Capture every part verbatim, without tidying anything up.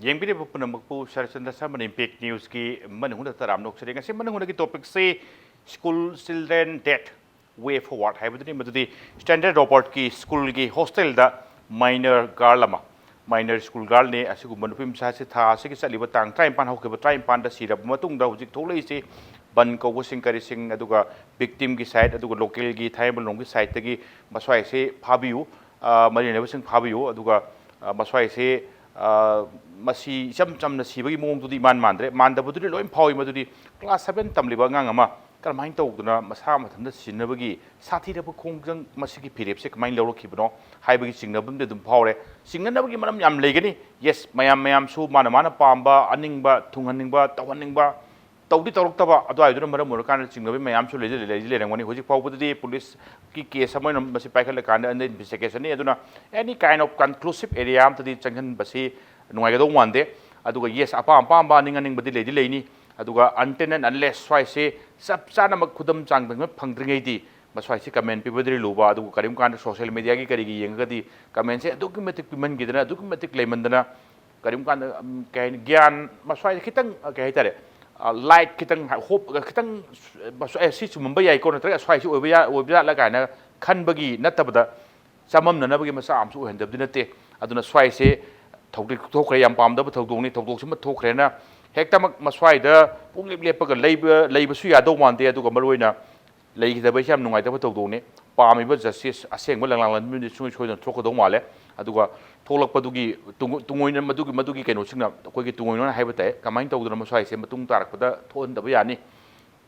ꯌꯦꯡꯕꯤꯔꯤꯕ ꯄꯨꯝꯅꯃꯛꯄꯨ ꯁꯔꯠꯆꯟꯗ꯭ꯔ ꯁꯔꯃꯅ ꯏꯝꯄꯦꯛ ꯅ꯭ꯌꯨꯁꯀꯤ ꯃꯅꯨꯡꯗ ꯇꯔꯥꯝꯅ ꯑꯣꯛꯆꯔꯤ꯫ ꯉꯁꯤ ꯃꯅꯨꯡꯗꯒꯤ ꯇꯣꯄꯤꯛꯁꯤ School Children Death Way Forward ꯍꯥꯏꯕꯗꯨꯅꯤ꯫ ꯃꯗꯨꯗꯤ ꯁ꯭ꯇꯦꯟꯗꯔꯠ ꯔꯣꯕꯣꯠꯀꯤ ꯁ꯭ꯀꯨꯜꯒꯤ ꯍꯣꯁꯇꯦꯜꯗ ꯃꯥꯏꯅꯔ ꯒꯥꯔꯜ ꯑꯃ, ꯃꯥꯏꯅꯔ ꯁ꯭ꯀꯨꯜ ꯒꯥꯔꯜꯅꯤ꯫ ꯑꯁꯤꯒꯨꯝꯕ ꯅꯨꯄꯤ ꯃꯆꯥꯁꯤ ꯊꯥ ꯑꯁꯤꯒꯤ ꯆꯠꯂꯤꯕ ꯇꯥꯡ ꯇꯔꯥꯅꯤꯄꯥꯟ ꯍꯧꯈꯤꯕ ꯇꯔꯥꯅꯤꯄꯥꯟꯗ ꯁꯤꯔꯕ ꯃꯇꯨꯡꯗ ꯍꯧꯖꯤꯛ ꯊꯣꯛꯂꯛꯏꯁꯤ ꯕꯟ ꯀꯧꯕꯁꯤꯡ ꯀꯔꯤꯁꯤꯡ, ꯑꯗꯨꯒ ꯚꯤꯛꯇꯤꯝꯒꯤ ꯁꯥꯏꯠ, ꯑꯗꯨꯒ ꯂꯣꯀꯦꯜꯒꯤ ꯊꯥꯏꯃꯂꯣꯡꯒꯤ ꯁꯥꯏꯠꯇꯒꯤ ꯃꯁ꯭ꯋꯥꯏꯁꯤ ꯐꯥꯕꯤꯌꯨ, ꯑ, ꯃꯔꯤ ꯂꯩꯅꯕꯁꯤꯡ ꯐꯥꯕꯤꯌꯨ꯫ ꯑꯗꯨꯒ, ꯑ, ꯃꯁ꯭ꯋꯥꯏꯁꯤ, ꯑ, ꯃꯁꯤ ꯏꯆꯝ ꯆꯝꯅ ꯁꯤꯕꯒꯤ ꯃꯑꯣꯡꯗꯨꯗꯤ ꯏꯃꯥꯟ ꯃꯥꯟꯗ꯭ꯔꯦ꯫ ꯃꯥꯟꯗꯕꯗꯨꯗꯤ ꯂꯣꯏ ꯐꯥꯎꯏ꯫ ꯃꯗꯨꯗꯤ ꯀ꯭ꯂꯥꯁ ꯁꯚꯦꯟ ꯇꯝꯂꯤꯕ ꯑꯉꯥꯡ ꯑꯃ ꯀꯔꯝꯍꯥꯏꯅ ꯇꯧꯗꯅ ꯃꯁꯥ ꯃꯊꯟꯇ ꯁꯤꯅꯕꯒꯤ ꯁꯥꯊꯤꯔꯕ ꯈꯣꯡꯖꯪ ꯃꯁꯤꯒꯤ ꯐꯤꯔꯦꯞꯁꯦ ꯀꯃꯥꯏꯅ ꯂꯧꯔꯛꯈꯤꯕꯅꯣ ꯍꯥꯏꯕꯒꯤ ꯆꯤꯡꯅꯕ ꯑꯃꯗꯤ ꯑꯗꯨꯝ ꯐꯥꯎꯔꯦ꯫ ꯆꯤꯡꯅꯅꯕꯒꯤ ꯃꯔꯝ ꯌꯥꯝ ꯂꯩꯒꯅꯤ꯫ ꯌꯦꯁ, ꯃꯌꯥꯝ, ꯃꯌꯥꯝꯁꯨ ꯃꯥꯅ ꯃꯥꯅ ꯄꯥꯝꯕ, ꯑꯅꯤꯡꯕ, ꯊꯨꯡꯍꯟꯅꯤꯡꯕ, ꯇꯧꯍꯟꯅꯤꯡꯕ, ꯇꯧꯗꯤ ꯇꯧꯔꯛꯇꯕ, ꯑꯗꯨꯋꯥꯏꯗꯨꯅ ꯃꯔꯝ ꯑꯣꯏꯔꯀꯥꯟꯗ ꯆꯤꯡꯅꯕ ꯃꯌꯥꯝꯁꯨ ꯂꯩꯗꯤ ꯂꯩꯗꯤ ꯂꯩꯔꯝꯒꯅꯤ꯫ ꯍꯧꯖꯤꯛ ꯐꯥꯎꯕꯗꯗꯤ ꯄꯨꯂꯤꯁꯀꯤ ꯀꯦꯁ ꯑꯃ ꯑꯣꯏꯅ ꯃꯁꯤ ꯄꯥꯏꯈꯠꯂꯀꯥꯟꯗ under investigation ꯅꯤ꯫ ꯑꯗꯨꯅ any kind of conclusive area ꯑꯃꯗꯗꯤ ꯆꯪꯍꯟꯕꯁꯤ ꯅꯨꯡꯉꯥꯏꯒꯗꯧ ꯃꯥꯟꯗꯦ꯫ ꯑꯗꯨꯒ ꯌꯦꯁ, ꯑꯄꯥꯝ ꯑꯄꯥꯝꯕ, ꯑꯅꯤꯡ ꯑꯅꯤꯡꯕꯗꯤ ꯂꯩꯗꯤ ꯂꯩꯅꯤ꯫ ꯑꯗꯨꯒ until and unless ꯁ꯭ꯋꯥꯏꯁꯦ ꯆꯞ ꯆꯥꯅꯃꯛ ꯈꯨꯗꯝ ꯆꯥꯡꯗꯝꯅ ꯐꯪꯗ꯭ꯔꯤꯉꯩꯗꯤ ꯃꯁ꯭ꯋꯥꯏꯁꯤ ꯀꯃꯦꯟ ꯄꯤꯕꯗꯤ ꯂꯨꯕ꯫ ꯑꯗꯨꯒ ꯀꯔꯤꯒꯨꯝꯕ ꯀꯥꯟꯗ ꯁꯣꯁꯤꯌꯦꯜ ꯃꯦꯗꯤꯌꯥꯒꯤ ꯀꯔꯤꯒꯤ ꯌꯦꯡꯉꯒꯗꯤ ꯀꯃꯦꯟꯁꯦ ꯑꯗꯨꯛꯀꯤ ꯃꯇꯤꯛ ꯄꯤꯃꯟꯈꯤꯗꯅ, ꯑꯗꯨꯛꯀꯤ ꯃꯇꯤꯛ ꯂꯩꯃꯟꯗꯅ, ꯀꯔꯤꯒꯨꯝꯕ ꯀꯥꯟꯗ, ꯎꯝ, ꯀꯩ ꯍꯥꯏꯅꯤ, ꯒ꯭ꯌꯥꯟ ꯃꯁ꯭ꯋꯥꯏꯗ ꯈꯤꯇꯪ, ꯑ, ꯀꯩ ꯍꯥꯏꯇꯥꯔꯦ, ꯑ, ꯂꯥꯏꯠ ꯈꯤꯇꯪ ꯍꯣꯞ ꯈꯤꯇꯪ, ꯃꯁ꯭ꯋꯥꯏ, ꯑꯦ, ꯁꯤ ꯆꯨꯝꯃꯝꯕ ꯌꯥꯏꯀꯣ, ꯅꯠꯇ꯭ꯔꯒ ꯁ꯭ꯋꯥꯏꯁꯤ ꯑꯣꯏꯕ ꯌꯥ-, ꯑꯣꯏꯕ ꯖꯥꯠꯂ ꯀꯥꯏꯅ ꯈꯟꯕꯒꯤ ꯅꯠꯇꯕꯗ, ꯆꯃꯝꯅꯅꯕꯒꯤ ꯃꯆꯥꯛ ꯑꯃꯁꯨ ꯑꯣꯏꯍꯟꯗꯕꯗꯤ ꯅꯠꯇꯦ꯫ ꯑꯗꯨꯅ ꯁ꯭ꯋꯥꯏꯁꯦ ꯊꯧꯗꯣꯛ ꯊꯣꯛꯈ꯭ꯔꯦ, ꯌꯥꯝ ꯄꯥꯝꯗꯕ ꯊꯧꯗꯣꯛꯅꯤ꯫ ꯊꯧꯗꯣꯛꯁꯤꯃ ꯊꯣꯛꯈ꯭ꯔꯦꯅ ꯍꯦꯛꯇꯃꯛ ꯃꯁ꯭ꯋꯥꯏꯗ ꯄꯨꯡꯂꯦꯞ ꯂꯦꯞꯄꯒ ꯂꯩꯕ, ꯂꯩꯕꯁꯨ ꯌꯥꯗꯧ ꯃꯥꯟꯗꯦ꯫ ꯑꯗꯨꯒ ꯃꯔꯨꯑꯣꯏꯅ ꯂꯩꯈꯤꯗꯕ ꯍꯥꯏꯁꯤ ꯌꯥꯝ ꯅꯨꯡꯉꯥꯏꯇꯕ ꯊꯧꯗꯣꯛꯅꯤ꯫ ꯄꯥꯝꯃꯤꯕ ꯖꯁꯇꯤꯁ ꯑꯁꯦꯡꯕ ꯂꯪꯂꯥꯡ ꯂꯪꯂꯥꯡꯕꯗꯨꯗꯤ ꯁꯨꯡꯁꯣꯏ ꯁꯣꯏꯗꯅ ꯊꯣꯛꯀꯗꯧ ꯃꯥꯜꯂꯦ꯫ ꯑꯗꯨꯒ ꯊꯣꯛꯂꯛꯄꯗꯨꯒꯤ ꯇꯨꯡ-, ꯇꯨꯡꯑꯣꯏꯅ ꯃꯗꯨꯒꯤ, ꯃꯗꯨꯒꯤ ꯀꯩꯅꯣꯁꯤꯡꯅ ꯑꯩꯈꯣꯏꯒꯤ ꯇꯨꯡꯑꯣꯏꯅ ꯍꯥꯏꯕ ꯇꯥꯏ, ꯀꯃꯥꯏꯅ ꯇꯧꯗꯅ ꯃꯁ꯭ꯋꯥꯏꯁꯦ ꯃꯇꯨꯡ ꯇꯥꯔꯛꯄꯗ ꯊꯣꯛꯍꯟꯗꯕ ꯌꯥꯅꯤ,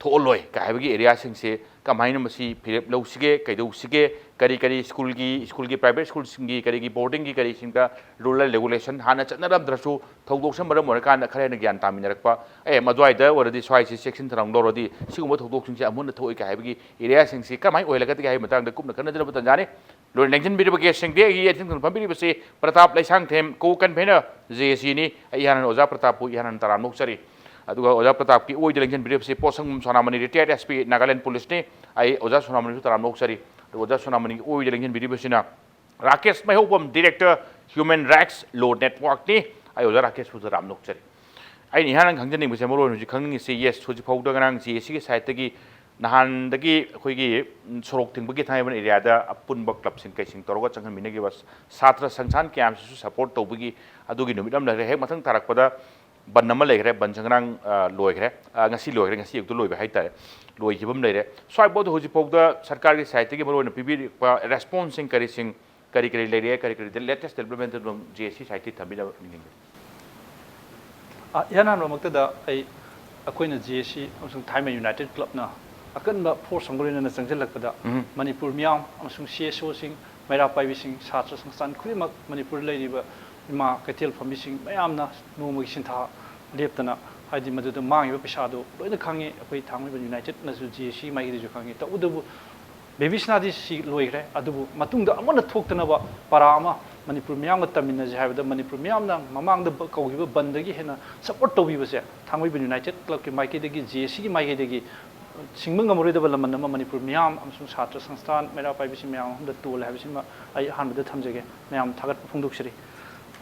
ꯊꯣꯛꯍꯜꯂꯣꯏ ꯀꯥꯏ ꯍꯥꯏꯕꯒꯤ ꯑꯦꯔꯤꯌꯥꯁꯤꯡꯁꯦ ꯀꯃꯥꯏꯅ ꯃꯁꯤ ꯐꯤꯔꯦꯞ ꯂꯧꯁꯤꯒꯦ, ꯀꯩꯗꯧꯁꯤꯒꯦ, ꯀꯔꯤ ꯀꯔꯤ ꯁ꯭ꯀꯨꯜꯒꯤ, ꯁ꯭ꯀꯨꯜꯒꯤ, ꯄ꯭ꯔꯥꯏꯚꯦꯠ ꯁ꯭ꯀꯨꯜꯁꯤꯡꯒꯤ, ꯀꯔꯤꯒꯤ ꯕꯣꯔꯗꯤꯡꯒꯤ ꯀꯔꯤꯁꯤꯡꯗ ꯔꯨꯜ ꯑꯦꯟ ꯔꯦꯒꯨꯂꯦꯁꯟ ꯍꯥꯟꯅ ꯆꯠꯅꯔꯝꯗ꯭ꯔꯁꯨ ꯊꯧꯗꯣꯛꯁꯤꯅ ꯃꯔꯝ ꯑꯣꯏꯔꯀꯥꯟꯗ ꯈꯔ ꯍꯦꯟꯅ ꯒ꯭ꯌꯥꯟ ꯇꯥꯃꯤꯟꯅꯔꯛꯄ, ꯑꯦ, ꯃꯗꯨꯋꯥꯏꯗ ꯑꯣꯏꯔꯗꯤ ꯁ꯭ꯋꯥꯏꯁꯤ ꯆꯦꯛꯁꯤꯟ ꯊꯧꯔꯥꯡ ꯂꯧꯔꯗꯤ ꯁꯤꯒꯨꯝꯕ ꯊꯧꯗꯣꯛꯁꯤꯡꯁꯦ ꯑꯃꯨꯛ ꯍꯟꯅ ꯊꯣꯛꯑꯣꯏ ꯀꯥꯏ ꯍꯥꯏꯕꯒꯤ ꯑꯦꯔꯤꯌꯥꯁꯤꯡꯁꯤ ꯀꯃꯥꯏꯅ ꯑꯣꯏꯍꯜꯂꯛꯀꯗꯒꯦ ꯍꯥꯏꯕꯒꯤ ꯃꯇꯥꯡꯗ ꯀꯨꯞꯅ ꯈꯟꯅꯗꯨꯅ ꯇꯟꯖꯥꯅꯤ꯫ ꯂꯣꯏꯅ ꯂꯦꯡꯁꯤꯟꯕꯤꯔꯤꯕ ꯒꯦꯁꯁꯤꯡꯗꯤ ꯑꯩꯒꯤ ꯌꯦꯠꯊꯪꯗ ꯐꯝꯕꯤꯔꯤꯕꯁꯤ ꯄ꯭ꯔꯇꯥꯞ ꯂꯩꯁꯥꯡꯊꯦꯝ, ꯀꯣ ꯀꯟꯚꯦꯅꯔ, ꯖꯦ ꯑꯦ ꯁꯤꯅꯤ꯫ ꯑꯩ ꯏꯍꯥꯟ ꯍꯥꯟꯅ ꯑꯣꯖꯥ ꯄ꯭ꯔꯇꯥꯞꯄꯨ ꯏꯍꯥꯟ ꯍꯥꯟꯅ ꯇꯔꯥꯝꯅ ꯑꯣꯛꯆꯔꯤ꯫ ꯑꯗꯨꯒ ꯑꯣꯖꯥ ꯄ꯭ꯔꯇꯥꯞꯀꯤ ꯑꯣꯏꯗ ꯂꯦꯡꯁꯤꯟꯕꯤꯔꯤꯕꯁꯤ ꯄꯣꯠꯁꯪꯕꯝ ꯁꯣꯅꯥꯃꯅꯤ, ꯔꯤꯇꯥꯌꯔꯗ ꯑꯦꯁ ꯄꯤ, ꯅꯥꯒꯥꯂꯦꯟ ꯄꯨꯂꯤꯁꯅꯤ꯫ ꯑꯩ ꯑꯣꯖꯥ ꯁꯣꯅꯥꯃꯅꯤꯁꯨ ꯇꯔꯥꯝꯅ ꯑꯣꯛꯆꯔꯤ꯫ ꯑꯗꯨꯒ ꯑꯣꯖꯥ ꯁꯣꯅꯥꯃꯅꯤꯒꯤ ꯑꯣꯏꯗ ꯂꯦꯡꯁꯤꯟꯕꯤꯔꯤꯕꯁꯤꯅ ꯔꯥꯀꯦꯁ ꯃꯩꯍꯧꯕꯝ, ꯗꯤꯔꯦꯛꯇꯔ, ꯍ꯭ꯌꯨꯃꯦꯟ ꯔꯥꯏꯠꯁ ꯂꯣ ꯅꯦꯠꯋꯥꯔꯛꯅꯤ꯫ ꯑꯩ ꯑꯣꯖꯥ ꯔꯥꯀꯦꯁ ꯄꯨꯖꯥꯔꯥꯝ ꯅꯣꯛꯆꯔꯤ꯫ ꯑꯩꯅ ꯏꯍꯥꯟ ꯍꯥꯟꯅ ꯈꯪꯖꯅꯤꯡꯕꯁꯦ, ꯃꯔꯨ ꯑꯣꯏꯅ ꯍꯧꯖꯤꯛ ꯈꯪꯅꯤꯡꯉꯤꯁꯤ, ꯌꯦꯁ, ꯍꯧꯖꯤꯛ ꯐꯥꯎꯗ ꯉꯔꯥꯡ ꯖꯦ ꯑꯦ ꯁꯤꯒꯤ ꯁꯥꯏꯠꯇꯒꯤ ꯅꯍꯥꯟꯗꯒꯤ ꯑꯩꯈꯣꯏꯒꯤ, ꯎꯝ, ꯁꯣꯔꯣꯛ ꯊꯤꯡꯕꯒꯤ ꯊꯥꯡꯃꯩꯕꯟ ꯑꯦꯔꯤꯌꯥꯗ ꯑꯄꯨꯟꯕ ꯀ꯭ꯂꯕꯁꯤꯡ ꯀꯩꯁꯤꯡ ꯇꯧꯔꯒ ꯆꯪꯍꯟꯃꯤꯟꯅꯈꯤꯕ ꯁꯥꯇ꯭ꯔ ꯁꯪꯁꯊꯥꯟ ꯀꯌꯥꯝꯁꯤꯁꯨ ꯁꯄꯣꯔꯠ ꯇꯧꯕꯒꯤ ꯑꯗꯨꯒꯤ ꯅꯨꯃꯤꯠ ꯑꯃ ꯂꯩꯔꯦ꯫ ꯍꯦꯛ ꯃꯊꯪ ꯇꯥꯔꯛꯄꯗ ꯕꯟ ꯑꯃ ꯂꯩꯈ꯭ꯔꯦ꯫ ꯕꯟꯁꯦ ꯉꯔꯥꯡ, ꯑ, ꯂꯣꯏꯈ꯭ꯔꯦ꯫ ꯑ, ꯉꯁꯤ ꯂꯣꯏꯈ꯭ꯔꯦ, ꯉꯁꯤ ꯑꯌꯨꯛꯇ ꯂꯣꯏꯕ ꯍꯥꯏꯇꯥꯔꯦ, ꯂꯣꯏꯈꯤꯕ ꯑꯃ ꯂꯩꯔꯦ꯫ ꯁ꯭ꯋꯥꯏꯐꯥꯎꯗ ꯍꯧꯖꯤꯛꯐꯥꯎꯗ ꯁꯔꯀꯥꯔꯒꯤ ꯁꯥꯏꯠꯇꯒꯤ ꯃꯔꯨꯑꯣꯏꯅ ꯄꯤꯕꯤꯔꯛꯄ ꯔꯦꯁꯄꯣꯟꯁꯁꯤꯡ ꯀꯔꯤꯁꯤꯡ, ꯀꯔꯤ ꯀꯔꯤ ꯂꯩꯔꯦ, ꯀꯔꯤ ꯀꯔꯤ ꯂꯦꯇꯦꯁ ꯗꯦꯕꯂꯞꯃꯦꯟ ꯑꯗꯨꯝ ꯖꯦ ꯑꯦ ꯁꯤ ꯁꯥꯏꯠꯇꯒꯤ ꯊꯝꯕꯤꯅꯕ ꯅꯤꯡꯁꯤꯡꯖꯔꯤ꯫ ꯑ, ꯏꯍꯥꯟ ꯍꯥꯟꯕꯃꯛꯇꯗ ꯑꯩ, ꯑꯩꯈꯣꯏꯅ ꯖꯦ ꯑꯦ ꯁꯤ ꯑꯃꯁꯨꯡ ꯊꯥꯡꯃꯩꯕꯟ ꯌꯨꯅꯥꯏꯇꯦꯠ ꯀ꯭ꯂꯕꯅ ꯑꯀꯟꯕ ꯐꯣꯔꯁ ꯑꯃꯒ ꯂꯣꯏꯅꯅ ꯆꯪꯁꯤꯜꯂꯛꯄꯗ, ꯎꯝ꯫ ꯃꯅꯤꯄꯨꯔ ꯃꯤꯌꯥꯝ ꯑꯃꯁꯨꯡ ꯁꯤ ꯑꯦꯁ ꯑꯣꯁꯤꯡ, ꯃꯩꯔꯥ ꯄꯥꯏꯕꯤꯁꯤꯡ, ꯁꯥꯇ꯭ꯔ ꯁꯪꯁꯊꯥꯟ ꯈꯨꯗꯤꯡꯃꯛ, ꯃꯅꯤꯄꯨꯔꯗ ꯂꯩꯔꯤꯕ ꯏꯃꯥ ꯀꯩꯊꯦꯜ ꯐꯝꯕꯤꯁꯤꯡ ꯃꯌꯥꯝꯅ ꯅꯣꯡꯃꯒꯤ ꯁꯤꯟꯊꯥ ꯂꯦꯞꯇꯅ, ꯍꯥꯏꯗꯤ ꯃꯗꯨꯗ ꯃꯥꯡꯉꯤꯕ ꯄꯩꯁꯥꯗꯨ ꯂꯣꯏꯅ ꯈꯪꯉꯤ꯫ ꯑꯩꯈꯣꯏ ꯊꯥꯡꯃꯩꯕꯟ ꯌꯨꯅꯥꯏꯇꯦꯠꯅꯁꯨ ꯖꯦ ꯑꯦ ꯁꯤ ꯃꯥꯏꯀꯩꯗꯁꯨ ꯈꯪꯉꯤ꯫ ꯇꯧꯕꯇꯕꯨ ꯕꯦꯕꯤ ꯁꯅꯥꯗꯤ ꯁꯤ ꯂꯣꯏꯈ꯭ꯔꯦ, ꯑꯗꯨꯕꯨ ꯃꯇꯨꯡꯗ ꯑꯃꯨꯛ ꯍꯟꯅ ꯊꯣꯛꯇꯅꯕ ꯄꯔꯥ ꯑꯃ ꯃꯅꯤꯄꯨꯔ ꯃꯤꯌꯥꯝꯒ ꯇꯝꯃꯤꯟꯅꯁꯦ ꯍꯥꯏꯕꯗ, ꯃꯅꯤꯄꯨꯔ ꯃꯤꯌꯥꯝꯅ ꯃꯃꯥꯡꯗ ꯕ-, ꯀꯧꯈꯤꯕ ꯕꯟꯗꯒꯤ ꯍꯦꯟꯅ ꯁꯄꯣꯔꯠ ꯇꯧꯕꯤꯕꯁꯦ ꯊꯥꯡꯃꯩꯕꯟ ꯌꯨꯅꯥꯏꯇꯦꯠ ꯀ꯭ꯂꯕꯀꯤ ꯃꯥꯏꯀꯩꯗꯒꯤ, ꯖꯦ ꯑꯦ ꯁꯤꯒꯤ ꯃꯥꯏꯀꯩꯗꯒꯤ ꯁꯤꯡꯕ ꯉꯝꯃꯔꯣꯏꯗꯕ ꯂꯃꯟ ꯑꯃ ꯃꯅꯤꯄꯨꯔ ꯃꯤꯌꯥꯝ ꯑꯃꯁꯨꯡ ꯁꯥꯇ꯭ꯔ ꯁꯪꯁꯊꯥꯟ, ꯃꯩꯔꯥ ꯄꯥꯏꯕꯤꯁꯤꯡ ꯃꯌꯥꯝ ꯑꯃꯗ ꯇꯣꯜꯂꯦ ꯍꯥꯏꯕꯁꯤꯃ ꯑꯩ ꯑꯍꯥꯟꯕꯗ ꯊꯝꯖꯒꯦ꯫ ꯃꯌꯥꯝ ꯊꯥꯒꯠꯄ ꯐꯣꯡꯗꯣꯛꯆꯔꯤ꯫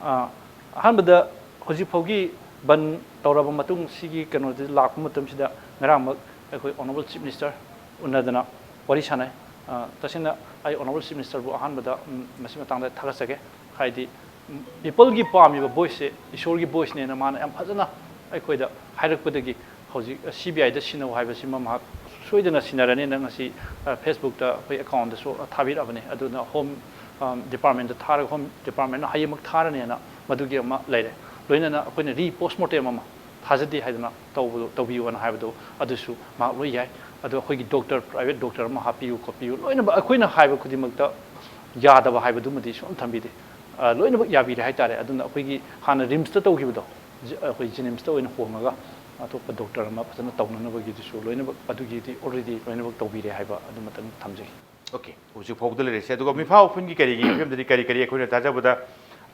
ꯑ, ꯑꯍꯥꯟꯕꯗ ꯍꯧꯖꯤꯛ ꯐꯥꯎꯒꯤ ꯕꯟ ꯇꯧꯔꯕ ꯃꯇꯨꯡ ꯁꯤꯒꯤ ꯀꯩꯅꯣꯁꯤꯗ ꯂꯥꯛꯄ ꯃꯇꯝꯁꯤꯗ ꯉꯔꯥꯡꯃꯛ ꯑꯩꯈꯣꯏ Honourable Chief Minister ꯎꯅꯗꯅ ꯋꯥꯔꯤ ꯁꯥꯟꯅꯩ꯫ ꯑ, ꯇꯁꯦꯡꯅ ꯑꯩ Honourable Chief Ministerꯕꯨ ꯑꯍꯥꯟꯕꯗ, ꯎꯝ, ꯃꯁꯤ ꯃꯇꯥꯡꯗ ꯊꯥꯒꯠꯆꯒꯦ꯫ ꯍꯥꯏꯗꯤ, ꯎꯝ, peopleꯒꯤ ꯄꯥꯝꯃꯤꯕ voiceꯁꯦ ꯏꯁꯣꯔꯒꯤ voiceꯅꯦꯅ ꯃꯥꯅ ꯌꯥꯝ ꯐꯖꯅ ꯑꯩꯈꯣꯏꯗ ꯍꯥꯏꯔꯛꯄꯗꯒꯤ ꯍꯧꯖꯤꯛ ꯁꯤ ꯕꯤ ꯑꯥꯏꯗ ꯁꯤꯟꯅꯧ ꯍꯥꯏꯕꯁꯤꯃ ꯃꯍꯥꯛ ꯁꯣꯏꯗꯅ ꯁꯤꯟꯅꯔꯅꯤꯅ ꯉꯁꯤ, ꯑ, Facebookꯇ ꯑꯩꯈꯣꯏ accountꯗꯁꯨ ꯊꯥꯕꯤꯔꯛꯑꯕꯅꯤ꯫ ꯑꯗꯨꯅ Home, ꯑ, Departmentꯇ ꯊꯥꯔꯒ Home Departmentꯅ ꯍꯌꯦꯡꯃꯛ ꯊꯥꯔꯅꯤꯅ ꯃꯗꯨꯒꯤ ꯑꯃ ꯂꯩꯔꯦ꯫ ꯂꯣꯏꯅꯅ ꯑꯩꯈꯣꯏꯅ re-postmortem ꯑꯃ ꯊꯥꯖꯗꯦ ꯍꯥꯏꯗꯅ ꯇꯧꯕꯗꯣ, ꯇꯧꯕꯤꯌꯣꯅ ꯍꯥꯏꯕꯗꯣ ꯑꯗꯨꯁꯨ ꯃꯍꯥꯛ ꯂꯣꯏ ꯌꯥꯏ꯫ ꯑꯗꯣ ꯑꯩꯈꯣꯏꯒꯤ doctor, private doctor ꯑꯃ ꯍꯥꯞꯄꯤꯌꯨ ꯈꯣꯠꯄꯤꯌꯨ, ꯂꯣꯏꯅꯃꯛ ꯑꯩꯈꯣꯏꯅ ꯍꯥꯏꯕ ꯈꯨꯗꯤꯡꯃꯛꯇ ꯌꯥꯗꯕ ꯍꯥꯏꯕꯗꯨꯃꯗꯤ ꯁꯨꯡꯊꯝ ꯊꯝꯕꯤꯗꯦ꯫ ꯑ, ꯂꯣꯏꯅꯃꯛ ꯌꯥꯕꯤꯔꯦ ꯍꯥꯏꯇꯥꯔꯦ꯫ ꯑꯗꯨꯅ ꯑꯩꯈꯣꯏꯒꯤ ꯍꯥꯟꯅ RIMSꯇ ꯇꯧꯈꯤꯕꯗꯣ, ꯖꯤ-, ꯑꯩꯈꯣꯏ JNIMSꯇ ꯑꯣꯏꯅ ꯍꯣꯡꯉꯒ ꯑꯇꯣꯞꯄ doctor ꯑꯃ ꯐꯖꯅ ꯇꯧꯅꯅꯕꯒꯤꯗꯨꯁꯨ ꯂꯣꯏꯅꯃꯛ ꯑꯗꯨꯒꯤꯗꯤ already ꯂꯣꯏꯅꯃꯛ ꯇꯧꯕꯤꯔꯦ ꯍꯥꯏꯕ ꯑꯗꯨꯃꯇꯪ ꯊꯝꯖꯒꯦ꯫ Okay, ꯍꯧꯖꯤꯛ ꯐꯥꯎꯕꯗ ꯂꯩꯔꯤꯁꯦ꯫ ꯑꯗꯨꯒ ꯃꯤꯐꯥ ꯎꯐꯨꯟꯒꯤ ꯀꯔꯤꯒꯤ ꯐꯤꯕꯝꯗꯗꯤ ꯀꯔꯤ ꯀꯔꯤ ꯑꯩꯈꯣꯏꯅ ꯇꯥꯖꯕꯗ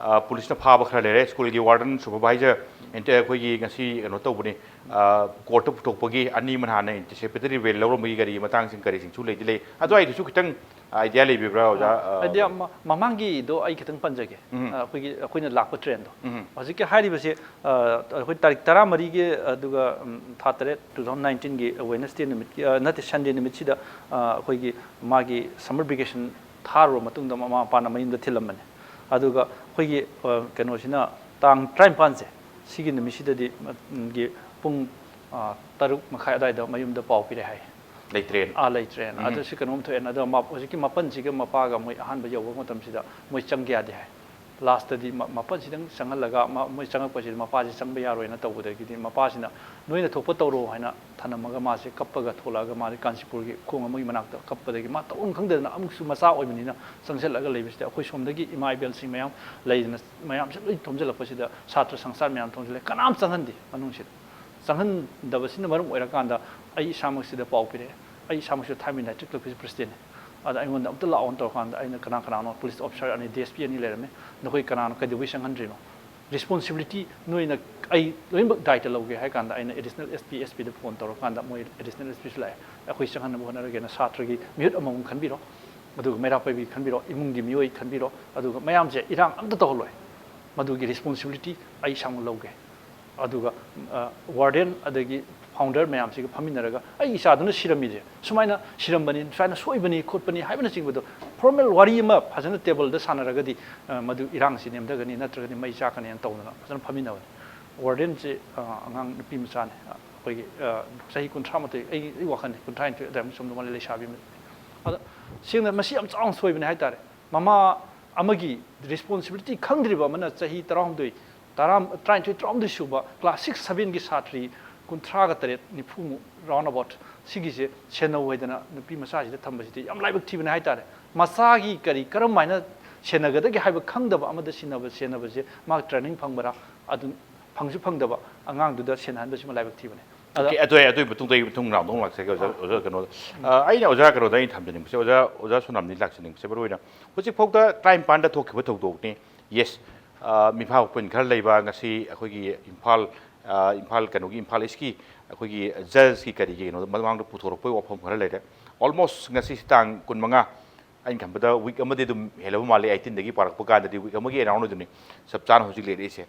ꯑ, ꯄꯨꯂꯤꯁꯅ ꯐꯥꯕ ꯈꯔ ꯂꯩꯔꯦ꯫ ꯁ꯭ꯀꯨꯜꯒꯤ ꯋꯥꯔꯗꯟ ꯁꯨꯄꯔꯚꯥꯏꯖꯔ ꯑꯦꯟꯇ-, ꯑꯩꯈꯣꯏꯒꯤ ꯉꯁꯤ ꯀꯩꯅꯣ ꯇꯧꯕꯅꯤ, ꯑ, ꯀꯣꯔꯠꯇ ꯄꯨꯊꯣꯛꯄꯒꯤ ꯑꯅꯤ ꯑꯃꯅ ꯍꯥꯟꯅ ꯑꯦꯟꯇꯤꯁꯤꯄꯦꯇꯔꯤ ꯕꯦꯜ ꯂꯧꯔꯝꯕꯒꯤ ꯒꯥꯔꯤ ꯃꯇꯥꯡꯁꯤꯡ ꯀꯔꯤꯁꯤꯡꯁꯨ ꯂꯩꯗꯤ ꯂꯩ꯫ ꯑꯗꯨꯋꯥꯏꯗꯨꯁꯨ ꯈꯤꯇꯪ ꯑꯥꯏꯗꯤꯌꯥ ꯂꯩꯕꯤꯕ꯭ꯔꯥ, ꯑꯣꯖꯥ? ꯑ, ꯍꯥꯏꯗꯤ, ꯃ-, ꯃꯃꯥꯡꯒꯤꯗꯣ ꯑꯩ ꯈꯤꯇꯪ ꯄꯟꯖꯒꯦ꯫ ꯎꯝ꯫ ꯑ, ꯑꯩꯈꯣꯏꯒꯤ, ꯑꯩꯈꯣꯏꯅ ꯂꯥꯛꯄ ꯇ꯭ꯔꯦꯟꯗꯣ꯫ ꯎꯝ꯫ ꯍꯧꯖꯤꯛꯀꯤ ꯍꯥꯏꯔꯤꯕꯁꯤ, ꯑ, ꯑꯩꯈꯣꯏ ꯇꯥꯔꯤꯛ ꯇꯔꯥꯃꯔꯤꯒꯤ, ꯑꯗꯨꯒ, ꯎꯝ, ꯊꯥ ꯇꯔꯦꯠ, two thousand nineteenꯒꯤ Wednesday ꯅꯨꯃꯤꯠꯀꯤ, ꯑ, ꯅꯠꯇꯦ, Sunday ꯅꯨꯃꯤꯠꯁꯤꯗ, ꯑ, ꯑꯩꯈꯣꯏꯒꯤ ꯃꯥꯒꯤ summer vacation ꯊꯥꯔꯨꯔ ꯃꯇꯨꯡꯗ ꯃꯃꯥ ꯃꯄꯥꯅ ꯃꯌꯨꯝꯗ ꯊꯤꯜꯂꯝꯕꯅꯤ꯫ ꯑꯗꯨꯒ ꯑꯩꯈꯣꯏꯒꯤ, ꯑ, ꯀꯩꯅꯣꯁꯤꯅ ꯇꯥꯡ ꯇꯔꯥꯅꯤꯄꯥꯟꯁꯦ, ꯁꯤꯒꯤ ꯅꯨꯃꯤꯠꯁꯤꯗꯗꯤ, ꯎꯝ, ꯒꯤ ꯄꯨꯡ, ꯑ, ꯇꯔꯨꯛ ꯃꯈꯥꯏ ꯑꯗꯨꯋꯥꯏꯗ ꯃꯌꯨꯝꯗ ꯄꯥꯎ ꯄꯤꯔꯛꯑꯦ ꯍꯥꯏ꯫ ꯂꯩꯇ꯭ꯔꯦꯅ꯫ ꯑꯥ, ꯂꯩꯇ꯭ꯔꯦꯅ꯫ ꯎꯝ꯫ ꯑꯗꯨ ꯁꯤ ꯀꯩꯅꯣꯝ ꯊꯣꯛꯑꯦꯅ꯫ ꯑꯗꯣ ꯃꯥ-, ꯍꯧꯖꯤꯛꯀꯤ ꯃꯥꯄꯟꯁꯤꯒ ꯃꯄꯥꯒ ꯃꯣꯏ ꯑꯍꯥꯟꯕ ꯌꯧꯕ ꯃꯇꯝꯁꯤꯗ ꯃꯣꯏ ꯆꯪꯒꯦ ꯌꯥꯗꯦ ꯍꯥꯏ꯫ ꯂꯥꯁꯇꯗꯤ ꯃ-, ꯃꯥꯄꯟꯁꯤꯗꯪ ꯆꯪꯍꯜꯂꯒ ꯃ-, ꯃꯣꯏ ꯆꯪꯉꯛꯄꯁꯤꯗ ꯃꯄꯥꯁꯤ ꯆꯪꯕ ꯌꯥꯔꯣꯏꯅ ꯇꯧꯕꯗꯒꯤꯗꯤ ꯃꯄꯥꯁꯤꯅ "ꯅꯣꯏꯅ ꯊꯣꯛꯄ ꯇꯧꯔꯣ" ꯍꯥꯏꯅ ꯊꯅꯝꯃꯒ ꯃꯥꯁꯦ ꯀꯞꯄꯒ ꯊꯣꯛꯂꯛꯑꯒ ꯃꯥꯁꯦ ꯀꯥꯟꯆꯤꯄꯨꯔꯒꯤ ꯈꯣꯡ ꯑꯃꯒꯤ ꯃꯅꯥꯛꯇ ꯀꯞꯄꯗꯒꯤ ꯃꯥ ꯇꯧꯐꯝ ꯈꯪꯗꯗꯅ ꯑꯃꯨꯛꯁꯨ ꯃꯆꯥ ꯑꯣꯏꯕꯅꯤꯅ ꯆꯪꯁꯤꯜꯂꯒ ꯂꯩꯕꯁꯤꯗ ꯑꯩꯈꯣꯏ ꯁꯣꯝꯗꯒꯤ ꯏꯃꯥ ꯏꯕꯦꯜꯁꯤꯡ ꯃꯌꯥꯝ ꯂꯩꯗꯅ ꯃꯌꯥꯝꯁꯦ ꯂꯣꯏ ꯊꯣꯝꯖꯤꯜꯂꯛꯄꯁꯤꯗ ꯁꯥꯇ꯭ꯔ ꯁꯪꯁꯊꯥꯟ ꯃꯌꯥꯝ ꯊꯣꯝꯖꯤꯜꯂꯦ, ꯀꯅꯥꯝ ꯆꯪꯍꯟꯗꯦ ꯃꯅꯨꯡꯁꯤꯗ꯫ ꯆꯪꯍꯟꯗꯕꯁꯤꯅ ꯃꯔꯝ ꯑꯣꯏꯔꯀꯥꯟꯗ ꯑꯩ ꯏꯁꯥꯃꯛꯁꯤꯗ ꯄꯥꯎ ꯄꯤꯔꯛꯑꯦ꯫ ꯑꯩ ꯏꯁꯥꯃꯛꯁꯨ ꯊꯥꯏꯃ ꯌꯨꯅꯥꯏꯇꯦꯠ ꯀ꯭ꯂꯕꯀꯤꯁꯨ ꯄ꯭ꯔꯁꯤꯗꯦꯟꯠꯅꯤ꯫ ꯑꯗ ꯑꯩꯉꯣꯟꯗ ꯑꯝꯇ ꯂꯥꯛꯑꯣꯅ ꯇꯧꯔꯀꯥꯟꯗ ꯑꯩꯅ ꯀꯅꯥ ꯀꯅꯥꯅꯣ ꯄꯨꯂꯤꯁ ꯑꯣꯐꯤꯁꯔ ꯑꯅꯤ, ꯗꯤ ꯑꯦꯁ ꯄꯤ ꯑꯅꯤ ꯂꯩꯔꯝꯃꯦ, "ꯅꯈꯣꯏ ꯀꯅꯥꯅꯣ ꯀꯩꯗꯧꯕꯩ ꯆꯪꯍꯟꯗ꯭ꯔꯤꯅꯣ? ꯔꯦꯁꯄꯣꯟꯁꯤꯕꯤꯂꯤꯇꯤ ꯅꯣꯏꯅ ꯑꯩ ꯂꯣꯏꯅꯃꯛ ꯗꯥꯏꯇ ꯂꯧꯒꯦ" ꯍꯥꯏ ꯀꯥꯟꯗ ꯑꯩꯅ ꯑꯦꯗꯤꯁꯅꯦꯜ ꯑꯦꯁ ꯄꯤ, ꯑꯦꯁ ꯄꯤꯗ ꯐꯣꯟ ꯇꯧꯔꯀꯥꯟꯗ ꯃꯣꯏ ꯑꯦꯗꯤꯁꯅꯦꯜ ꯑꯦꯁ ꯄꯤꯁꯨ ꯂꯥꯛꯑꯦ꯫ "ꯑꯩꯈꯣꯏ ꯆꯪꯍꯟꯅꯕ ꯍꯣꯠꯅꯔꯒꯦꯅ ꯁꯥꯇ꯭ꯔꯒꯤ ꯃꯤꯍꯨꯠ ꯑꯃꯃꯝ ꯈꯟꯕꯤꯔꯣ, ꯑꯗꯨꯒ ꯃꯩꯔꯥ ꯄꯥꯏꯕꯤ ꯈꯟꯕꯤꯔꯣ, ꯏꯃꯨꯡꯒꯤ ꯃꯤꯑꯣꯏ ꯈꯟꯕꯤꯔꯣ, ꯑꯗꯨꯒ ꯃꯌꯥꯝꯁꯦ ꯏꯔꯥꯡ ꯑꯝꯇ ꯇꯧꯍꯜꯂꯣꯏ, ꯃꯗꯨꯒꯤ ꯔꯦꯁꯄꯣꯟꯁꯤꯕꯤꯂꯤꯇꯤ ꯑꯩ ꯏꯁꯥꯃꯛ ꯂꯧꯒꯦ"꯫ ꯑꯗꯨꯒ, ꯑ, ꯋꯥꯔꯗꯦꯟ ꯑꯗꯒꯤ ꯐꯥꯎꯟꯗꯔ ꯃꯌꯥꯝꯁꯤꯒ ꯐꯝꯃꯤꯟꯅꯔꯒ "ꯑꯩ ꯏꯆꯥꯗꯨꯅ ꯁꯤꯔꯝꯃꯤꯁꯦ ꯁꯨꯃꯥꯏꯅ ꯁꯤꯔꯝꯕꯅꯤ, ꯁꯨꯃꯥꯏꯅ ꯁꯣꯏꯕꯅꯤ ꯈꯣꯠꯄꯅꯤ" ꯍꯥꯏꯕꯅꯆꯤꯡꯕꯗꯣ ꯐꯣꯔꯃꯦꯜ ꯋꯥꯔꯤ ꯑꯃ ꯐꯖꯅ ꯇꯦꯕꯜꯗ ꯁꯥꯟꯅꯔꯒꯗꯤ, ꯑ, ꯃꯗꯨ ꯏꯔꯥꯡꯁꯤ ꯅꯦꯝꯊꯒꯅꯤ, ꯅꯠꯇ꯭ꯔꯒꯗꯤ ꯃꯩ ꯆꯥꯛꯀꯅꯤꯅ ꯇꯧꯗꯅ ꯐꯖꯅ ꯐꯝꯃꯤꯟꯅꯕꯅꯤ꯫ ꯋꯥꯔꯗꯦꯟꯁꯦ, ꯑ, ꯑꯉꯥꯡ ꯅꯨꯄꯤ ꯃꯆꯥꯅꯤ, ꯑ, ꯑꯩꯈꯣꯏꯒꯤ, ꯑ, ꯆꯍꯤ ꯀꯨꯟꯊ꯭ꯔꯥ ꯃꯥꯊꯣꯏ, ꯑꯩ, ꯑꯩ ꯋꯥꯈꯜꯅꯤ, ꯀꯨꯟꯊ꯭ꯔꯥ ꯅꯤꯊꯣꯏ ꯑꯗꯨꯋꯥꯏꯃꯨꯛ ꯆꯨꯝꯗꯧ ꯃꯥꯜꯂꯦ, ꯂꯩꯁꯥꯕꯤ ꯑꯃ꯫ ꯑꯗ ꯁꯦꯡꯅ ꯃꯁꯤ ꯌꯥꯝ ꯆꯥꯎꯅ ꯁꯣꯏꯕꯅꯤ ꯍꯥꯏꯇꯥꯔꯦ꯫ ꯃꯃꯥ ꯑꯃꯒꯤ ꯔꯦꯁꯄꯣꯟꯁꯤꯕꯤꯂꯤꯇꯤ ꯈꯪꯗ꯭ꯔꯤꯕ ꯑꯃꯅ ꯆꯍꯤ ꯇꯔꯥꯍꯨꯝꯗꯣꯏ, ꯇꯔꯥ, ꯇꯔꯥꯅꯤꯊꯣꯏ, ꯇꯔꯥꯍꯨꯝꯗꯣꯏ ꯁꯨꯕ ꯀ꯭ꯂꯥꯁ ꯁꯤꯛꯁ, ꯁꯚꯦꯟꯒꯤ ꯁꯥꯇ꯭ꯔꯤ ꯀꯨꯟꯊ꯭ꯔꯥꯒ ꯇꯔꯦꯠ, ꯅꯤꯐꯨꯃꯨꯛ round about ꯁꯤꯒꯤꯁꯦ ꯁꯦꯟꯅꯧ ꯍꯥꯏꯗꯅ ꯅꯨꯄꯤ ꯃꯆꯥꯁꯤꯗ ꯊꯝꯕꯁꯤꯗꯤ ꯌꯥꯝ ꯂꯥꯏꯕꯛ ꯊꯤꯕꯅꯦ ꯍꯥꯏꯇꯥꯔꯦ꯫ ꯃꯆꯥꯒꯤ ꯀꯔꯤ ꯀꯔꯝ ꯍꯥꯏꯅ ꯁꯦꯟꯅꯒꯗꯒꯦ ꯍꯥꯏꯕ ꯈꯪꯗꯕ ꯑꯃꯗ ꯁꯤꯟꯅꯕ, ꯁꯦꯟꯅꯕꯁꯦ ꯃꯥ ꯇ꯭ꯔꯦꯅꯤꯡ ꯐꯪꯕ꯭ꯔꯥ? ꯑꯗꯨ ꯐꯪꯁꯨ ꯐꯪꯗꯕ ꯑꯉꯥꯡꯗꯨꯗ ꯁꯦꯟꯅꯍꯟꯕꯁꯤꯃ ꯂꯥꯏꯕꯛ ꯊꯤꯕꯅꯦ꯫ ꯑꯗ ꯑꯣꯀꯦ, ꯑꯗꯨ ꯑꯩ, ꯑꯗꯨꯒꯤ ꯃꯇꯨꯡꯗ ꯑꯩ ꯃꯊꯪ ꯔꯥꯎꯟꯗ ꯑꯃꯨꯛ ꯂꯥꯛꯆꯒꯦ, ꯑꯣꯖꯥ, ꯑꯥ꯫ ꯑꯣꯖꯥ ꯀꯩꯅꯣꯗ꯫ ꯎꯝ꯫ ꯑ, ꯑꯩꯅ ꯑꯣꯖꯥ ꯀꯩꯅꯣꯗ ꯑꯩꯅ ꯊꯝꯖꯅꯤꯡꯕꯁꯦ, ꯑꯣꯖꯥ, ꯑꯣꯖꯥ ꯁꯣꯅꯥꯝꯅꯤ ꯂꯥꯛꯆꯅꯤꯡꯕꯁꯦ, ꯃꯔꯨ ꯑꯣꯏꯅ ꯍꯧꯖꯤꯛ ꯐꯥꯎꯗ ꯇꯔꯥꯅꯤꯄꯥꯟꯗ ꯊꯣꯛꯈꯤꯕ ꯊꯧꯗꯣꯛꯅꯤ꯫ Yes, ꯃꯤꯐꯥ ꯄꯣꯏꯟ ꯈꯔ ꯂꯩꯕ ꯉꯁꯤ ꯑꯩꯈꯣꯏꯒꯤ ꯏꯝꯐꯥꯜ, ꯏꯝꯐꯥꯜ ꯀꯩꯅꯣꯒꯤ, ꯏꯝꯐꯥꯜ ꯏꯁꯀꯤ ꯑꯩꯈꯣꯏꯒꯤ ꯖꯁꯀꯤ ꯀꯔꯤꯒꯤ ꯀꯩꯅꯣꯗ ꯃꯃꯥꯡꯗ ꯄꯨꯊꯣꯔꯛꯄꯒꯤ ꯋꯥꯐꯝ ꯈꯔ ꯂꯩꯔꯦ꯫ ꯑꯣꯜꯃꯣꯁ ꯉꯁꯤꯁꯤ ꯇꯥꯡ ꯀꯨꯟꯃꯉꯥ, ꯑꯩꯅ ꯈꯟꯕꯗ ꯋꯤꯛ ꯑꯃꯗꯤ ꯑꯗꯨꯝ ꯍꯦꯜꯂꯕ ꯃꯥꯜꯂꯦ, ꯑꯩꯠꯇꯤꯟꯗꯒꯤ ꯄꯥꯔꯛꯄ ꯀꯥꯟꯗꯗꯤ ꯋꯤꯛ ꯑꯃꯒꯤ ꯑꯦꯔꯥꯎꯟ ꯑꯗꯨꯅꯤ ꯆꯞ ꯆꯥꯅ ꯍꯧꯖꯤꯛ ꯂꯩꯔꯛꯏꯁꯦ꯫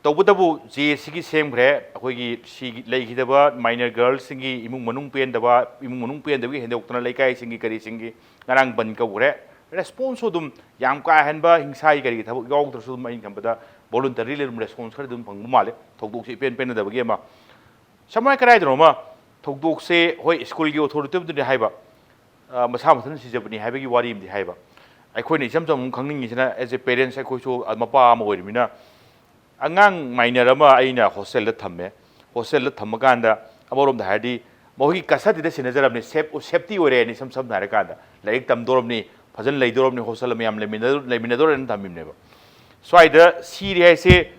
ꯇꯧꯕꯇꯕꯨ ꯖꯦ ꯑꯦ ꯁꯤꯒꯤ ꯁꯦꯝꯈ꯭ꯔꯦ, ꯑꯩꯈꯣꯏꯒꯤ ꯁꯤꯒꯤ ꯂꯩꯈꯤꯗꯕ ꯃꯥꯏꯅꯔ ꯒꯔꯜꯁꯤꯡꯒꯤ ꯏꯃꯨꯡ ꯃꯅꯨꯡ ꯄꯦꯟꯗꯕ, ꯏꯃꯨꯡ ꯃꯅꯨꯡ ꯄꯦꯟꯗꯕꯒꯤ ꯍꯦꯟꯗꯣꯛꯇꯅ ꯂꯩꯀꯥꯏꯁꯤꯡꯒꯤ ꯀꯔꯤꯁꯤꯡꯒꯤ ꯉꯔꯥꯡ ꯕꯟ ꯀꯧꯈ꯭ꯔꯦ꯫ ꯔꯦꯁꯄꯣꯟꯁꯁꯨ ꯑꯗꯨꯝ ꯌꯥꯝ ꯀꯥ ꯍꯦꯟꯕ ꯍꯤꯡꯁꯥꯒꯤ ꯀꯔꯤꯒꯤ ꯊꯕꯛ ꯌꯥꯎꯗ꯭ꯔꯁꯨ ꯑꯗꯨꯝ ꯑꯩꯅ ꯈꯟꯕꯗ ꯚꯣꯂꯨꯟꯇꯔꯤꯂꯤ ꯑꯗꯨꯝ ꯔꯦꯁꯄꯣꯟꯁ ꯈꯔ ꯑꯗꯨꯝ ꯐꯪꯕ ꯃꯥꯜꯂꯦ꯫ ꯊꯧꯗꯣꯛꯁꯦ ꯏꯄꯦꯟ ꯄꯦꯟꯅꯗꯕꯒꯤ ꯑꯃ ꯁꯃꯥꯏ ꯀꯔꯥꯏꯗꯅꯣꯃ ꯊꯧꯗꯣꯛꯁꯦ, ꯍꯣꯏ, ꯁ꯭ꯀꯨꯜꯒꯤ ꯑꯣꯊꯣꯔꯤꯇꯤꯕꯨꯗꯤ ꯍꯥꯏꯕ, ꯑ, ꯃꯁꯥ ꯃꯊꯟꯇ ꯁꯤꯖꯕꯅꯤ ꯍꯥꯏꯕꯒꯤ ꯋꯥꯔꯤ ꯑꯃꯗꯤ ꯍꯥꯏꯕ꯫ ꯑꯩꯈꯣꯏꯅ ꯏꯆꯝ ꯆꯝꯅ ꯈꯪꯅꯤꯡꯉꯤꯁꯤꯅ, ꯑꯦꯖ ꯑꯦ ꯄꯦꯔꯦꯟꯁ, ꯑꯩꯈꯣꯏꯁꯨ, ꯑ, ꯃꯄꯥ ꯑꯃ ꯑꯣꯏꯔꯤꯕꯅꯤꯅ, ꯑꯉꯥꯡ ꯃꯥꯏꯅꯔ ꯑꯃ ꯑꯩꯅ ꯍꯣꯁꯇꯦꯜꯗ ꯊꯝꯃꯦ꯫ ꯍꯣꯁꯇꯦꯜꯗ ꯊꯝꯃꯀꯥꯟꯗ ꯑꯃꯔꯣꯝꯗ ꯍꯥꯏꯔꯗꯤ ꯃꯈꯣꯏꯒꯤ ꯀꯁꯇꯗꯤꯗ ꯁꯤꯟꯅꯖꯔꯕꯅꯤ, ꯁꯦꯞ, ꯁꯦꯞꯇꯤ ꯑꯣꯏꯔꯦꯅꯤ, ꯏꯁꯝ ꯁꯝꯅ ꯍꯥꯏꯔꯀꯥꯟꯗ꯫ ꯂꯥꯏꯔꯤꯛ ꯇꯝꯗꯣꯔꯕꯅꯤ, ꯐꯖꯅ ꯂꯩꯗꯣꯔꯕꯅꯤ, ꯍꯣꯁꯇꯦꯜ ꯃꯌꯥꯝ ꯂꯩꯃꯤꯟꯅ-, ꯂꯩꯃꯤꯟꯅꯗꯣꯔꯦꯅ ꯊꯝꯃꯤꯕꯅꯦꯕ꯫ ꯁ꯭ꯋꯥꯏꯗ ꯁꯤꯔꯦ ꯍꯥꯏꯁꯦ,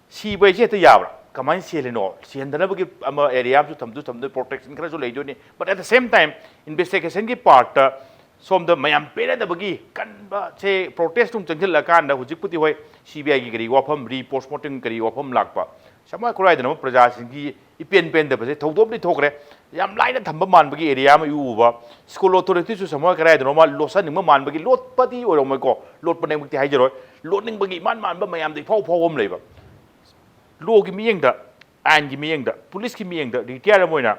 ꯁꯤꯕ ꯍꯥꯏꯁꯦ ꯍꯦꯛꯇ ꯌꯥꯕ꯭ꯔꯥ? ꯀꯃꯥꯏꯅ ꯁꯤꯍꯜꯂꯤꯅꯣ? ꯁꯤꯍꯟꯗꯅꯕꯒꯤ ꯑꯃ ꯑꯦꯔꯤꯌꯥ ꯑꯃꯁꯨ ꯊꯝꯁꯨ ꯊꯝꯗꯣꯏ, ꯄ꯭ꯔꯣꯇꯦꯛꯁꯟ ꯈꯔꯁꯨ ꯂꯩꯗꯣꯏꯅꯤ꯫ But at the same time, ꯏꯟꯚꯦꯁꯇꯤꯒꯦꯁꯟꯒꯤ ꯄꯥꯔꯠꯇ ꯁꯣꯝꯗ ꯃꯌꯥꯝ ꯄꯦꯟꯅꯗꯕꯒꯤ ꯀꯟꯕꯁꯦ, ꯄ꯭ꯔꯣꯇꯦꯁ ꯅꯨꯡ ꯆꯪꯁꯤꯜꯂꯀꯥꯟꯗ ꯍꯧꯖꯤꯛꯄꯨꯗꯤ ꯍꯣꯏ, ꯁꯤ ꯕꯤ ꯑꯥꯏꯒꯤ ꯀꯔꯤ ꯋꯥꯐꯝ, ꯔꯤ ꯄꯣꯁꯃꯣꯔꯇꯦꯝ ꯀꯔꯤ ꯋꯥꯐꯝ ꯂꯥꯛꯄ, ꯁꯃꯥꯏ ꯈꯨꯔꯥꯏꯗꯅ ꯑꯃꯨꯛ ꯄ꯭ꯔꯖꯥꯁꯤꯡꯒꯤ ꯏꯄꯦꯟ ꯄꯦꯟꯗꯕꯁꯦ ꯊꯧꯗꯣꯛ ꯑꯃꯗꯤ ꯊꯣꯛꯈ꯭ꯔꯦ꯫ ꯌꯥꯝ ꯂꯥꯏꯅ ꯊꯝꯕ ꯃꯥꯟꯕꯒꯤ ꯑꯦꯔꯤꯌꯥ ꯑꯃ ꯏꯎ ꯎꯕ, ꯁ꯭ꯀꯨꯜ ꯑꯣꯊꯣꯔꯤꯇꯤꯁꯨ ꯁꯃꯥꯏ ꯀꯗꯥꯏꯗꯅꯣꯃ ꯂꯣꯠꯁꯟꯅꯤꯡꯕ ꯃꯥꯟꯕꯒꯤ, ꯂꯣꯠꯄꯗꯤ ꯑꯣꯏꯔꯝꯃꯣꯏꯀꯣ, ꯂꯣꯠꯄꯅꯦꯃꯛꯇꯤ ꯍꯥꯏꯖꯔꯣꯏ, ꯂꯣꯠꯅꯤꯡꯕꯒꯤ ꯏꯃꯥꯟ ꯃꯥꯟꯕ ꯃꯌꯥꯝꯗ ꯏꯐꯥꯎ ꯐꯥꯎꯕ ꯑꯃ ꯂꯩꯕ꯫ ꯂꯣꯒꯤ ꯃꯤꯠꯌꯦꯡꯗ, ꯑꯥꯏꯟꯒꯤ ꯃꯤꯠꯌꯦꯡꯗ, ꯄꯨꯂꯤꯁꯀꯤ ꯃꯤꯠꯌꯦꯡꯗ ꯔꯤꯇꯥꯌꯔ ꯑꯃ ꯑꯣꯏꯅ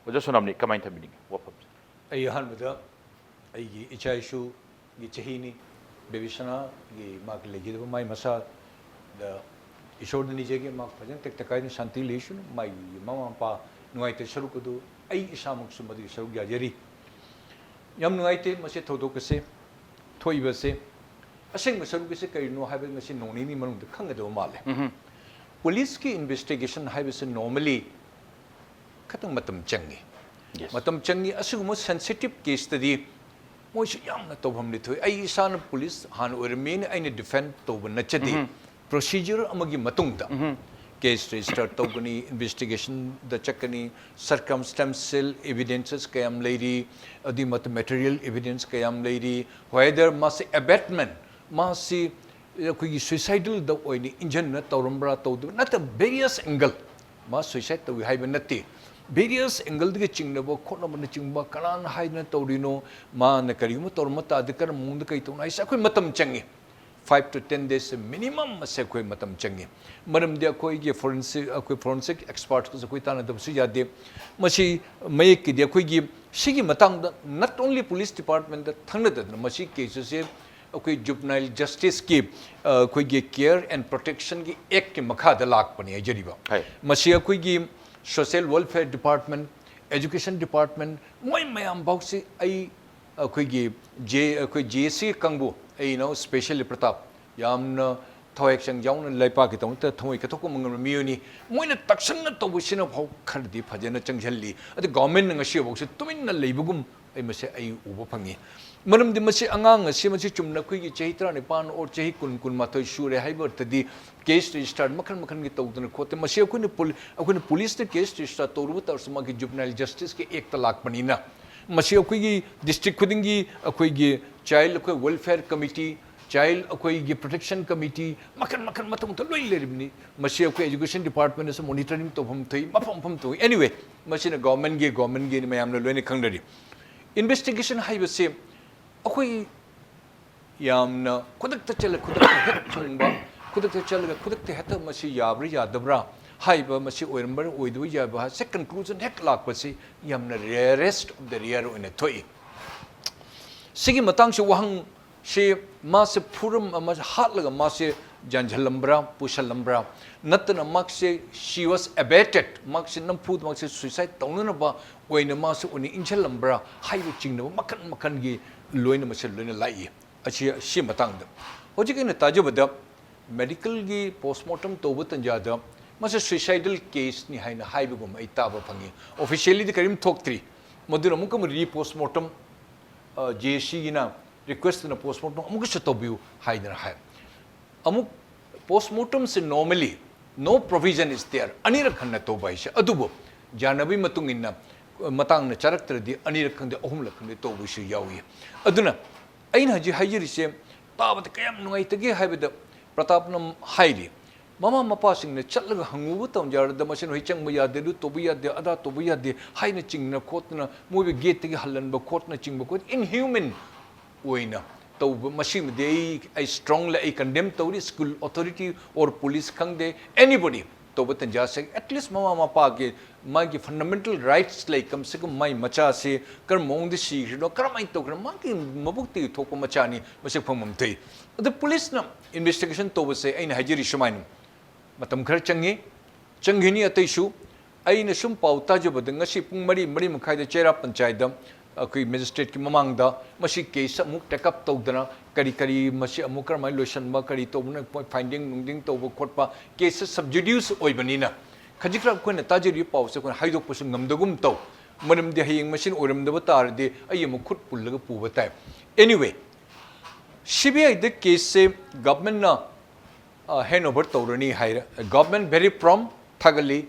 ꯑꯣꯖꯥ ꯁꯣꯅꯥꯝꯅꯤ ꯀꯃꯥꯏꯅ ꯊꯝꯕꯤꯅꯤꯡꯉꯤ ꯋꯥꯐꯝꯁꯦ? ꯑꯩ ꯑꯍꯥꯟꯕꯗ ꯑꯩꯒꯤ ꯏꯆꯥ ꯏꯁꯨꯒꯤ ꯆꯍꯤꯅꯤ, ꯕꯦꯕꯤꯁꯅꯥꯒꯤ ꯃꯥꯒꯤ ꯂꯩꯈꯤꯗꯕ ꯃꯥꯏ ꯃꯁꯥꯗ ꯏꯁꯣꯔꯗ ꯅꯤꯖꯒꯦ, ꯃꯥ ꯐꯖꯅ ꯇꯦꯛꯇ ꯀꯥꯏꯗꯅ ꯁꯥꯟꯇꯤ ꯂꯩꯁꯅꯨ, ꯃꯥꯒꯤ ꯃꯃꯥ ꯃꯄꯥ ꯅꯨꯡꯉꯥꯏꯇ ꯁꯔꯨꯛ ꯑꯗꯨ ꯑꯩ ꯏꯁꯥꯃꯛꯁꯨ ꯃꯗꯨꯒꯤ ꯁꯔꯨꯛ ꯌꯥꯖꯔꯤ꯫ ꯌꯥꯝ ꯅꯨꯡꯉꯥꯏꯇꯦ ꯃꯁꯤ ꯊꯧꯗꯣꯛ ꯑꯁꯦ ꯊꯣꯛꯏꯕꯁꯦ꯫ ꯑꯁꯦꯡꯕ ꯁꯔꯨꯛ ꯑꯁꯦ ꯀꯔꯤꯅꯣ ꯍꯥꯏꯕ ꯉꯁꯤ ꯅꯣꯡ ꯅꯤꯅꯤ ꯃꯅꯨꯡꯗ ꯈꯪꯒꯗꯕ ꯃꯥꯜꯂꯦ꯫ ꯎꯝꯍꯨꯝ꯫ ꯄꯨꯂꯤꯁꯀꯤ ꯏꯟꯚꯦꯁꯇꯤꯒꯦꯁꯟ ꯍꯥꯏꯕꯁꯦ ꯅꯣꯔꯃꯦꯂꯤ ꯈꯤꯇꯪ ꯃꯇꯝ ꯆꯪꯉꯤ꯫ Yes. ꯃꯇꯝ ꯆꯪꯉꯤ꯫ ꯑꯁꯤꯒꯨꯝꯕ ꯁꯦꯟꯁꯤꯇꯤꯞ ꯀꯦꯁꯇꯗꯤ ꯃꯣꯏꯁꯨ ꯌꯥꯝꯅ ꯇꯧꯐꯝꯗꯤ ꯊꯣꯛꯏ꯫ ꯑꯩ ꯏꯁꯥꯅ ꯄꯨꯂꯤꯁ ꯍꯥꯟꯅ ꯑꯣꯏꯔꯝꯃꯤꯅ ꯑꯩꯅ ꯗꯤꯐꯦꯟ ꯇꯧꯕ ꯅꯠꯆꯗꯦ꯫ ꯎꯝꯍꯨꯝ꯫ ꯄ꯭ꯔꯣꯁꯤꯖꯔ ꯑꯃꯒꯤ ꯃꯇꯨꯡꯗ ꯎꯝꯍꯨꯝ꯫ ꯀꯦꯁ ꯔꯦꯖꯤꯁꯇꯔ ꯇꯧꯒꯅꯤ, ꯏꯟꯚꯦꯁꯇꯤꯒꯦꯁꯟꯗ ꯆꯠꯀꯅꯤ, ꯁꯔꯀꯝꯁꯇꯦꯟꯁꯤꯌꯦꯜ ꯑꯦꯚꯤꯗꯦꯟꯁꯦꯁ ꯀꯌꯥꯝ ꯂꯩꯔꯤ, ꯑꯗꯨꯒꯤ ꯃꯇꯨꯡ ꯃꯦꯇꯔꯤꯌꯦꯜ ꯑꯦꯚꯤꯗꯦꯟꯁ ꯀꯌꯥꯝ ꯂꯩꯔꯤ, ꯋꯦꯗꯔ ꯃꯥꯁꯤ ꯑꯦꯕꯦꯠꯃꯦꯟ, ꯃꯥꯁꯤ ꯑꯩꯈꯣꯏꯒꯤ ꯁꯨꯏꯁꯥꯏꯗꯦꯜꯗ ꯑꯣꯏꯅ ꯏꯟꯖꯟꯅ ꯇꯧꯔꯝꯕ꯭ꯔꯥ ꯇꯧꯗꯕ ꯅꯠꯇ, ꯚꯦꯔꯤꯌꯁ ꯑꯦꯡꯒꯜ꯫ ꯃꯥ ꯁꯨꯏꯁꯥꯏꯗ ꯇꯧꯏ ꯍꯥꯏꯕ ꯅꯠꯇꯦ, ꯚꯦꯔꯤꯌꯁ ꯑꯦꯡꯒꯜꯗꯒꯤ ꯆꯤꯡꯅꯕ ꯈꯣꯠꯅꯕꯅꯆꯤꯡꯕ ꯀꯅꯥꯅ ꯍꯥꯏꯗꯅ ꯇꯧꯔꯤꯅꯣ, ꯃꯥꯅ ꯀꯔꯤꯒꯨꯝꯕ ꯇꯧꯔꯝꯕ ꯇꯥꯔꯗꯤ ꯀꯔꯝꯕ ꯃꯑꯣꯡꯗ ꯀꯩ ꯇꯧꯅ ꯍꯥꯏꯁꯦ ꯑꯩꯈꯣꯏ ꯃꯇꯝ ꯆꯪꯉꯤ꯫ Five to ten days minimum ꯑꯁꯦ ꯑꯩꯈꯣꯏ ꯃꯇꯝ ꯆꯪꯉꯤ꯫ ꯃꯔꯝꯗꯤ ꯑꯩꯈꯣꯏꯒꯤ ꯐꯣꯔꯦꯟꯁꯤꯛ, ꯑꯩꯈꯣꯏ ꯐꯣꯔꯦꯟꯁꯤꯛ ꯑꯦꯛꯁꯄꯥꯔꯠꯀꯁꯨ ꯑꯩꯈꯣꯏ ꯇꯥꯟꯅꯗꯕꯁꯨ ꯌꯥꯗꯦ꯫ ꯃꯁꯤ ꯃꯌꯦꯛꯀꯤꯗꯤ ꯑꯩꯈꯣꯏꯒꯤ ꯁꯤꯒꯤ ꯃꯇꯥꯡꯗ not only police departmentꯇ ꯊꯪꯅꯗꯗꯅ ꯃꯁꯤ ꯀꯦꯁ ꯑꯁꯦ ꯑꯩꯈꯣꯏ ꯖꯨꯕꯅꯥꯏꯜ ꯖꯁꯇꯤꯁꯀꯤ, ꯑ, ꯑꯩꯈꯣꯏꯒꯤ Care and Protectionꯒꯤ Actꯀꯤ ꯃꯈꯥꯗ ꯂꯥꯛꯄꯅꯤ ꯍꯥꯏꯖꯔꯤꯕ꯫ ꯍꯥꯏ꯫ ꯃꯁꯤ ꯑꯩꯈꯣꯏꯒꯤ social welfare department, education department, ꯃꯣꯏ ꯃꯌꯥꯝ ꯐꯥꯎꯁꯤ ꯑꯩ ꯑꯩꯈꯣꯏꯒꯤ ꯖꯦ-, ꯑꯩꯈꯣꯏ ꯖꯦ ꯑꯦꯁ ꯁꯤ ꯀꯥꯡꯕꯨ, ꯑꯩ ꯏꯅꯥꯎ specially ꯄ꯭ꯔꯇꯥꯞ, ꯌꯥꯝꯅ ꯊꯋꯥꯏ ꯍꯛꯆꯥꯡ ꯌꯥꯎꯅ ꯂꯩꯄꯥꯛꯀꯤꯗꯃꯛꯇ ꯊꯃꯣꯏ ꯀꯠꯊꯣꯛꯄ ꯉꯝꯕ ꯃꯤꯑꯣꯏꯅꯤ꯫ ꯃꯣꯏꯅ ꯇꯛꯁꯟꯅ ꯇꯧꯕꯁꯤꯅ ꯐꯥꯎ ꯈꯔꯗꯤ ꯐꯖꯅ ꯆꯪꯁꯤꯜꯂꯤ꯫ ꯑꯗꯨ ꯒꯣꯔꯃꯦꯟꯅ ꯉꯁꯤ ꯐꯥꯎꯁꯤ ꯇꯨꯃꯤꯟꯅ ꯂꯩꯕꯒꯨꯝ ꯑꯩ ꯃꯁꯤ ꯑꯩ ꯎꯕ ꯐꯪꯉꯤ꯫ ꯃꯔꯝꯗꯤ ꯃꯁꯤ ꯑꯉꯥꯡ ꯑꯁꯤ ꯃꯁꯤ ꯆꯨꯝꯅ ꯑꯩꯈꯣꯏꯒꯤ ꯆꯍꯤ ꯇꯔꯥꯅꯤꯄꯥꯟ or ꯆꯍꯤ ꯀꯨꯟ, ꯀꯨꯟꯃꯥꯊꯣꯏ ꯁꯨꯔꯦ ꯍꯥꯏꯕ ꯑꯣꯏꯔꯗꯤ case register ꯃꯈꯜ ꯃꯈꯜꯒꯤ ꯇꯧꯗꯅ ꯈꯣꯠꯇꯅ ꯃꯁꯤ ꯑꯩꯈꯣꯏꯅ ꯄꯨꯂꯤ-, ꯑꯩꯈꯣꯏꯅ ꯄꯨꯂꯤꯁꯇ case register ꯇꯧꯔꯨꯕ ꯇꯧꯔꯁꯨ ꯃꯥꯒꯤ Juvenile Justiceꯀꯤ Actꯇ ꯂꯥꯛꯄꯅꯤꯅ ꯃꯁꯤ ꯑꯩꯈꯣꯏꯒꯤ district ꯈꯨꯗꯤꯡꯒꯤ ꯑꯩꯈꯣꯏꯒꯤ child ꯑꯩꯈꯣꯏ welfare committee, child ꯑꯩꯈꯣꯏꯒꯤ protection committee ꯃꯈꯜ ꯃꯈꯜ ꯃꯊꯪ ꯃꯊꯪ ꯂꯣꯏ ꯂꯩꯔꯤꯕꯅꯤ꯫ ꯃꯁꯤ ꯑꯩꯈꯣꯏ education departmentꯅꯁꯨ monitoring ꯇꯧꯐꯝ ꯊꯣꯛꯏ, ꯃꯐꯝ ꯃꯐꯝ ꯊꯣꯛꯏ꯫ Anyway, ꯃꯁꯤꯅ ꯒꯣꯔꯃꯦꯟꯒꯤ, ꯒꯣꯔꯃꯦꯟꯒꯤꯅ ꯃꯌꯥꯝꯅ ꯂꯣꯏꯅ ꯈꯪꯅꯔꯤ꯫ Investigation ꯍꯥꯏꯕꯁꯤ ꯑꯩꯈꯣꯏ ꯌꯥꯝꯅ ꯈꯨꯗꯛꯇ ꯆꯠꯂꯒ ꯈꯨꯗꯛꯇ ꯍꯦꯛ ꯐꯪꯕ, ꯈꯨꯗꯛꯇ ꯆꯠꯂꯒ ꯈꯨꯗꯛꯇ ꯍꯦꯛꯇ ꯃꯁꯤ ꯌꯥꯕ꯭ꯔꯥ ꯌꯥꯗꯕ꯭ꯔꯥ ꯍꯥꯏꯕ, ꯃꯁꯤ ꯑꯣꯏꯔꯝꯕ꯭ꯔꯥ ꯑꯣꯏꯗꯕ ꯌꯥꯕ ꯍꯥꯏꯁꯦ conclusion ꯍꯦꯛ ꯂꯥꯛꯄꯁꯤ ꯌꯥꯝꯅ rarest of the rare ꯑꯣꯏꯅ ꯊꯣꯛꯏ꯫ ꯁꯤꯒꯤ ꯃꯇꯥꯡꯁꯤ ꯋꯥꯍꯪꯁꯤ ꯃꯥꯁꯦ ꯐꯨꯔꯝ ꯑꯃ ꯍꯥꯠꯂꯒ ꯃꯥꯁꯦ ꯌꯥꯟꯁꯤꯜꯂꯝꯕ꯭ꯔꯥ, ꯄꯨꯁꯜꯂꯝꯕ꯭ꯔꯥ, ꯅꯠꯇꯅ ꯃꯥꯁꯦ she was abetted, ꯃꯥꯁꯦ ꯅꯝꯐꯨꯗ ꯃꯥꯁꯦ suicide ꯇꯧꯅꯅꯕ ꯑꯣꯏꯅ ꯃꯥꯁꯦ ꯑꯣꯏꯅ ꯏꯟꯁꯤꯜꯂꯝꯕ꯭ꯔꯥ ꯍꯥꯏꯕ ꯆꯤꯡꯅꯕ ꯃꯈꯜ ꯃꯈꯜꯒꯤ ꯂꯣꯏꯅ ꯃꯁꯤ ꯂꯣꯏꯅ ꯂꯥꯛꯏ꯫ ꯑꯁꯤ, ꯁꯤ ꯃꯇꯥꯡꯗ ꯍꯧꯖꯤꯛ ꯑꯩꯅ ꯇꯥꯖꯕꯗ medicalꯒꯤ postmortem ꯇꯧꯕ ꯇꯟꯖꯥꯗ ꯃꯁꯤ suicidal caseꯅꯤ ꯍꯥꯏꯅ ꯍꯥꯏꯕꯒꯨꯝ ꯑꯩ ꯇꯥꯕ ꯐꯪꯉꯤ꯫ Officiallyꯗꯤ ꯀꯔꯤꯝ ꯊꯣꯛꯇ꯭ꯔꯤ꯫ ꯃꯗꯨꯅ ꯑꯃꯨꯛꯀ ꯑꯃꯨꯛ re postmortem, ꯑ, ꯖꯦ ꯑꯦꯁ ꯁꯤꯒꯤꯅ request ꯇꯧꯅ postmortem ꯑꯃꯨꯛꯀꯁꯨ ꯇꯧꯕꯤꯌꯨ ꯍꯥꯏꯗꯅ ꯍꯥꯏ꯫ ꯑꯃꯨꯛ postmortemꯁꯦ normally no provision is there, ꯑꯅꯤꯔꯛ ꯍꯟꯅ ꯇꯧꯕ ꯍꯥꯏꯁꯦ꯫ ꯑꯗꯨꯕꯨ ꯌꯥꯅꯕꯒꯤ ꯃꯇꯨꯡ ꯏꯟꯅ, ꯑ, ꯃꯇꯥꯡꯅ ꯆꯥꯔꯛꯇ꯭ꯔꯗꯤ ꯑꯅꯤꯔꯛ ꯈꯪꯗꯦ, ꯑꯍꯨꯝꯂꯛ ꯈꯪꯗꯦ ꯇꯧꯕꯁꯨ ꯌꯥꯎꯏ꯫ ꯑꯗꯨꯅ ꯑꯩꯅ ꯍꯧꯖꯤꯛ ꯍꯥꯏꯖꯔꯤꯁꯦ, ꯇꯥꯕꯗ ꯀꯌꯥꯝ ꯅꯨꯡꯉꯥꯏꯇꯒꯦ ꯍꯥꯏꯕꯗ, ꯄ꯭ꯔꯇꯥꯞꯅ ꯍꯥꯏꯔꯤ, ꯃꯃꯥ ꯃꯄꯥꯁꯤꯡꯅ ꯆꯠꯂꯒ ꯍꯪꯉꯨꯕ ꯇꯧꯖꯔꯗ, ꯃꯁꯤꯅ ꯍꯣꯏ ꯆꯪꯕ ꯌꯥꯗꯦ, ꯑꯗꯨ ꯇꯧꯕ ꯌꯥꯗꯦ, ꯑꯗꯥ ꯇꯧꯕ ꯌꯥꯗꯦ ꯍꯥꯏꯅ ꯆꯤꯡꯅ ꯈꯣꯠꯇꯅ ꯃꯣꯏꯕꯨ ꯒꯦꯠꯇꯒꯤ ꯍꯜꯍꯟꯕ ꯈꯣꯠꯅ ꯆꯤꯡꯕ ꯈꯣꯠ inhuman ꯑꯣꯏꯅ ꯇꯧꯕ, ꯃꯁꯤꯃꯗꯤ ꯑꯩ, ꯑꯩ strongly ꯑꯩ condemn ꯇꯧꯔꯤ꯫ School authority or police ꯈꯪꯗꯦ, anybody ꯇꯧꯕ ꯇꯟꯖꯥꯁꯦ, at least ꯃꯃꯥ ꯃꯄꯥꯒꯤ ꯃꯥꯒꯤ fundamental rights ꯂꯩ, ꯀꯝ ꯁꯦ ꯀꯝ ꯃꯥꯏ ꯃꯆꯥꯁꯤ ꯀꯔꯝꯕ ꯃꯑꯣꯡꯗ ꯁꯤꯈ꯭ꯔꯤꯅꯣ, ꯀꯔꯝꯍꯥꯏꯅ ꯇꯧꯈ꯭ꯔꯤꯅꯣ, ꯃꯥꯒꯤ ꯃꯕꯨꯛꯇꯒꯤ ꯊꯣꯛꯄ ꯃꯆꯥꯅꯤ, ꯃꯁꯛ ꯐꯪꯐꯝ ꯊꯣꯛꯏ꯫ ꯑꯗꯨ ꯄꯨꯂꯤꯁꯅ investigation ꯇꯧꯕꯁꯦ ꯑꯩꯅ ꯍꯥꯏꯖꯔꯤ ꯁꯨꯃꯥꯏꯅ, ꯃꯇꯝ ꯈꯔ ꯆꯪꯉꯤ, ꯆꯪꯈꯤꯅꯤ꯫ ꯑꯇꯩꯁꯨ ꯑꯩꯅ ꯁꯨꯝ ꯄꯥꯎ ꯇꯥꯖꯕꯗ ꯉꯁꯤ ꯄꯨꯡ ꯃꯔꯤ, ꯃꯔꯤ ꯃꯈꯥꯏꯗ ꯆꯩꯔꯥ ꯄꯟꯆꯥꯌꯠꯇ ꯑꯩꯈꯣꯏ magistrate ꯀꯤ ꯃꯃꯥꯡꯗ ꯃꯁꯤ case ꯑꯃꯨꯛ take up ꯇꯧꯗꯅ ꯀꯔꯤ ꯀꯔꯤ ꯃꯁꯤ ꯑꯃꯨꯛ ꯀꯔꯝꯍꯥꯏꯅ ꯂꯣꯏꯁꯤꯟꯕ, ꯀꯔꯤ ꯇꯧꯕꯅ finding ꯅꯨꯡꯗꯤꯡ ꯇꯧꯕ ꯈꯣꯠꯄ, case ꯁꯦ sub judice ꯑꯣꯏꯕꯅꯤꯅ ꯈꯖꯤꯛ ꯈꯔ ꯑꯩꯈꯣꯏꯅ ꯇꯥꯖꯔꯤꯕ ꯄꯥꯎꯁꯦ ꯑꯩꯈꯣꯏꯅ ꯍꯥꯏꯗꯣꯛꯄꯁꯨ ꯉꯝꯗꯒꯨꯝ ꯇꯧ꯫ ꯃꯔꯝꯗꯤ ꯍꯌꯦꯡ ꯃꯁꯤꯅ ꯑꯣꯏꯔꯝꯗꯕ ꯇꯥꯔꯗꯤ ꯑꯩ ꯑꯃꯨꯛ ꯈꯨꯠ ꯄꯨꯜꯂꯒ ꯄꯨꯕ ꯇꯥꯏ꯫ Anyway, C B I the case say government ꯅ, ꯑ, hand over ꯇꯧꯔꯅꯤ ꯍꯥꯏꯔ, government very prompt, ꯊꯥꯒꯠꯂꯤ,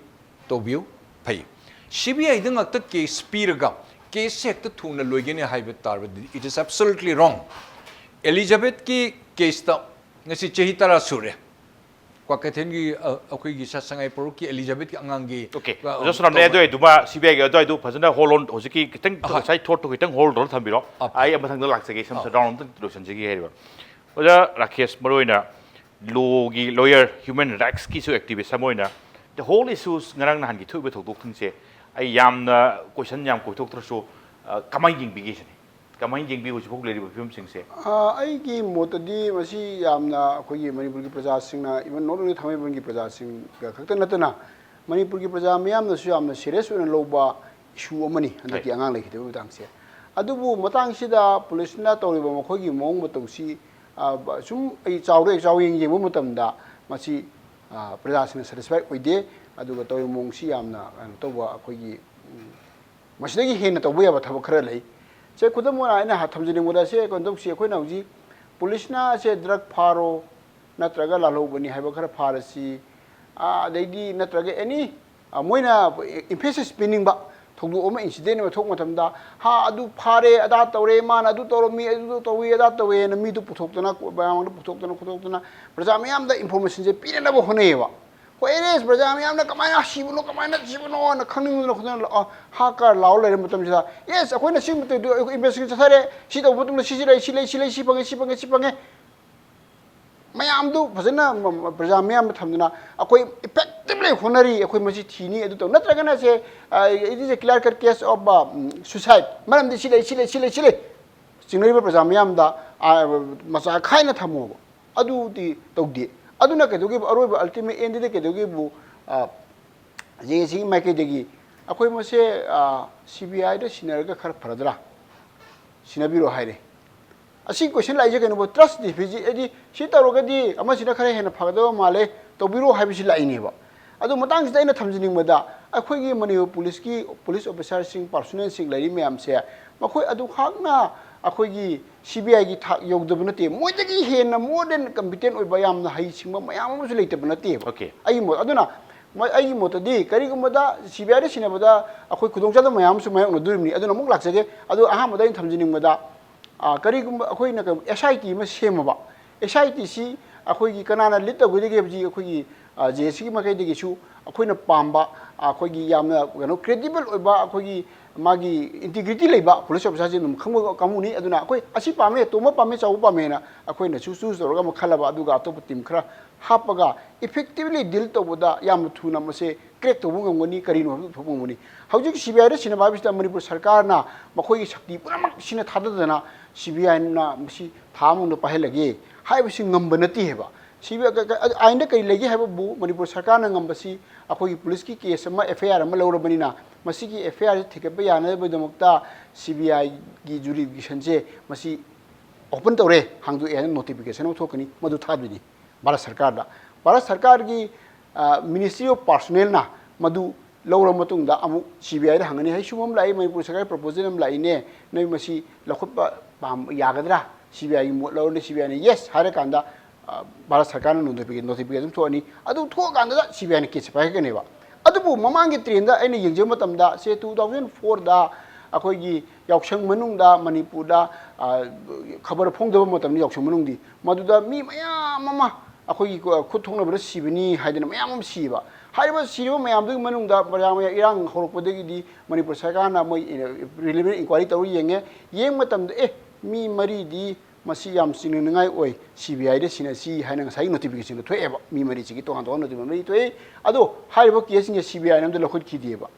ꯇꯧꯕꯤꯌꯨ, ꯐꯩ꯫ C B I ꯗ ꯉꯥꯛꯇ case ꯄꯤꯔꯒ case ꯁꯦ ꯍꯦꯛꯇ ꯊꯨꯅ ꯂꯣꯏꯒꯅꯤ ꯍꯥꯏꯕ ꯇꯥꯔꯕꯗꯤ, it is absolutely wrong꯫ ꯑꯦꯂꯤꯖꯥꯕꯦꯊꯀꯤ case ꯇ ꯉꯁꯤ ꯆꯍꯤ ꯇꯔꯥ ꯁꯨꯔꯦ꯫ ꯀ꯭ꯋꯥꯀꯩꯊꯦꯜꯒꯤ, ꯑ, ꯑꯩꯈꯣꯏꯒꯤ ꯁ-, ꯁꯉꯥꯏ ꯄ꯭ꯔꯧꯛꯀꯤ ꯑꯦꯂꯤꯖꯥꯕꯦꯊꯀꯤ ꯑꯉꯥꯡꯒꯤ, OK, ꯑ, ꯑꯣꯖꯥ ꯁꯣꯅꯥꯝꯅꯦ, ꯇꯧꯕ꯫ ꯑꯗꯨꯋꯥꯏꯗꯨꯃ C B I ꯒꯤ ꯑꯗꯨꯋꯥꯏꯗꯨ ꯐꯖꯅ hold on, ꯍꯧꯖꯤꯛꯀꯤ ꯈꯤꯇꯪ ꯑꯍꯣꯏ꯫ ꯉꯁꯥꯏ thought ꯇꯨ ꯈꯤꯇꯪ hold on ꯇꯧꯔ ꯊꯝꯕꯤꯔꯣ꯫ ꯑ, ꯑꯩ ꯃꯊꯪꯗ ꯂꯥꯛꯆꯒꯦ, ꯁꯝ ꯑ꯫ Round ꯑꯝꯇꯪ ꯂꯣꯏꯁꯤꯟꯖꯒꯦ ꯍꯥꯏꯔꯤꯕ꯫ ꯑꯣꯖꯥ ꯔꯥꯀꯦꯁ, ꯃꯔꯨ ꯑꯣꯏꯅ law ꯒꯤ lawyer, human rights ꯀꯤꯁꯨ activist ꯑꯃ ꯑꯣꯏꯅ, the whole issues, ꯉꯔꯥꯡ ꯅꯍꯥꯟꯒꯤ ꯊꯣꯛꯏꯕ ꯊꯧꯗꯣꯛꯁꯤꯡꯁꯦ ꯑꯩ ꯌꯥꯝꯅ question ꯌꯥꯝ ꯀꯣꯏꯊꯣꯛꯇ꯭ꯔꯁꯨ, ꯑ, ꯀꯃꯥꯏꯅ ꯌꯦꯡꯕꯤꯒꯦ ꯁꯤꯅꯤ? ꯀꯃꯥꯏꯅ ꯌꯦꯡꯕꯤ ꯍꯧꯖꯤꯛ ꯐꯥꯎ ꯂꯩꯔꯤꯕ ꯐꯤꯕꯝꯁꯤꯡꯁꯦ? ꯑ, ꯑꯩꯒꯤ ꯃꯣꯠꯇꯗꯤ ꯃꯁꯤ ꯌꯥꯝꯅ ꯑꯩꯈꯣꯏꯒꯤ ꯃꯅꯤꯄꯨꯔꯒꯤ ꯄ꯭ꯔꯖꯥꯁꯤꯡꯅ, even not only ꯊꯥꯡꯃꯩꯕꯟꯒꯤ ꯄ꯭ꯔꯖꯥꯁꯤꯡꯒ ꯈꯛꯇ ꯅꯠꯇꯅ ꯃꯅꯤꯄꯨꯔꯒꯤ ꯄ꯭ꯔꯖꯥ ꯃꯤꯌꯥꯝꯅꯁꯨ ꯌꯥꯝꯅ serious ꯑꯣꯏꯅ ꯂꯧꯕ issue ꯑꯃꯅꯤ ꯍꯟꯗꯛꯀꯤ ꯍꯣꯏ꯫ ꯑꯉꯥꯡ ꯂꯩꯈꯤꯗꯕꯒꯤ ꯃꯇꯥꯡꯁꯦ꯫ ꯑꯗꯨꯕꯨ ꯃꯇꯥꯡꯁꯤꯗ ꯄꯨꯂꯤꯁꯅ ꯇꯧꯔꯤꯕ ꯃꯈꯣꯏꯒꯤ ꯃꯑꯣꯡ ꯃꯇꯧꯁꯤ, ꯑ, ꯕ-, ꯁꯨꯝ ꯑꯩ ꯆꯥꯎꯔ-, ꯆꯥꯎꯌꯦꯡ ꯌꯦꯡꯕ ꯃꯇꯝꯗ ꯃꯁꯤ, ꯑ, ꯄ꯭ꯔꯖꯥꯁꯤꯡꯅ satisfy ꯑꯣꯏꯗꯦ꯫ ꯑꯗꯨꯒ ꯇꯧꯔꯤꯕ ꯃꯑꯣꯡꯁꯤ ꯌꯥꯝꯅ ꯀꯩꯅꯣ ꯇꯧꯕ, ꯑꯩꯈꯣꯏꯒꯤ, ꯎꯝ, ꯃꯁꯤꯗꯒꯤ ꯍꯦꯟꯅ ꯇꯧꯕ ꯌꯥꯕ ꯊꯕꯛ ꯈꯔ ꯂꯩ꯫ ꯁꯦ, ꯈꯨꯗꯝ ꯑꯣꯏꯅ ꯑꯩꯅ ꯍꯥ-, ꯊꯝꯖꯅꯤꯡꯕꯗ, ꯁꯦ, ꯀꯩꯅꯣ ꯇꯧꯁꯤ, ꯑꯩꯈꯣꯏꯅ ꯍꯧꯖꯤꯛ ꯄꯨꯂꯤꯁꯅ ꯁꯦ drug ꯐꯥꯔꯣ ꯅꯠꯇ꯭ꯔꯒ ꯂꯥꯜꯍꯧꯕꯅꯤ ꯍꯥꯏꯕ ꯈꯔ ꯐꯥꯔꯁꯤ, ꯑ, ꯑꯗꯩꯗꯤ ꯅꯠꯇ꯭ꯔꯒ any, ꯑ, ꯃꯣꯏꯅ emphasis ꯄꯤꯅꯤꯡꯕ ꯊꯧꯗꯣꯛ ꯑꯃ, incident ꯑꯃ ꯊꯣꯛꯄ ꯃꯇꯝꯗ, "ꯍꯥ, ꯑꯗꯨ ꯐꯥꯔꯦ, ꯑꯗꯥ ꯇꯧꯔꯦ, ꯃꯥꯅ ꯑꯗꯨ ꯇꯧꯔꯝꯃꯤ, ꯑꯗꯨ ꯇꯧꯏ, ꯑꯗꯥ ꯇꯧꯏ" ꯍꯥꯏꯅ ꯃꯤꯗꯨ ꯄꯨꯊꯣꯛꯇꯅ, ꯃꯌꯥꯝꯗ ꯄꯨꯊꯣꯛꯇꯅ ꯈꯣꯠꯇꯣꯛꯇꯅ ꯄ꯭ꯔꯖꯥ ꯃꯌꯥꯝꯗ informationꯁꯦ ꯄꯤꯅꯅꯕ ꯍꯣꯠꯅꯩꯌꯦꯕ꯫ Whereas ꯄ꯭ꯔꯖꯥ ꯃꯌꯥꯝꯅ ꯀꯃꯥꯏꯅ ꯁꯤꯕꯅꯣ, ꯀꯃꯥꯏꯅ ꯁꯤꯕꯅꯣꯅ ꯈꯪꯅꯤꯡꯗꯅ ꯈꯣꯠꯇꯅ, ꯑ, ꯍꯥ ꯀꯥꯔ ꯂꯥꯎꯔ ꯂꯩꯔꯕ ꯃꯇꯝꯁꯤꯗ, "Yes, ꯑꯩꯈꯣꯏꯅ ꯁꯤ ꯃꯇꯝꯗꯨ ꯑꯩꯈꯣꯏ investigation ꯆꯠꯊꯔꯦ, ꯁꯤ ꯇꯧꯕ ꯃꯇꯨꯡꯗ ꯁꯤꯁꯤ ꯂꯩ, ꯁꯤ ꯂꯩ, ꯁꯤ ꯂꯩ, ꯁꯤ ꯐꯪꯉꯦ, ꯁꯤ ꯐꯪꯉꯦ, ꯁꯤ ꯐꯪꯉꯦ"꯫ ꯃꯌꯥꯝꯗꯨ ꯐꯖꯅ ꯃ-, ꯃ-, ꯄ꯭ꯔꯖꯥ ꯃꯌꯥꯝꯗ ꯊꯝꯗꯨꯅ ꯑꯩꯈꯣꯏ effectively ꯍꯣꯠꯅꯔꯤ, ꯑꯩꯈꯣꯏ ꯃꯁꯤ ꯊꯤꯅꯤ, ꯑꯗꯨ ꯇꯧ, ꯅꯠꯇ꯭ꯔꯒꯅ ꯁꯦ, ꯑ, "It is a clear cut case of, uh, suicide", ꯃꯔꯝꯗꯤ ꯁꯤ ꯂꯩ, ꯁꯤ ꯂꯩ, ꯁꯤ ꯂꯩ, ꯁꯤ ꯂꯩ, ꯆꯤꯡꯅꯔꯤꯕ ꯄ꯭ꯔꯖꯥ ꯃꯌꯥꯝꯗ, ꯑ, ꯃꯆꯥ ꯈꯥꯏꯅ ꯊꯝꯃꯣꯕ꯫ ꯑꯗꯨꯗꯤ ꯇꯧꯗꯦ꯫ ꯑꯗꯨꯅ ꯀꯩꯗꯧꯒꯦꯕ? ꯑꯔꯣꯏꯕ ultimate endꯗ ꯀꯩꯗꯧꯒꯦꯕꯨ, ꯑ, ꯖꯦ ꯑꯦ ꯁꯤꯒꯤ ꯃꯥꯏꯀꯩꯗꯒꯤ ꯑꯩꯈꯣꯏ ꯃꯁꯦ, ꯑ, ꯁꯤ ꯕꯤ ꯑꯥꯏꯗ ꯁꯤꯟꯅꯔꯒ ꯈꯔ ꯐꯔꯗ꯭ꯔꯥ? ꯁꯤꯟꯅꯕꯤꯔꯣ ꯍꯥꯏꯔꯦ꯫ ꯑꯁꯤ question ꯂꯥꯛꯏꯁꯦ ꯀꯩꯅꯣꯕ? Trust deficit, ꯍꯥꯏꯗꯤ ꯁꯤ ꯇꯧꯔꯒꯗꯤ ꯑꯃꯁꯤꯅ ꯈꯔ ꯍꯦꯟꯅ ꯐꯒꯗꯕ ꯃꯥꯜꯂꯦ, ꯇꯧꯕꯤꯔꯣ ꯍꯥꯏꯕꯁꯤ ꯂꯥꯛꯏꯅꯦꯕ꯫ ꯑꯗꯣ ꯃꯇꯥꯡꯁꯤꯗ ꯑꯩꯅ ꯊꯝꯖꯅꯤꯡꯕꯗ, ꯑꯩꯈꯣꯏꯒꯤ ꯃꯅꯤꯄꯨꯔ ꯄꯨꯂꯤꯁꯀꯤ, ꯄꯨꯂꯤꯁ officerꯁꯤꯡ, personnelꯁꯤꯡ ꯂꯩꯔꯤ ꯃꯌꯥꯝꯁꯦ, ꯃꯈꯣꯏ ꯑꯗꯨꯈꯛꯅ ꯑꯩꯈꯣꯏꯒꯤ ꯁꯤ ꯕꯤ ꯑꯥꯏꯒꯤ ꯊꯥꯛ ꯌꯧꯗꯕ ꯅꯠꯇꯦ, ꯃꯣꯏꯗꯒꯤ ꯍꯦꯟꯅ more than competent ꯑꯣꯏꯕ ꯌꯥꯝꯅ ꯍꯩꯁꯤꯡꯕ ꯃꯌꯥꯝ ꯑꯃꯁꯨ ꯂꯩꯇꯕ ꯅꯠꯇꯦꯕ꯫ Okay. ꯑꯩꯒꯤ ꯃꯣꯠ, ꯑꯗꯨꯅ ꯃ-, ꯑꯩꯒꯤ ꯃꯣꯠꯇꯗꯤ ꯀꯔꯤꯒꯨꯝꯕꯗ ꯁꯤ ꯕꯤ ꯑꯥꯏꯗ ꯁꯤꯟꯅꯕꯗ ꯑꯩꯈꯣꯏ ꯈꯨꯗꯣꯡꯆꯥꯗꯕ ꯃꯌꯥꯝ ꯑꯃꯁꯨ ꯃꯥꯌꯣꯛꯅꯗꯣꯔꯤꯕꯅꯤ꯫ ꯑꯗꯨꯅ ꯑꯃꯨꯛ ꯂꯥꯛꯆꯒꯦ꯫ ꯑꯗꯣ ꯑꯍꯥꯟꯕꯗ ꯑꯩꯅ ꯊꯝꯖꯅꯤꯡꯕꯗ, ꯑ, ꯀꯔꯤꯒꯨꯝꯕ ꯑꯩꯈꯣꯏꯅ ꯀꯩꯅꯣ, ꯑꯦꯁ ꯑꯥꯏ ꯇꯤ ꯑꯃ ꯁꯦꯝꯃꯕ, ꯑꯦꯁ ꯑꯥꯏ ꯇꯤꯁꯤ ꯑꯩꯈꯣꯏꯒꯤ ꯀꯅꯥꯅ lead ꯇꯧꯒꯗꯒꯦ ꯍꯥꯏꯕꯁꯤ ꯑꯩꯈꯣꯏꯒꯤ, ꯑ, ꯖꯦ ꯑꯦ ꯁꯤꯒꯤ ꯃꯥꯏꯀꯩꯗꯒꯤꯁꯨ ꯑꯩꯈꯣꯏꯅ ꯄꯥꯝꯕ, ꯑ, ꯑꯩꯈꯣꯏꯒꯤ ꯌꯥꯝꯅ ꯀꯩꯅꯣ, credible ꯑꯣꯏꯕ, ꯑꯩꯈꯣꯏꯒꯤ ꯃꯥꯒꯤ integrity ꯂꯩꯕ police officerꯁꯤ ꯑꯗꯨꯝ ꯈꯪꯕ ꯀꯥꯡꯕꯨꯅꯤ꯫ ꯑꯗꯨꯅ ꯑꯩꯈꯣꯏ ꯑꯁꯤ ꯄꯥꯝꯃꯦ, ꯇꯣꯝꯕ ꯄꯥꯝꯃꯦ, ꯆꯥꯎꯕ ꯄꯥꯝꯃꯦꯅ ꯑꯩꯈꯣꯏꯅꯁꯨ choose ꯇꯧꯔꯒ ꯑꯃ ꯈꯜꯂꯕ, ꯑꯗꯨꯒ ꯑꯇꯣꯞꯄ team ꯈꯔ ꯍꯥꯞꯄꯒ effectively deal ꯇꯧꯕꯗ ꯌꯥꯝꯅ ꯊꯨꯅ ꯃꯁꯦ crack ꯇꯧꯕ ꯉꯝꯒꯅꯤ, ꯀꯔꯤꯅꯣ ꯍꯥꯏꯕꯗꯨ ꯄꯨꯊꯣꯛꯄ ꯉꯝꯒꯅꯤ꯫ ꯍꯧꯖꯤꯛ ꯁꯤ ꯕꯤ ꯑꯥꯏꯗ ꯁꯤꯟꯅꯕ ꯍꯥꯏꯕꯁꯤꯗ ꯃꯅꯤꯄꯨꯔ ꯁꯔꯀꯥꯔꯅ ꯃꯈꯣꯏꯒꯤ ꯁꯛꯇꯤ ꯄꯨꯝꯅꯃꯛ ꯁꯤꯅ ꯊꯥꯗꯗꯅ ꯁꯤ ꯕꯤ ꯑꯥꯏꯅ ꯃꯁꯤ ꯊꯥ ꯑꯃ ꯃꯅꯨꯡꯗ ꯄꯥꯏꯍꯜꯂꯒꯦ ꯍꯥꯏꯕꯁꯤ ꯉꯝꯕ ꯅꯠꯇꯦ ꯍꯥꯏꯕ꯫ ꯁꯤ ꯕꯤ ꯑꯥꯏ, ꯀ-, ꯀ-, ꯑꯥꯏꯟꯗ ꯀꯔꯤ ꯂꯩꯒꯦ ꯍꯥꯏꯕꯕꯨ ꯃꯅꯤꯄꯨꯔ ꯁꯔꯀꯥꯔꯅ ꯉꯝꯕꯁꯤ ꯑꯩꯈꯣꯏꯒꯤ ꯄꯨꯂꯤꯁꯀꯤ case ꯑꯃ, ꯑꯦꯐ ꯑꯥꯏ ꯑꯥꯔ ꯑꯃ ꯂꯧꯔꯕꯅꯤꯅ ꯃꯁꯤꯒꯤ ꯑꯦꯐ ꯑꯥꯏ ꯑꯥꯔꯁꯤ ꯊꯤꯒꯠꯄ ꯌꯥꯅꯕꯒꯤꯗꯃꯛꯇ ꯁꯤ ꯕꯤ ꯑꯥꯏꯒꯤ jurisdictionꯁꯦ ꯃꯁꯤ open ꯇꯧꯔꯦ, ꯍꯥꯡꯗꯣꯛꯑꯦ ꯍꯥꯏꯅ notification ꯑꯃ ꯊꯣꯛꯀꯅꯤ, ꯃꯗꯨ ꯊꯥꯗꯣꯏꯅꯤ ꯚꯥꯔꯠ ꯁꯔꯀꯥꯔꯗ꯫ ꯚꯥꯔꯠ ꯁꯔꯀꯥꯔꯒꯤ, ꯑ, Ministry of Personnelꯅ ꯃꯗꯨ ꯂꯧꯔꯕ ꯃꯇꯨꯡꯗ ꯑꯃꯨꯛ ꯁꯤ ꯕꯤ ꯑꯥꯏꯗ ꯍꯪꯒꯅꯤ, "ꯍꯩ, ꯁꯤꯒꯨꯝꯕ ꯑꯃ ꯂꯥꯛꯏ, ꯃꯅꯤꯄꯨꯔ ꯁꯔꯀꯥꯔꯒꯤ proposal ꯑꯃ ꯂꯥꯛꯏꯅꯦ, ꯅꯣꯏ ꯃꯁꯤ ꯂꯧꯈꯠꯄ ꯄꯥꯝ-, ꯌꯥꯒꯗ꯭ꯔꯥ?" ꯁꯤ ꯕꯤ ꯑꯥꯏꯒꯤ ꯃꯣꯠ ꯂꯧꯔꯅꯤ, ꯁꯤ ꯕꯤ ꯑꯥꯏꯅ yes ꯍꯥꯏꯔꯀꯥꯟꯗ, ꯑ, ꯚꯥꯔꯠ ꯁꯔꯀꯥꯔꯅ notification, notification ꯊꯣꯛꯑꯅꯤ꯫ ꯑꯗꯨ ꯊꯣꯛꯑꯀꯥꯟꯗ ꯁꯤ ꯕꯤ ꯑꯥꯏꯅ case ꯄꯥꯏꯈꯠꯀꯅꯦꯕ꯫ ꯑꯗꯨꯕꯨ ꯃꯃꯥꯡꯒꯤ ꯇ꯭ꯔꯦꯟꯗ ꯑꯩꯅ ꯌꯦꯡꯖꯕ ꯃꯇꯝꯗ, ꯁꯦ, ꯇꯨ ꯊꯥꯎꯖꯟ ꯐꯣꯔꯗ ꯑꯩꯈꯣꯏꯒꯤ ꯌꯥꯎꯁꯪ ꯃꯅꯨꯡꯗ ꯃꯅꯤꯄꯨꯔꯗ, ꯑ, ꯈꯕꯔ ꯐꯣꯡꯗꯕ ꯃꯇꯝꯅꯤ, ꯌꯥꯎꯁꯪ ꯃꯅꯨꯡꯗꯤ, ꯃꯗꯨꯗ ꯃꯤ ꯃꯌꯥꯝ ꯑꯃ ꯑꯩꯈꯣꯏꯒꯤ ꯈꯨꯠ ꯊꯣꯛꯅꯕꯗ ꯁꯤꯕꯅꯤ ꯍꯥꯏꯗꯅ ꯃꯌꯥꯝ ꯑꯃ ꯁꯤꯕ꯫ ꯍꯥꯏꯔꯤꯕ ꯁꯤꯔꯤꯕ ꯃꯌꯥꯝꯗꯨꯒꯤ ꯃꯅꯨꯡꯗ ꯃꯌꯥꯝ ꯏꯔꯥꯡ ꯍꯧꯔꯛꯄꯗꯒꯤꯗꯤ ꯃꯅꯤꯄꯨꯔ ꯁꯔꯀꯥꯔꯅ ꯃꯣꯏ preliminary inquiry ꯇꯧꯔ ꯌꯦꯡꯉꯦ꯫ ꯌꯦꯡꯕ ꯃꯇꯝꯗ, ꯑꯦ, ꯃꯤ ꯃꯔꯤꯗꯤ ꯃꯁꯤ ꯌꯥꯝ ꯆꯤꯡꯅꯅꯤꯡꯉꯥꯏ ꯑꯣꯏ, ꯁꯤ ꯕꯤ ꯑꯥꯏꯗ ꯁꯤꯟꯅꯁꯤ ꯍꯥꯏꯅ ꯉꯁꯥꯏꯒꯤ notificationꯗꯣ ꯊꯣꯛꯑꯦꯕ꯫ ꯃꯤ ꯃꯔꯤꯁꯤꯒꯤ ꯇꯣꯉꯥꯟ ꯇꯣꯉꯥꯟꯕ notification ꯃꯔꯤ ꯊꯣꯛꯑꯦ꯫ ꯑꯗꯣ ꯍꯥꯏꯔꯤꯕ caseꯁꯤꯡꯁꯦ ꯁꯤ ꯕꯤ ꯑꯥꯏꯅ ꯑꯝꯇ ꯂꯧꯈꯠꯈꯤꯗꯦꯕ꯫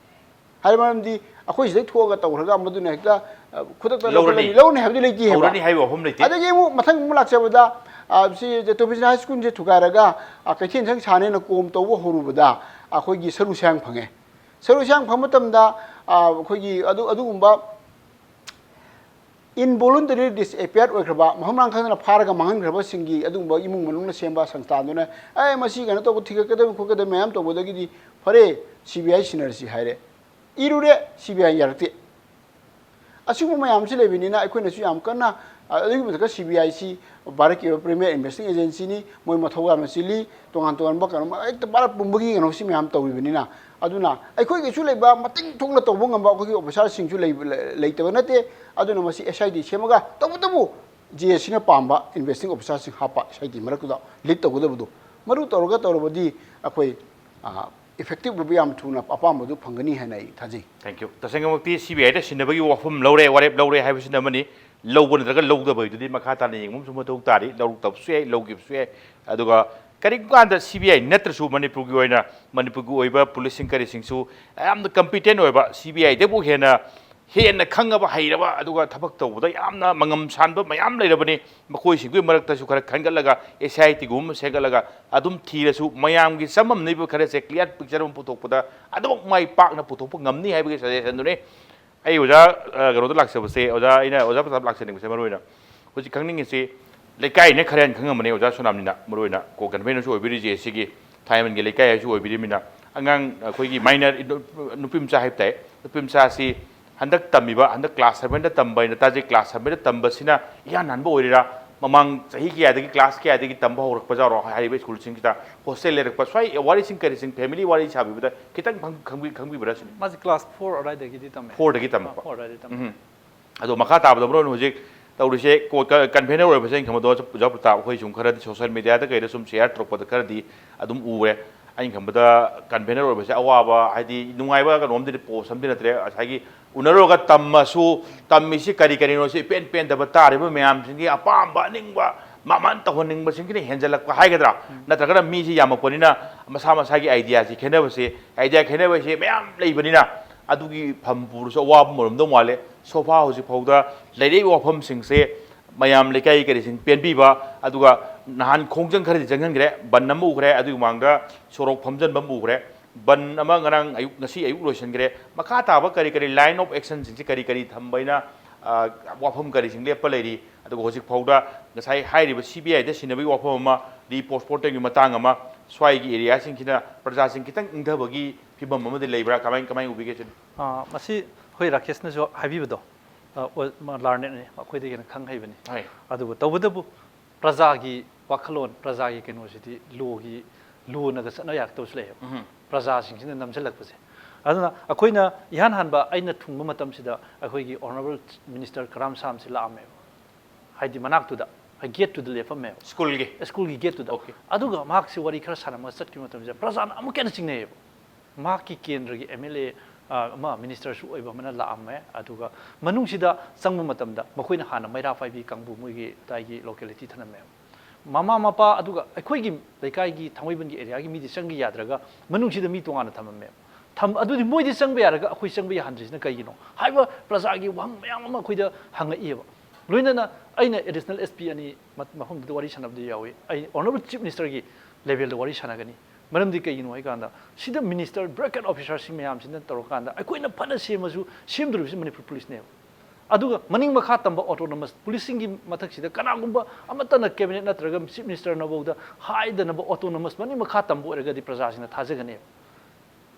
ꯍꯥꯏꯔꯤꯕ ꯃꯔꯝꯗꯤ ꯑꯩꯈꯣꯏ ꯁꯤꯗꯩ ꯊꯣꯛꯑꯒ ꯇꯧꯈ꯭ꯔꯒ ꯃꯗꯨꯅ ꯍꯦꯛꯇ, ꯑ, ꯈꯨꯗꯛꯇ ꯂꯧꯔꯅꯤ꯫ ꯂꯧꯈꯠꯂꯅꯤ, ꯂꯧꯔꯅꯤ ꯍꯥꯏꯕꯗꯤ ꯂꯩꯇꯦ ꯍꯥꯏꯕ꯫ ꯇꯧꯔꯅꯤ ꯍꯥꯏꯕ ꯋꯥꯐꯝ ꯂꯩꯇꯦ꯫ ꯑꯗꯒꯤ ꯑꯃꯨꯛ ꯃꯊꯪ ꯑꯃꯨꯛ ꯂꯥꯛꯆꯕꯗ, ꯑ, ꯁꯤ ꯇꯣꯄꯤꯁ ꯍꯥꯏ ꯁ꯭ꯀꯨꯜꯁꯦ ꯊꯨꯒꯥꯏꯔꯒ, ꯑ, ꯀꯩꯊꯦꯜ ꯁꯪ ꯁꯥꯅꯦꯅ ꯀꯣꯝ ꯇꯧꯕ ꯍꯧꯔꯨꯕꯗ ꯑꯩꯈꯣꯏꯒꯤ ꯁꯔꯨ ꯁꯌꯥꯡ ꯐꯪꯉꯦ꯫ ꯁꯔꯨ ꯁꯌꯥꯡ ꯐꯪꯕ ꯃꯇꯝꯗ, ꯑ, ꯑꯩꯈꯣꯏꯒꯤ ꯑꯗꯨ, ꯑꯗꯨꯒꯨꯝꯕ involuntary disappear ꯑꯣꯏꯈ꯭ꯔꯕ, ꯃꯐꯝ ꯃꯔꯥꯡ ꯈꯪꯗꯅ ꯐꯥꯔꯒ ꯃꯥꯡꯍꯟꯈ꯭ꯔꯕꯁꯤꯡꯒꯤ ꯑꯗꯨꯒꯨꯝꯕ ꯏꯃꯨꯡ ꯃꯅꯨꯡꯅ ꯁꯦꯝꯕ ꯁꯪꯁꯊꯥꯟꯗꯨꯅ, "ꯑꯦ, ꯃꯁꯤ ꯀꯩꯅꯣ ꯇꯧꯕ, ꯊꯤꯒꯠꯀꯗꯕꯅꯤ ꯈꯣꯠꯀꯗꯕꯅꯤ" ꯃꯌꯥꯝ ꯇꯧꯕꯗꯒꯤꯗꯤ ꯐꯔꯦ, ꯁꯤ ꯕꯤ ꯑꯥꯏ ꯁꯤꯟꯅꯔꯁꯤ ꯍꯥꯏꯔꯦ꯫ ꯏꯔꯨꯔꯦ, ꯁꯤ ꯕꯤ ꯑꯥꯏ ꯌꯥꯔꯛꯇꯦ꯫ ꯑꯁꯤꯒꯨꯝꯕ ꯃꯌꯥꯝꯁꯤ ꯂꯩꯕꯅꯤꯅ ꯑꯩꯈꯣꯏꯅꯁꯨ ꯌꯥꯝ ꯀꯟꯅ, ꯑ, ꯑꯗꯨꯒꯤ ꯃꯊꯛꯇ ꯁꯤ ꯕꯤ ꯑꯥꯏꯁꯤ ꯚꯥꯔꯠꯀꯤ ꯑꯣꯏꯕ premier investigation agencyꯅꯤ, ꯃꯣꯏ ꯃꯊꯧ ꯌꯥꯝꯅ ꯆꯤꯜꯂꯤ, ꯇꯣꯉꯥꯟ ꯇꯣꯉꯥꯟꯕ ꯀꯩꯅꯣ ꯍꯦꯛꯇ ꯚꯥꯔꯠ ꯄꯨꯝꯕꯒꯤ ꯀꯩꯅꯣꯁꯤ ꯃꯌꯥꯝ ꯇꯧꯔꯤꯕꯅꯤꯅ꯫ ꯑꯗꯨꯅ ꯑꯩꯈꯣꯏꯒꯤꯁꯨ ꯂꯩꯕ ꯃꯇꯤꯛ ꯊꯣꯛꯅ ꯇꯧꯕ ꯉꯝꯕ ꯑꯩꯈꯣꯏꯒꯤ officerꯁꯤꯡꯁꯨ ꯂꯩꯕ, ꯂꯩ-, ꯂꯩꯇꯕ ꯅꯠꯇꯦ꯫ ꯑꯗꯨꯅ ꯃꯁꯤ S I T ꯁꯦꯝꯃꯒ, ꯇꯧꯕꯇꯕꯨ J S Cꯅ ꯄꯥꯝꯕ investigating officerꯁꯤꯡ ꯍꯥꯞꯄ, S I T ꯃꯔꯛꯇꯨꯗ lead ꯇꯧꯒꯗꯕꯗꯣ, ꯃꯔꯨ ꯇꯧꯔꯒ ꯇꯧꯔꯕꯗꯤ ꯑꯩꯈꯣꯏ, ꯑ, effective ꯑꯣꯏꯕ ꯌꯥꯝ ꯊꯨꯅ ꯑꯄꯥꯝꯕꯗꯨ ꯐꯪꯒꯅꯤ ꯍꯥꯏꯅ ꯑꯩ ꯊꯥꯖꯩ꯫ Thank you꯫ ꯇꯁꯦꯡꯅꯃꯛꯇꯤ ꯁꯤ ꯕꯤ ꯑꯥꯏꯗ ꯁꯤꯟꯅꯕꯒꯤ ꯋꯥꯐꯝ ꯂꯧꯔꯦ, ꯋꯥꯔꯦꯞ ꯂꯧꯔꯦ ꯍꯥꯏꯕꯁꯤꯅ ꯑꯃꯅꯤ, ꯂꯧꯕ ꯅꯠꯇ꯭ꯔꯒ ꯂꯧꯗꯕꯒꯤꯗꯨꯗꯤ ꯃꯈꯥ ꯇꯥꯅ ꯌꯦꯡꯕ ꯑꯃꯁꯨ ꯃꯊꯧ ꯇꯥꯔꯤ꯫ ꯂꯧꯔꯛꯇꯕꯁꯨ ꯌꯥꯏ, ꯂꯧꯈꯤꯕꯁꯨ ꯌꯥꯏ꯫ ꯑꯗꯨꯒ ꯀꯔꯤꯒꯨꯝꯕ ꯀꯥꯟꯗ ꯁꯤ ꯕꯤ ꯑꯥꯏ ꯅꯠꯇ꯭ꯔꯁꯨ ꯃꯅꯤꯄꯨꯔꯒꯤ ꯑꯣꯏꯅ, ꯃꯅꯤꯄꯨꯔꯒꯤ ꯑꯣꯏꯕ ꯄꯨꯂꯤꯁꯁꯤꯡ ꯀꯔꯤꯁꯤꯡꯁꯨ ꯌꯥꯝꯅ competent ꯑꯣꯏꯕ, ꯁꯤ ꯕꯤ ꯑꯥꯏꯗꯕꯨ ꯍꯦꯟꯅ, ꯍꯦꯟꯅ ꯈꯪꯉꯕ, ꯍꯩꯔꯕ, ꯑꯗꯨꯒ ꯊꯕꯛ ꯇꯧꯕꯗ ꯌꯥꯝꯅ ꯃꯉꯝ ꯁꯥꯟꯕ ꯃꯌꯥꯝ ꯂꯩꯔꯕꯅꯤ꯫ ꯃꯈꯣꯏꯁꯤꯡꯗꯨꯒꯤ ꯃꯔꯛꯇꯁꯨ ꯈꯔ ꯈꯟꯒꯠꯂꯒ S I Tꯒꯨꯝꯕ ꯑꯃ ꯁꯦꯝꯒꯠꯂꯒ ꯑꯗꯨꯝ ꯊꯤꯔꯁꯨ, ꯃꯌꯥꯝꯒꯤ ꯆꯃꯝꯅꯕ ꯈꯔꯁꯦ clear picture ꯑꯃ ꯄꯨꯊꯣꯛꯄꯗ ꯑꯗꯨꯃꯛ ꯃꯥꯏ ꯄꯥꯛꯅ ꯄꯨꯊꯣꯛꯄ ꯉꯝꯅꯤ ꯍꯥꯏꯕꯒꯤ suggestionꯗꯨꯅꯤ꯫ ꯑꯩ ꯑꯣꯖꯥ, ꯑ, ꯀꯩꯅꯣꯗ ꯂꯥꯛꯆꯕꯁꯦ, ꯑꯣꯖꯥ, ꯑꯩꯅ ꯑꯣꯖꯥ ꯄ꯭ꯔꯇꯥꯞ ꯂꯥꯛꯆꯅꯤꯡꯕꯁꯦ ꯃꯔꯨ ꯑꯣꯏꯅ ꯍꯧꯖꯤꯛ ꯈꯪꯅꯤꯡꯉꯤꯁꯤ, ꯂꯩꯀꯥꯏꯅ ꯈꯔ ꯍꯦꯟꯅ ꯈꯪꯉꯝꯃꯅꯤ ꯑꯣꯖꯥ ꯁꯣꯅꯥꯝꯅꯤꯅ, ꯃꯔꯨ ꯑꯣꯏꯅ co-convenerꯁꯨ ꯑꯣꯏꯕꯤꯔꯤꯁꯦ, ꯁꯤꯒꯤ ꯊꯥꯏꯃꯟꯒꯤ ꯂꯩꯀꯥꯏ ꯍꯥꯏꯁꯨ ꯑꯣꯏꯕꯤꯔꯤꯕꯅꯤꯅ, ꯑꯉꯥꯡ ꯑꯩꯈꯣꯏꯒꯤ minor ꯅꯨ-, ꯅꯨꯄꯤ ꯃꯆꯥ ꯍꯥꯏꯕ ꯇꯥꯏ, ꯅꯨꯄꯤ ꯃꯆꯥꯁꯤ ꯍꯟꯗꯛ ꯇꯝꯃꯤꯕ, ꯍꯟꯗꯛ class sevenꯗ ꯇꯝꯕ ꯍꯥꯏꯅ ꯇꯥꯖꯩ, class sevenꯗ ꯇꯝꯕꯁꯤꯅ ꯏꯍꯥꯟ ꯍꯥꯟꯕ ꯑꯣꯏꯔꯤꯔꯥ? ꯃꯃꯥꯡ ꯆꯍꯤ ꯀꯌꯥꯗꯒꯤ, ꯀ꯭ꯂꯥꯁ ꯀꯌꯥꯗꯒꯤ ꯇꯝꯕ ꯍꯧꯔꯛꯄꯖꯥꯠꯔꯣ ꯍꯥꯏꯔꯤꯕ ꯁ꯭ꯀꯨꯜꯁꯤꯡꯁꯤꯗ? ꯍꯣꯁꯇꯦꯜ ꯂꯩꯔꯛꯄ, ꯁ꯭ꯋꯥꯏ ꯋꯥꯔꯤꯁꯤꯡ ꯀꯔꯤꯁꯤꯡ, ꯐꯦꯃꯤꯂꯤ ꯋꯥꯔꯤ ꯁꯥꯕꯤꯕꯗ ꯈꯤꯇꯪ ꯈꯪ- ꯈꯪꯕꯤ- ꯈꯪꯕꯤꯕ꯭ꯔꯥ ꯁꯤꯅꯤ? ꯃꯥꯁꯦ ꯀ꯭ꯂꯥꯁ ꯐꯣꯔ ꯑꯗꯥꯏꯗꯒꯤꯗꯤ ꯇꯝꯃꯦ꯫ ꯐꯣꯔꯗꯒꯤ ꯇꯝꯃꯛꯄ? ꯐꯣꯔ ꯑꯗꯥꯏꯗꯒꯤ ꯇꯝꯃꯦ꯫ ꯎꯝ꯫ ꯑꯗꯣ ꯃꯈꯥ ꯇꯥꯕꯗ ꯃꯔꯨ ꯑꯣꯏꯅ ꯍꯧꯖꯤꯛ ꯇꯧꯔꯤꯁꯦ, ꯀꯣ- ꯀ- ꯀꯟꯚꯦꯅꯔ ꯑꯣꯏꯕꯁꯦ ꯑꯩꯅ ꯈꯟꯕꯗ ꯑꯣꯖꯥ ꯄ꯭ꯔꯇꯥꯞ, ꯑꯩꯈꯣꯏ ꯁꯨꯝ ꯈꯔꯗꯤ ꯁꯣꯁꯦꯜ ꯃꯦꯗꯤꯌꯥꯗ ꯀꯩꯗ ꯁꯨꯝ ꯁꯤꯌꯥꯔ ꯇꯧꯔꯛꯄꯗ ꯈꯔꯗꯤ ꯑꯗꯨꯝ ꯎꯔꯦ꯫ ꯑꯩꯅ ꯈꯟꯕꯗ ꯀꯟꯚꯦꯅꯔ ꯑꯣꯏꯕꯁꯦ ꯑꯋꯥꯕ, ꯍꯥꯏꯗꯤ ꯅꯨꯡꯉꯥꯏꯕ ꯀꯩꯅꯣꯝꯗꯤ ꯄꯣꯁ ꯑꯃꯗꯤ ꯅꯠꯇ꯭ꯔꯦ꯫ ꯉꯁꯥꯏꯒꯤ ꯎꯅꯔꯨꯔꯒ ꯇꯝꯃꯁꯨ, ꯇꯝꯃꯤꯁꯤ ꯀꯔꯤ ꯀꯔꯤꯅꯣ ꯁꯤ ꯏꯄꯦꯟ ꯄꯦꯟꯗꯕ, ꯇꯥꯔꯤꯕ ꯃꯌꯥꯝꯁꯤꯡꯒꯤ ꯑꯄꯥꯝꯕ ꯑꯅꯤꯡꯕ ꯃꯃꯜ ꯇꯧꯍꯟꯅꯤꯡꯕꯁꯤꯡꯁꯤꯅ ꯍꯦꯟꯖꯜꯂꯛꯄ ꯍꯥꯏꯒꯗ꯭ꯔꯥ? ꯅꯠꯇ꯭ꯔꯒꯅ ꯃꯤꯁꯤ ꯌꯥꯝꯃꯛꯄꯅꯤꯅ ꯃꯁꯥ ꯃꯁꯥꯒꯤ ꯑꯥꯏꯗꯤꯌꯥꯁꯤ ꯈꯦꯠꯅꯕꯁꯦ, ꯑꯥꯏꯗꯤꯌꯥ ꯈꯦꯠꯅꯕꯁꯦ ꯃꯌꯥꯝ ꯂꯩꯕꯅꯤꯅ ꯑꯗꯨꯒꯤ ꯐꯝ ꯄꯨꯔꯁꯨ ꯑꯋꯥꯕ ꯑꯃ ꯑꯣꯏꯔꯝꯗꯧ ꯃꯥꯜꯂꯦ꯫ ꯁꯣꯐꯥ ꯍꯧꯖꯤꯛ ꯐꯥꯎꯗ ꯂꯩꯔꯛꯏꯕ ꯋꯥꯐꯝꯁꯤꯡꯁꯦ ꯃꯌꯥꯝ ꯂꯩꯀꯥꯏ ꯀꯔꯤꯁꯤꯡ ꯄꯦꯟꯕꯤꯕ, ꯑꯗꯨꯒ ꯅꯍꯥꯟ ꯈꯣꯡꯖꯪ ꯈꯔꯗꯤ ꯆꯪꯍꯟꯈ꯭ꯔꯦ, ꯕꯟ ꯑꯃ ꯎꯈ꯭ꯔꯦ, ꯑꯗꯨꯒꯤ ꯃꯃꯥꯡꯗ ꯁꯣꯔꯣꯛ ꯐꯝꯖꯟꯕ ꯑꯃ ꯎꯈ꯭ꯔꯦ, ꯕꯟ ꯑꯃ ꯉꯔꯥꯡ ꯑꯌꯨꯛ, ꯉꯁꯤ ꯑꯌꯨꯛ ꯂꯣꯏꯁꯤꯟꯈ꯭ꯔꯦ꯫ ꯃꯈꯥ ꯇꯥꯕ ꯀꯔꯤ ꯀꯔꯤ line of action ꯁꯤꯡꯁꯤ ꯀꯔꯤ ꯀꯔꯤ ꯊꯝꯕ ꯑꯩꯅ, ꯑ, ꯋꯥꯐꯝ ꯀꯔꯤꯁꯤꯡ ꯂꯦꯞꯄ ꯂꯩꯔꯤ? ꯑꯗꯨꯒ ꯍꯧꯖꯤꯛ ꯐꯥꯎꯗ ꯉꯁꯥꯏ ꯍꯥꯏꯔꯤꯕ ꯁꯤ ꯕꯤ ꯑꯥꯏꯗ ꯁꯤꯟꯅꯕꯒꯤ ꯋꯥꯐꯝ ꯑꯃ, ꯔꯤ ꯄꯣꯁꯄꯣꯟꯃꯦꯟꯒꯤ ꯃꯇꯥꯡ ꯑꯃ, ꯁ꯭ꯋꯥꯏꯒꯤ ꯑꯦꯔꯤꯌꯥꯁꯤꯡꯁꯤꯅ ꯄ꯭ꯔꯖꯥꯁꯤꯡ ꯈꯤꯇꯪ ꯏꯪꯊꯕꯒꯤ ꯐꯤꯕꯝ ꯑꯃꯗꯤ ꯂꯩꯕ꯭ꯔꯥ? ꯀꯃꯥꯏ ꯀꯃꯥꯏ ꯎꯕꯤꯒꯦ ꯁꯤꯅꯤ? ꯑꯥ, ꯃꯁꯤ ꯑꯩꯈꯣꯏ ꯔꯥꯀꯦꯁꯅꯁꯨ ꯍꯥꯏꯕꯤꯕꯗꯣ, ꯑ, ꯑꯣ-, ꯃꯥ ꯂꯥꯔꯅꯦꯠꯅꯤ, ꯑꯩꯈꯣꯏꯗꯒꯤ ꯍꯦꯟꯅ ꯈꯪ ꯍꯩꯕꯅꯤ꯫ ꯍꯣꯏ꯫ ꯑꯗꯨꯕꯨ ꯇꯧꯕꯇꯕꯨ ꯄ꯭ꯔꯖꯥꯒꯤ ꯋꯥꯈꯜꯂꯣꯟ, ꯄ꯭ꯔꯖꯥꯒꯤ ꯀꯩꯅꯣꯁꯤꯗꯤ ꯂꯣꯒꯤ, ꯂꯣꯅꯒ ꯆꯠꯅ ꯌꯥꯔꯛꯇꯕꯁꯨ ꯂꯩꯌꯦꯕ꯫ ꯎꯝ꯫ ꯄ꯭ꯔꯖꯥꯁꯤꯡꯁꯤꯅ ꯅꯝꯁꯤꯜꯂꯛꯄꯁꯦ꯫ ꯑꯗꯨꯅ ꯑꯩꯈꯣꯏꯅ ꯏꯍꯥꯟ ꯍꯥꯟꯕ ꯑꯩꯅ ꯊꯨꯡꯕ ꯃꯇꯝꯁꯤꯗ ꯑꯩꯈꯣꯏꯒꯤ ꯑꯣꯅꯔꯦꯕꯜ ꯃꯤꯅꯤꯁꯇꯔ ꯀꯔꯥꯝ ꯁꯥꯝꯁꯦ ꯂꯥꯛꯑꯝꯃꯦꯕ, ꯍꯥꯏꯗꯤ ꯃꯅꯥꯛꯇꯨꯗ, ꯒꯦꯠꯇꯨꯗ ꯂꯦꯞꯄꯝꯃꯦꯕ꯫ ꯁ꯭ꯀꯨꯜꯒꯤ? ꯁ꯭ꯀꯨꯜꯒꯤ ꯒꯦꯠꯇꯨꯗ꯫ Okay. ꯑꯗꯨꯒ ꯃꯍꯥꯛꯁꯦ ꯋꯥꯔꯤ ꯈꯔ ꯁꯥꯟꯅꯔꯝꯃꯒ ꯆꯠꯈꯤꯕ ꯃꯇꯝꯁꯤꯗ ꯄ꯭ꯔꯖꯥꯅ ꯑꯃꯨꯛꯀ ꯍꯦꯟꯅ ꯆꯤꯡꯅꯩꯌꯦꯕ꯫ ꯃꯍꯥꯛꯀꯤ ꯀꯦꯟꯗ꯭ꯔꯒꯤ ꯑꯦꯝ ꯑꯦꯜ ꯑꯦ, ꯑ, ꯑꯃ ꯃꯤꯅꯤꯁꯇꯔꯁꯨ ꯑꯣꯏꯕ ꯑꯃꯅ ꯂꯥꯛꯑꯝꯃꯦ꯫ ꯑꯗꯨꯒ ꯃꯅꯨꯡꯁꯤꯗ ꯆꯪꯕ ꯃꯇꯝꯗ ꯃꯈꯣꯏꯅ ꯍꯥꯟꯅ ꯃꯩꯔꯥ ꯄꯥꯏꯕꯤ ꯀꯥꯡꯕꯨ ꯃꯣꯏꯒꯤ ꯑꯗꯥꯏꯒꯤ ꯂꯣꯀꯦꯂꯤꯇꯤ ꯊꯅꯝꯃꯦꯕ꯫ ꯃꯃꯥ ꯃꯄꯥ ꯑꯗꯨꯒ ꯑꯩꯈꯣꯏꯒꯤ ꯂꯩꯀꯥꯏꯒꯤ ꯊꯥꯡꯃꯩꯕꯟꯒꯤ ꯑꯦꯔꯤꯌꯥꯒꯤ ꯃꯤꯗꯤ ꯆꯪꯒꯦ ꯌꯥꯗ꯭ꯔꯒ ꯃꯅꯨꯡꯁꯤꯗ ꯃꯤ ꯇꯣꯉꯥꯟꯅ ꯊꯝꯃꯝꯃꯦꯕ꯫ ꯊꯝ-, ꯑꯗꯨꯗꯤ ꯃꯣꯏꯗꯤ ꯆꯪꯕ ꯌꯥꯔꯒ ꯑꯩꯈꯣꯏ ꯆꯪꯕ ꯌꯥꯍꯟꯗ꯭ꯔꯤꯁꯤꯅ ꯀꯩꯒꯤꯅꯣ ꯍꯥꯏꯕ ꯄ꯭ꯔꯖꯥꯒꯤ ꯋꯥꯍꯪ ꯃꯌꯥꯝ ꯑꯃ ꯑꯩꯈꯣꯏꯗ ꯍꯪꯉꯛꯏꯑꯕ꯫ ꯂꯣꯏꯅꯅ ꯑꯩꯅ ꯑꯦꯗꯤꯁꯅꯦꯜ ꯑꯦꯁ ꯄꯤ ꯑꯅꯤ ꯃ-, ꯃꯐꯝꯗꯨꯗ ꯋꯥꯔꯤ ꯁꯥꯟꯅꯕꯗꯤ ꯌꯥꯎꯏ꯫ ꯑꯩ ꯑꯣꯅꯔꯦꯕꯜ ꯆꯤꯐ ꯃꯤꯅꯤꯁꯇꯔꯒꯤ ꯂꯦꯚꯦꯜꯗ ꯋꯥꯔꯤ ꯁꯥꯟꯅꯒꯅꯤ꯫ ꯃꯔꯝꯗꯤ ꯀꯩꯒꯤꯅꯣ ꯍꯥꯏꯀꯥꯟꯗ ꯁꯤꯗ ꯃꯤꯅꯤꯁꯇꯔ, ꯕ꯭ꯔꯦꯀꯦꯠ ꯑꯣꯐꯤꯁꯥꯔꯁꯤꯡ ꯃꯌꯥꯝꯁꯤꯅ ꯇꯧꯔꯀꯥꯟꯗ ꯑꯩꯈꯣꯏꯅ ꯐꯅ ꯁꯦꯝꯃꯁꯨ ꯁꯦꯝꯗꯣꯔꯤꯕꯁꯤ ꯃꯅꯤꯄꯨꯔ ꯄꯨꯂꯤꯁꯅꯦꯕ꯫ ꯑꯗꯨꯒ ꯃꯅꯤꯡ ꯃꯈꯥ ꯇꯝꯕ ꯑꯣꯇꯣꯅꯣꯃꯁ ꯄꯨꯂꯤꯁꯁꯤꯡꯒꯤ ꯃꯊꯛꯁꯤꯗ ꯀꯅꯥꯒꯨꯝꯕ ꯑꯃꯠꯇꯅ ꯀꯦꯕꯤꯅꯦꯠ ꯅꯠꯇ꯭ꯔꯒ ꯆꯤꯐ ꯃꯤꯅꯤꯁꯇꯔꯅꯐꯥꯎꯗ ꯍꯥꯏꯗꯅꯕ ꯑꯣꯇꯣꯅꯣꯃꯁ ꯃꯅꯤꯡ ꯃꯈꯥ ꯇꯝꯕ ꯑꯣꯏꯔꯒꯗꯤ ꯄ꯭ꯔꯖꯥꯁꯤꯡꯅ ꯊꯥꯖꯒꯅꯦꯕ꯫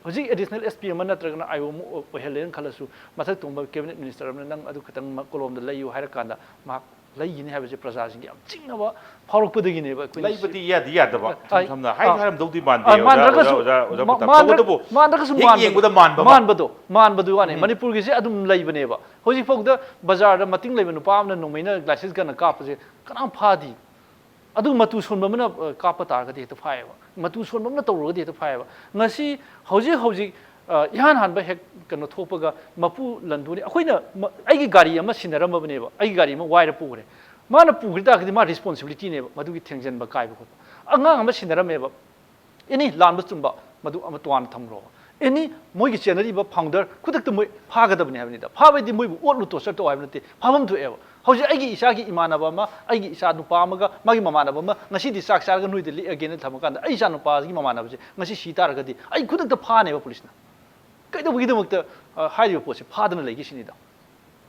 ꯍꯧꯖꯤꯛ ꯑꯦꯗꯤꯁꯅꯦꯜ ꯑꯦꯁ ꯄꯤ ꯑꯃ ꯅꯠꯇ꯭ꯔꯒꯅ ꯑꯥꯏ ꯑꯣ ꯑꯃ ꯑꯣꯏꯍꯜꯂꯦꯅ ꯈꯜꯂꯁꯨ, ꯃꯊꯛ ꯊꯣꯡꯕ ꯀꯦꯕꯤꯅꯦꯠ ꯃꯤꯅꯤꯁꯇꯔ ꯑꯃꯅ "ꯅꯪ ꯑꯗꯨ ꯈꯤꯇꯪ ꯃ-, ꯀꯣꯂꯣꯝꯗ ꯂꯩꯌꯨ" ꯍꯥꯏꯔꯀꯥꯟꯗ ꯃꯍꯥꯛ ꯂꯩꯒꯅꯤ ꯍꯥꯏꯕꯁꯦ ꯄ꯭ꯔꯖꯥꯁꯤꯡꯒꯤ ꯌꯥꯝ ꯆꯤꯡꯅꯕ ꯐꯥꯎꯔꯛꯄꯗꯒꯤ ꯅꯦꯕ ꯑꯩꯈꯣꯏꯅ ꯁꯤ- ꯂꯩꯕꯗꯤ ꯌꯥꯗꯤ ꯌꯥꯗꯕ꯫ ꯑ, ꯏꯁꯝ ꯁꯝꯅ ꯍꯥꯏꯗꯤ ꯑ, ꯍꯥꯏꯔꯝꯗꯧꯗꯤ ꯃꯥꯟꯗꯦ, ꯑ, ꯑꯣꯖꯥ, ꯃꯥꯟꯗ꯭ꯔꯒꯁꯨ ꯑꯣꯖꯥ, ꯑꯣꯖꯥ ꯃꯥ- ꯄꯇꯥ꯫ ꯃꯥꯟꯗ꯭ꯔ- ꯇꯧꯕꯇꯕꯨ ꯃꯥꯟꯗ꯭ꯔꯒꯁꯨ ꯍꯦꯛ ꯃꯥꯟꯕꯗꯣ- ꯌꯦꯡꯕꯗ ꯃꯥꯟꯕ ꯑꯃ꯫ ꯃꯥꯟꯕꯗꯣ ꯃꯥꯟꯕꯗꯨ ꯋꯥꯅꯤ꯫ ꯃꯅꯤꯄꯨꯔꯒꯤꯁꯦ ꯑꯗꯨꯝ ꯂꯩꯕꯅꯦꯕ꯫ ꯍꯧꯖꯤꯛꯐꯥꯎꯗ ꯕꯖꯥꯔꯗ ꯃꯇꯤꯡ ꯂꯩꯕ ꯅꯨꯄꯥ ꯑꯃꯅ ꯅꯣꯡꯃꯩꯅ ꯂꯥꯏꯁꯦꯟꯁ ꯀꯟꯅ ꯀꯥꯞꯄꯁꯦ ꯀꯅꯥꯝ ꯐꯥꯗꯤ꯫ ꯑꯗꯨ ꯃꯇꯨ ꯁꯣꯟꯕ ꯑꯃꯅ ꯑ, ꯀꯥꯞꯄ ꯇꯥꯔꯒꯗꯤ ꯍꯦꯛꯇ ꯐꯥꯏꯌꯦꯕ꯫ ꯃꯇꯨ ꯁꯣꯟꯕ ꯑꯃꯅ ꯇꯧꯔꯨꯔꯒꯗꯤ ꯍꯦꯛꯇ ꯐꯥꯏꯌꯦꯕ꯫ ꯉꯁꯤ ꯍꯧꯖꯤꯛ ꯍꯧꯖꯤꯛ ꯑ, ꯏꯍꯥꯟ ꯍꯥꯟꯕ ꯍꯦꯛ ꯀꯩꯅꯣ ꯊꯣꯛꯄꯒ ꯃꯄꯨ ꯂꯟꯗꯨꯅꯤ꯫ ꯑꯩꯈꯣꯏꯅ ꯃ- ꯑꯩꯒꯤ ꯒꯥꯔꯤ ꯑꯃ ꯁꯤꯟꯅꯔꯝꯃꯕꯅꯦꯕ, ꯑꯩꯒꯤ ꯒꯥꯔꯤ ꯑꯃ ꯋꯥꯏꯔ ꯄꯨꯈ꯭ꯔꯦ꯫ ꯃꯥꯅ ꯄꯨꯈ꯭ꯔ ꯇꯥꯔꯒꯗꯤ ꯃꯥ ꯔꯦꯁꯄꯣꯟꯁꯤꯕꯤꯂꯤꯇꯤꯅꯦꯕ ꯃꯗꯨꯒꯤ ꯊꯦꯡꯖꯤꯟꯕ ꯀꯥꯏꯕ ꯈꯣꯠꯄ꯫ ꯑꯉꯥꯡ ꯑꯃ ꯁꯤꯟꯅꯔꯝꯃꯦꯕ, ꯑꯦꯅꯤ ꯂꯥꯟꯕ ꯆꯨꯝꯕ ꯃꯗꯨ ꯑꯃ ꯇꯣꯉꯥꯟꯅ ꯊꯝꯈ꯭ꯔꯣꯕ꯫ ꯑꯦꯅꯤ ꯃꯣꯏꯒꯤ ꯆꯦꯟꯅꯔꯤꯕ ꯐꯥꯎꯟꯗꯔ ꯈꯨꯗꯛꯇ ꯃꯣꯏ ꯐꯥꯒꯗꯕꯅꯤ ꯍꯥꯏꯕꯅꯤꯗ꯫ ꯐꯥꯕꯩꯗꯤ ꯃꯣꯏꯕꯨ ꯑꯣꯠꯂꯨ ꯇꯣꯔꯆꯔ ꯇꯧ ꯍꯥꯏꯕ ꯅꯠꯇꯦ, ꯐꯥꯐꯝ ꯊꯣꯛꯑꯦꯕ꯫ ꯍꯧꯖꯤꯛ ꯑꯩꯒꯤ ꯏꯆꯥꯒꯤ ꯏꯃꯥꯟꯅꯕ ꯑꯃ, ꯑꯩꯒꯤ ꯏꯆꯥ ꯅꯨꯄꯥ ꯑꯃꯒ ꯃꯥꯒꯤ ꯃꯃꯥꯟꯅꯕ ꯑꯃ ꯉꯁꯤꯗꯤ ꯆꯥꯛ ꯆꯥꯔꯒ ꯅꯣꯏꯗ ꯂꯦꯛꯑꯒꯦꯅ ꯊꯝꯃꯀꯥꯟꯗ ꯑꯩ ꯏꯆꯥ ꯅꯨꯄꯥꯁꯤꯒꯤ ꯃꯃꯥꯟꯅꯕꯁꯦ ꯉꯁꯤ ꯁꯤ ꯇꯥꯔꯒꯗꯤ ꯑꯩ ꯈꯨꯗꯛꯇ ꯐꯥꯅꯦꯕ ꯄꯨꯂꯤꯁꯅ꯫ ꯀꯩꯗꯧꯕꯒꯤꯗꯃꯛꯇ ꯑ, ꯍꯥꯏꯔꯤꯕ ꯄꯣꯠꯁꯦ ꯐꯥꯗꯅ ꯂꯩꯒꯦ ꯁꯤꯅꯤꯗ꯫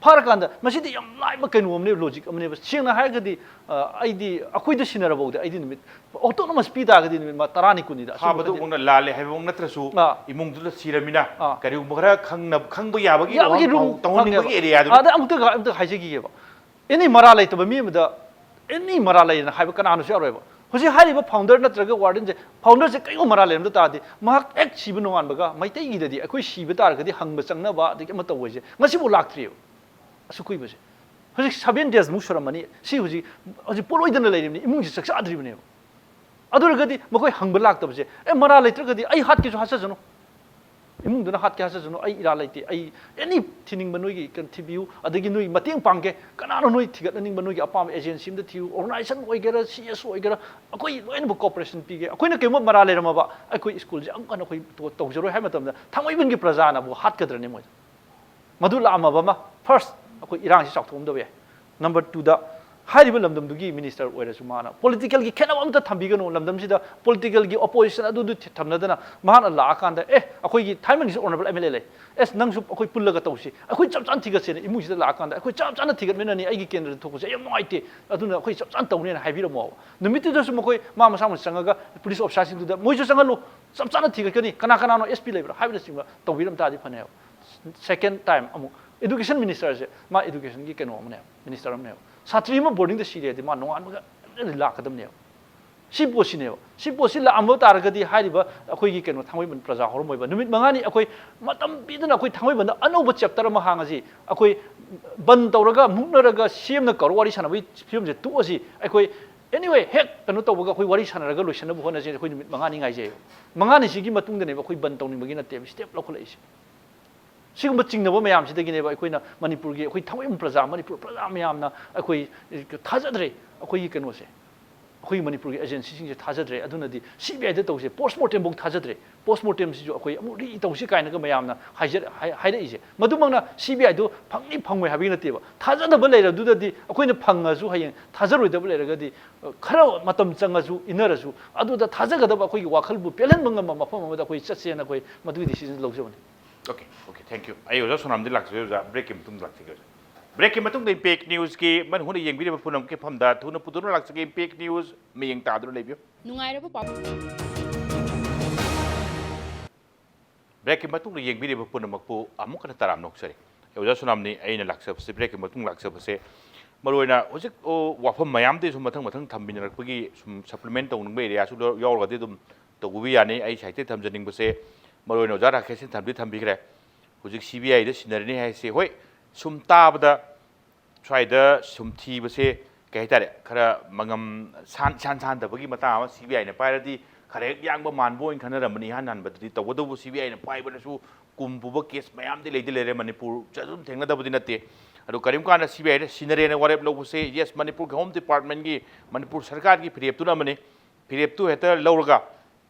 ꯐꯥꯔꯀꯥꯟꯗ ꯃꯁꯤꯗꯤ ꯌꯥꯝ ꯂꯥꯏꯕ ꯀꯩꯅꯣ ꯑꯃꯅꯦꯕ, ꯂꯣꯖꯤꯛ ꯑꯃꯅꯦꯕ꯫ ꯁꯦꯡꯅ ꯍꯥꯏꯔꯒꯗꯤ ꯑ, ꯑꯩꯗꯤ ꯑꯩꯈꯣꯏꯗ ꯁꯤꯟꯅꯔꯐꯥꯎꯗ ꯑꯩꯗꯤ ꯅꯨꯃꯤꯠ ꯑꯣꯇꯣꯅꯣꯃꯁ ꯄꯤ ꯇꯥꯔꯒꯗꯤ ꯅꯨꯃꯤꯠ ꯃ- ꯇꯔꯥꯅꯤ ꯀꯨꯟꯅꯤꯗ ꯑꯁꯤꯒꯨꯝꯕ ꯈꯇꯗꯤ- ꯐꯥꯕꯗꯨꯃꯛꯅ ꯂꯥꯜꯂꯦ ꯍꯥꯏꯕꯃꯛ ꯅꯠꯇ꯭ꯔꯁꯨ ꯑꯥ꯫ ꯏꯃꯨꯡꯗꯨꯗ ꯁꯤꯔꯃꯤꯅ ꯑꯥ꯫ ꯀꯔꯤꯒꯨꯝꯕ ꯈꯔ ꯈꯪꯅ ꯈꯪꯕ ꯌꯥꯕꯒꯤ ꯌꯥꯕꯒꯤ ꯋꯥꯐꯝ ꯔꯨꯝ ꯇꯧꯍꯟꯅꯤꯡꯕꯒꯤ ꯐꯪꯉꯦꯕ꯫ ꯑꯦꯔꯤꯌꯥꯗꯨ ꯑꯗ ꯑꯃꯨꯛꯇ ꯑꯃꯨꯛꯇ ꯍꯥꯏꯖꯈꯤꯒꯦꯕ꯫ ꯑꯦꯅꯤ ꯃꯔꯥ ꯂꯩꯇꯕ ꯃꯤ ꯑꯃꯗ ꯑꯦꯅꯤ ꯃꯔꯥ ꯂꯩꯅ ꯍꯥꯏꯕ ꯀꯅꯥꯅꯁꯨ ꯌꯥꯔꯣꯏꯕ꯫ ꯍꯧꯖꯤꯛ ꯍꯥꯏꯔꯤꯕ ꯐꯥꯎꯟꯗꯔ ꯅꯠꯇ꯭ꯔꯒ ꯋꯥꯔꯗꯦꯟꯁꯦ, ꯐꯥꯎꯟꯗꯔꯁꯦ ꯀꯩꯒꯨꯝꯕ ꯃꯔꯥ ꯂꯩꯔꯝꯗ ꯇꯥꯔꯗꯤ ꯃꯍꯥꯛ ꯍꯦꯛ ꯁꯤꯕ ꯅꯣꯡꯉꯥꯟꯕꯒ ꯃꯩꯇꯩꯒꯤꯗꯗꯤ ꯑꯩꯈꯣꯏ ꯁꯤꯕ ꯇꯥꯔꯒꯗꯤ ꯍꯪꯕ ꯆꯪꯅꯕ ꯑꯗꯒꯤ ꯑꯃ ꯇꯧꯕꯁꯦ ꯉꯁꯤꯐꯥꯎ ꯂꯥꯛꯇ꯭ꯔꯤꯑꯕ꯫ ꯑꯁꯨꯛ ꯀꯨꯏꯕꯁꯦ ꯍꯧꯖꯤꯛ ꯁꯚꯦꯟ ꯗꯦꯖꯃꯨꯛ ꯁꯨꯔꯝꯃꯅꯤ꯫ ꯁꯤ ꯍꯧꯖꯤꯛ ꯍꯧꯖꯤꯛ ꯄꯣꯠꯂꯣꯏꯗꯅ ꯂꯩꯔꯤꯕꯅꯤ, ꯏꯃꯨꯡꯁꯤ ꯆꯥꯛ ꯆꯥꯗ꯭ꯔꯤꯕꯅꯦꯕ꯫ ꯑꯗꯨ ꯑꯣꯏꯔꯒꯗꯤ ꯃꯈꯣꯏ ꯍꯪꯕ ꯂꯥꯛꯇꯕꯁꯦ, ꯑꯦ ꯃꯔꯥ ꯂꯩꯇ꯭ꯔꯒꯗꯤ ꯑꯩ ꯍꯥꯠꯀꯦꯁꯨ ꯍꯥꯠꯆꯁꯅꯨ, ꯏꯃꯨꯡꯗꯨꯅ ꯍꯥꯠꯀꯦ ꯍꯥꯠꯆꯁꯅꯨ, ꯑꯩ ꯏꯔꯥ ꯂꯩꯇꯦ, ꯑꯩ ꯑꯦꯅꯤ ꯊꯤꯅꯤꯡꯕ ꯅꯣꯏꯒꯤ ꯀꯩꯅꯣ ꯊꯤꯕꯤꯌꯨ, ꯑꯗꯒꯤ ꯅꯣꯏ ꯃꯇꯦꯡ ꯄꯥꯡꯒꯦ, ꯀꯅꯥꯅꯣ ꯅꯣꯏ ꯊꯤꯒꯠꯅꯅꯤꯡꯕ ꯅꯣꯏꯒꯤ ꯑꯄꯥꯝꯕ ꯑꯦꯖꯦꯟꯁꯤ ꯑꯃꯗ ꯊꯤꯌꯨ, ꯑꯣꯔꯒꯅꯥꯏꯖꯦꯁꯟ ꯑꯣꯏꯒꯦꯔꯥ, ꯁꯤ ꯑꯦꯁ ꯑꯣꯏꯒꯦꯔꯥ, ꯑꯩꯈꯣꯏ ꯂꯣꯏꯅꯃꯛ ꯀꯣꯑꯣꯄꯔꯦꯁꯟ ꯄꯤꯒꯦ꯫ ꯑꯩꯈꯣꯏꯅ ꯀꯩꯒꯨꯝꯕ ꯃꯔꯥ ꯂꯩꯔꯝꯃꯕ ꯑꯩꯈꯣꯏ ꯁ꯭ꯀꯨꯜꯁꯦ ꯑꯃꯨꯛ ꯍꯟꯅ ꯑꯩꯈꯣꯏ ꯇꯧ- ꯇꯧꯖꯔꯣꯏ ꯍꯥꯏꯕ ꯃꯇꯝꯗ ꯊꯥꯡꯃꯩꯕꯟꯒꯤ ꯄ꯭ꯔꯖꯥꯅꯕꯨ ꯍꯥꯠꯀꯗ꯭ꯔꯅꯦ ꯃꯣꯏꯗ? ꯃꯗꯨ ꯂꯥꯛꯑꯝꯃꯕ ꯑꯃ, ꯐꯥꯔꯁ ꯑꯩꯈꯣꯏ ꯏꯔꯥꯡꯁꯤ ꯆꯥꯎꯊꯣꯛꯑꯝꯗꯕ ꯌꯥꯏ꯫ ꯅꯝꯕꯔ ꯇꯨꯗ ꯍꯥꯏꯔꯤꯕ ꯂꯝꯗꯝꯗꯨꯒꯤ ꯃꯤꯅꯤꯁꯇꯔ ꯑꯣꯏꯔꯁꯨ ꯃꯥꯅ ꯄꯣꯂꯤꯇꯤꯀꯦꯜꯒꯤ ꯈꯦꯠꯅꯕ ꯑꯝꯇ ꯊꯝꯕꯤꯒꯅꯨ, ꯂꯝꯗꯝꯁꯤꯗ ꯄꯣꯂꯤꯇꯤꯀꯦꯜꯒꯤ ꯑꯣꯄꯣꯖꯤꯁꯟ ꯑꯗꯨꯗꯨ ꯊꯝꯅꯗꯅ ꯃꯍꯥꯛꯅ ꯂꯥꯛꯑꯀꯥꯟꯗ ꯑꯦ ꯑꯩꯈꯣꯏꯒꯤ ꯊꯥꯏꯃꯟꯒꯤꯁꯨ ꯑꯣꯅꯔꯦꯕꯜ ꯑꯦꯝ ꯑꯦꯜ ꯑꯦ ꯂꯩ, ꯑꯦꯁ ꯅꯪꯁꯨ ꯑꯩꯈꯣꯏ ꯄꯨꯜꯂꯒ ꯇꯧꯁꯤ, ꯑꯩꯈꯣꯏ ꯆꯞ ꯆꯥꯅ ꯊꯤꯒꯠꯁꯦꯅ ꯏꯃꯨꯡꯁꯤꯗ ꯂꯥꯛꯑꯀꯥꯟꯗ ꯑꯩꯈꯣꯏ ꯆꯞ ꯆꯥꯅ ꯊꯤꯒꯠꯃꯤꯟꯅꯅꯤ, ꯑꯩꯒꯤ ꯀꯦꯟꯗ꯭ꯔꯗ ꯊꯣꯛꯄꯁꯦ ꯑꯩ ꯌꯥꯝ ꯅꯨꯡꯉꯥꯏꯇꯦ, ꯑꯗꯨꯅ ꯑꯩꯈꯣꯏ ꯆꯞ ꯆꯥꯅ ꯇꯧꯅꯦꯅ ꯍꯥꯏꯕꯤꯔꯝꯃꯣꯕ꯫ ꯅꯨꯃꯤꯠꯇꯨꯗꯁꯨ ꯃꯈꯣꯏ ꯃꯥ ꯃꯁꯥ ꯃꯁꯥ ꯆꯪꯉꯒ ꯄꯨꯂꯤꯁ ꯑꯣꯐꯤꯁꯥꯔꯁꯤꯡꯗꯨꯗ ꯃꯣꯏꯁꯨ ꯆꯪꯍꯜꯂꯨ, ꯆꯞ ꯆꯥꯅ ꯊꯤꯒꯠꯀꯅꯤ, ꯀꯅꯥ ꯀꯅꯥꯅꯣ ꯑꯦꯁ ꯄꯤ ꯂꯩꯕ꯭ꯔꯥ ꯍꯥꯏꯕꯅꯆꯤꯡꯕ ꯇꯧꯕꯤꯔꯝ ꯇꯥꯔꯗꯤ ꯐꯅꯦꯕ꯫ ꯁꯦꯀꯦꯟ ꯇꯥꯏꯝ ꯑꯃꯨꯛ ꯏꯗꯨꯀꯦꯁꯟ ꯃꯤꯅꯤꯁꯇꯔꯁꯦ ꯃꯥ ꯏꯗꯨꯀꯦꯁꯟꯒꯤ ꯀꯩꯅꯣ ꯑꯃꯅꯦꯕ, ꯃꯤꯅꯤꯁꯇꯔ ꯑꯃꯅꯦꯕ꯫ ꯁꯥꯇ꯭ꯔꯤ ꯑꯃ ꯕꯣꯔꯗꯤꯡꯗ ꯁꯤꯔꯦꯗꯤ ꯃꯥ ꯅꯣꯡꯉꯥꯟꯕꯒ ꯂꯥꯛꯀꯗꯕꯅꯦꯕ꯫ ꯁꯤ ꯄꯣꯠꯁꯤꯅꯦꯕ꯫ ꯁꯤ ꯄꯣꯠꯁꯤ ꯂꯥꯛꯑꯝꯕ ꯇꯥꯔꯒꯗꯤ ꯍꯥꯏꯔꯤꯕ ꯑꯩꯈꯣꯏꯒꯤ ꯀꯩꯅꯣ ꯊꯥꯡꯃꯩꯕꯟ ꯄ꯭ꯔꯖꯥ ꯍꯧꯔꯝꯃꯣꯏꯕ꯫ ꯅꯨꯃꯤꯠ ꯃꯉꯥꯅꯤ ꯑꯩꯈꯣꯏ ꯃꯇꯝ ꯄꯤꯗꯨꯅ ꯑꯩꯈꯣꯏ ꯊꯥꯡꯃꯩꯕꯟꯗ ꯑꯅꯧꯕ ꯆꯦꯞꯇꯔ ꯑꯃ ꯍꯥꯡꯉꯁꯤ꯫ ꯑꯩꯈꯣꯏ ꯕꯟ ꯇꯧꯔꯒ ꯃꯨꯛꯅꯔꯒ ꯁꯤ ꯑꯦꯝꯅ ꯀꯧꯔ ꯋꯥꯔꯤ ꯁꯥꯟꯅꯕꯒꯤ ꯐꯤꯕꯝꯁꯦ ꯇꯣꯛꯑꯁꯤ꯫ ꯑꯩꯈꯣꯏ anyway ꯍꯦꯛ ꯀꯩꯅꯣ ꯇꯧꯕꯒ ꯑꯩꯈꯣꯏ ꯋꯥꯔꯤ ꯁꯥꯟꯅꯔꯒ ꯂꯣꯏꯁꯤꯟꯅꯕ ꯍꯣꯠꯅꯁꯤ꯫ ꯑꯩꯈꯣꯏ ꯅꯨꯃꯤꯠ ꯃꯉꯥꯅꯤ ꯉꯥꯏꯖꯩ꯫ ꯃꯉꯥꯅꯤꯁꯤꯒꯤ ꯃꯇꯨꯡꯗꯅꯦꯕ ꯑꯩꯈꯣꯏ ꯕꯟ ꯇꯧꯅꯤꯡꯕꯒꯤ ꯅꯠꯇꯦꯕ ꯁ꯭ꯇꯦꯞ ꯂꯧꯈꯠꯂꯛꯏꯁꯦ꯫ ꯁꯤꯒꯨꯝꯕ ꯆꯤꯡꯅꯕ ꯃꯌꯥꯝꯁꯤꯗꯒꯤꯅꯦꯕ ꯑꯩꯈꯣꯏꯅ ꯃꯅꯤꯄꯨꯔꯒꯤ, ꯑꯩꯈꯣꯏ ꯊꯥꯡꯃꯩꯕꯟ ꯄ꯭ꯔꯖꯥ, ꯃꯅꯤꯄꯨꯔ ꯄ꯭ꯔꯖꯥ ꯃꯌꯥꯝꯅ ꯑꯩꯈꯣꯏ ꯊꯥꯖꯗ꯭ꯔꯦ꯫ ꯑꯩꯈꯣꯏꯒꯤ ꯀꯩꯅꯣꯁꯦ, ꯑꯩꯈꯣꯏꯒꯤ ꯃꯅꯤꯄꯨꯔꯒꯤ ꯑꯦꯖꯦꯟꯁꯤꯁꯤꯡꯁꯦ ꯊꯥꯖꯗ꯭ꯔꯦ꯫ ꯑꯗꯨꯅꯗꯤ ꯁꯤ ꯕꯤ ꯑꯥꯏꯗ ꯇꯧꯁꯦ, ꯄꯣꯁꯃꯣꯔꯇꯦꯝꯐꯧ ꯊꯥꯖꯗ꯭ꯔꯦ꯫ ꯄꯣꯁꯃꯣꯔꯇꯦꯝꯁꯤꯁꯨ ꯑꯩꯈꯣꯏ ꯑꯃꯨꯛ ꯔꯤ ꯇꯧꯁꯤ ꯀꯥꯏꯅꯒ ꯃꯌꯥꯝꯅ ꯍꯥꯏꯖ-, ꯍꯥꯏ-, ꯍꯥꯏꯔꯛꯏꯁꯦ꯫ ꯃꯗꯨꯃꯛꯅ ꯁꯤ ꯕꯤ ꯑꯥꯏꯗꯣ ꯐꯪꯅꯤ ꯐꯪꯉꯣꯏ ꯍꯥꯏꯕꯒꯤ ꯅꯠꯇꯦꯕ꯫ ꯊꯥꯖꯗꯕ ꯂꯩꯔꯗꯨꯗꯗꯤ ꯑꯩꯈꯣꯏꯅ ꯐꯪꯉꯁꯨ ꯍꯌꯦꯡ ꯊꯥꯖꯔꯣꯏꯗꯕ ꯂꯩꯔꯒꯗꯤ, ꯑ, ꯈꯔ ꯃꯇꯝ ꯆꯪꯉꯁꯨ ꯏꯟꯅꯔꯁꯨ ꯑꯗꯨꯗ ꯊꯥꯖꯒꯗꯕ ꯑꯩꯈꯣꯏꯒꯤ ꯋꯥꯈꯜꯕꯨ ꯄꯦꯜꯍꯟꯕ ꯉꯝꯕ ꯃꯐꯝ ꯑꯃꯗ ꯑꯩꯈꯣꯏ ꯆꯠꯁꯦꯅ ꯑꯩꯈꯣꯏ ꯃꯗꯨꯒꯤ ꯗꯤꯁꯤꯖꯟ ꯂꯧꯖꯕꯅꯤ꯫ Okay, okay, thank you. ꯑꯩ ꯑꯣꯖꯥ ꯁꯣꯅꯥꯝꯗꯤ ꯂꯥꯛꯆꯒꯦ ꯑꯣꯖꯥ, ꯕ꯭ꯔꯦꯛꯀꯤ ꯃꯇꯨꯡꯗ ꯂꯥꯛꯆꯒꯦ ꯑꯣꯖꯥ꯫ ꯕ꯭ꯔꯦꯛꯀꯤ ꯃꯇꯨꯡꯗ ꯏꯝꯄꯦꯛ ꯅ꯭ꯌꯨꯁꯀꯤ ꯃꯟ ꯍꯨꯅ ꯌꯦꯡꯕꯤꯔꯤꯕ ꯄꯨꯝꯅꯃꯛꯀꯤ ꯃꯐꯝꯗ ꯊꯨꯅ ꯄꯨꯗꯨꯅ ꯂꯥꯛꯆꯒꯦ꯫ ꯏꯝꯄꯦꯛ ꯅ꯭ꯌꯨꯁ ꯃꯤꯠꯌꯦꯡ ꯇꯥꯗꯨꯅ ꯂꯩꯕꯤꯌꯨ꯫ ꯅꯨꯡꯉꯥꯏꯔꯕ ꯄꯥꯎ꯫ ꯕ꯭ꯔꯦꯛꯀꯤ ꯃꯇꯨꯡꯗ ꯌꯦꯡꯕꯤꯔꯤꯕ ꯄꯨꯝꯅꯃꯛꯄꯨ ꯑꯃꯨꯛ ꯍꯟꯅ ꯇꯔꯥꯝꯅ ꯑꯣꯛꯆꯔꯤ꯫ ꯑꯣꯖꯥ ꯁꯣꯅꯥꯝꯅꯤ ꯑꯩꯅ ꯂꯥꯛꯆꯕꯁꯦ, ꯕ꯭ꯔꯦꯛꯀꯤ ꯃꯇꯨꯡ ꯂꯥꯛꯆꯕꯁꯦ, ꯃꯔꯨꯑꯣꯏꯅ ꯍꯧꯖꯤꯛ, ꯑꯣ, ꯋꯥꯐꯝ ꯃꯌꯥꯝꯗꯤ ꯁꯨꯝ ꯃꯊꯪ ꯃꯊꯪ ꯊꯝꯕꯤꯅꯔꯛꯄꯒꯤ ꯁꯨꯝ ꯁꯄ꯭ꯂꯤꯃꯦꯟ ꯇꯧꯅꯤꯡꯕ ꯑꯦꯔꯤꯌꯥꯁꯨ ꯂꯧ-, ꯌꯥꯎꯔꯒꯗꯤ ꯑꯗꯨꯝ ꯇꯧꯕꯤꯕ ꯌꯥꯅꯤ꯫ ꯑꯩ ꯁꯥꯏꯠꯇꯒꯤ ꯊꯝꯖꯅꯤꯡꯕꯁꯦ, ꯃꯔꯨꯑꯣꯏꯅ ꯑꯣꯖꯥ ꯔꯥꯀꯦꯁꯅ ꯊꯝꯗꯤ ꯊꯝꯕꯤꯈ꯭ꯔꯦ꯫ ꯍꯧꯖꯤꯛ ꯁꯤ ꯕꯤ ꯑꯥꯏꯗ ꯁꯤꯟꯅꯔꯅꯤ ꯍꯥꯏꯁꯦ, ꯍꯣꯏ, ꯁꯨꯝ ꯇꯥꯕꯗ ꯁ꯭ꯋꯥꯏꯗ ꯁꯨꯝ ꯊꯤꯕꯁꯦ, ꯀꯩ ꯍꯥꯏꯇꯥꯔꯦ, ꯈꯔ ꯃꯉꯝ ꯁꯥꯟ-, ꯏꯁꯥꯟ ꯁꯥꯟꯗꯕꯒꯤ ꯃꯇꯥꯡ ꯑꯃ, ꯁꯤ ꯕꯤ ꯑꯥꯏꯅ ꯄꯥꯏꯔꯗꯤ ꯈꯔ ꯍꯦꯛ ꯌꯥꯡꯕ ꯃꯥꯟꯕ ꯑꯣꯏꯅ ꯈꯟꯅꯔꯝꯕꯅꯤ ꯏꯍꯥꯟ ꯍꯥꯟꯕꯗꯗꯤ꯫ ꯇꯧꯕꯇꯕꯨ ꯁꯤ ꯕꯤ ꯑꯥꯏꯅ ꯄꯥꯏꯕꯅꯁꯨ ꯀꯨꯝ ꯄꯨꯕ ꯀꯦꯁ ꯃꯌꯥꯝꯗꯤ ꯂꯩꯗꯤ ꯂꯩꯔꯦ, ꯃꯅꯤꯄꯨꯔ ꯑꯗꯨꯝ ꯊꯦꯡꯅꯗꯕꯗꯤ ꯅꯠꯇꯦ꯫ ꯑꯗꯣ ꯀꯔꯤꯒꯨꯝꯕ ꯀꯥꯟꯗ ꯁꯤ ꯕꯤ ꯑꯥꯏꯅ ꯁꯤꯟꯅꯔꯦꯅ ꯋꯥꯔꯦꯞ ꯂꯧꯕꯁꯦ, ꯌꯦꯁ, ꯃꯅꯤꯄꯨꯔꯒꯤ ꯍꯣꯝ ꯗꯤꯄꯥꯔꯠꯃꯦꯟꯒꯤ, ꯃꯅꯤꯄꯨꯔ ꯁꯔꯀꯥꯔꯒꯤ ꯐꯤꯔꯦꯞꯇꯨꯅ ꯑꯃꯅꯤ꯫ ꯐꯤꯔꯦꯞꯇꯨ ꯍꯦꯛꯇ ꯂꯧꯔꯒ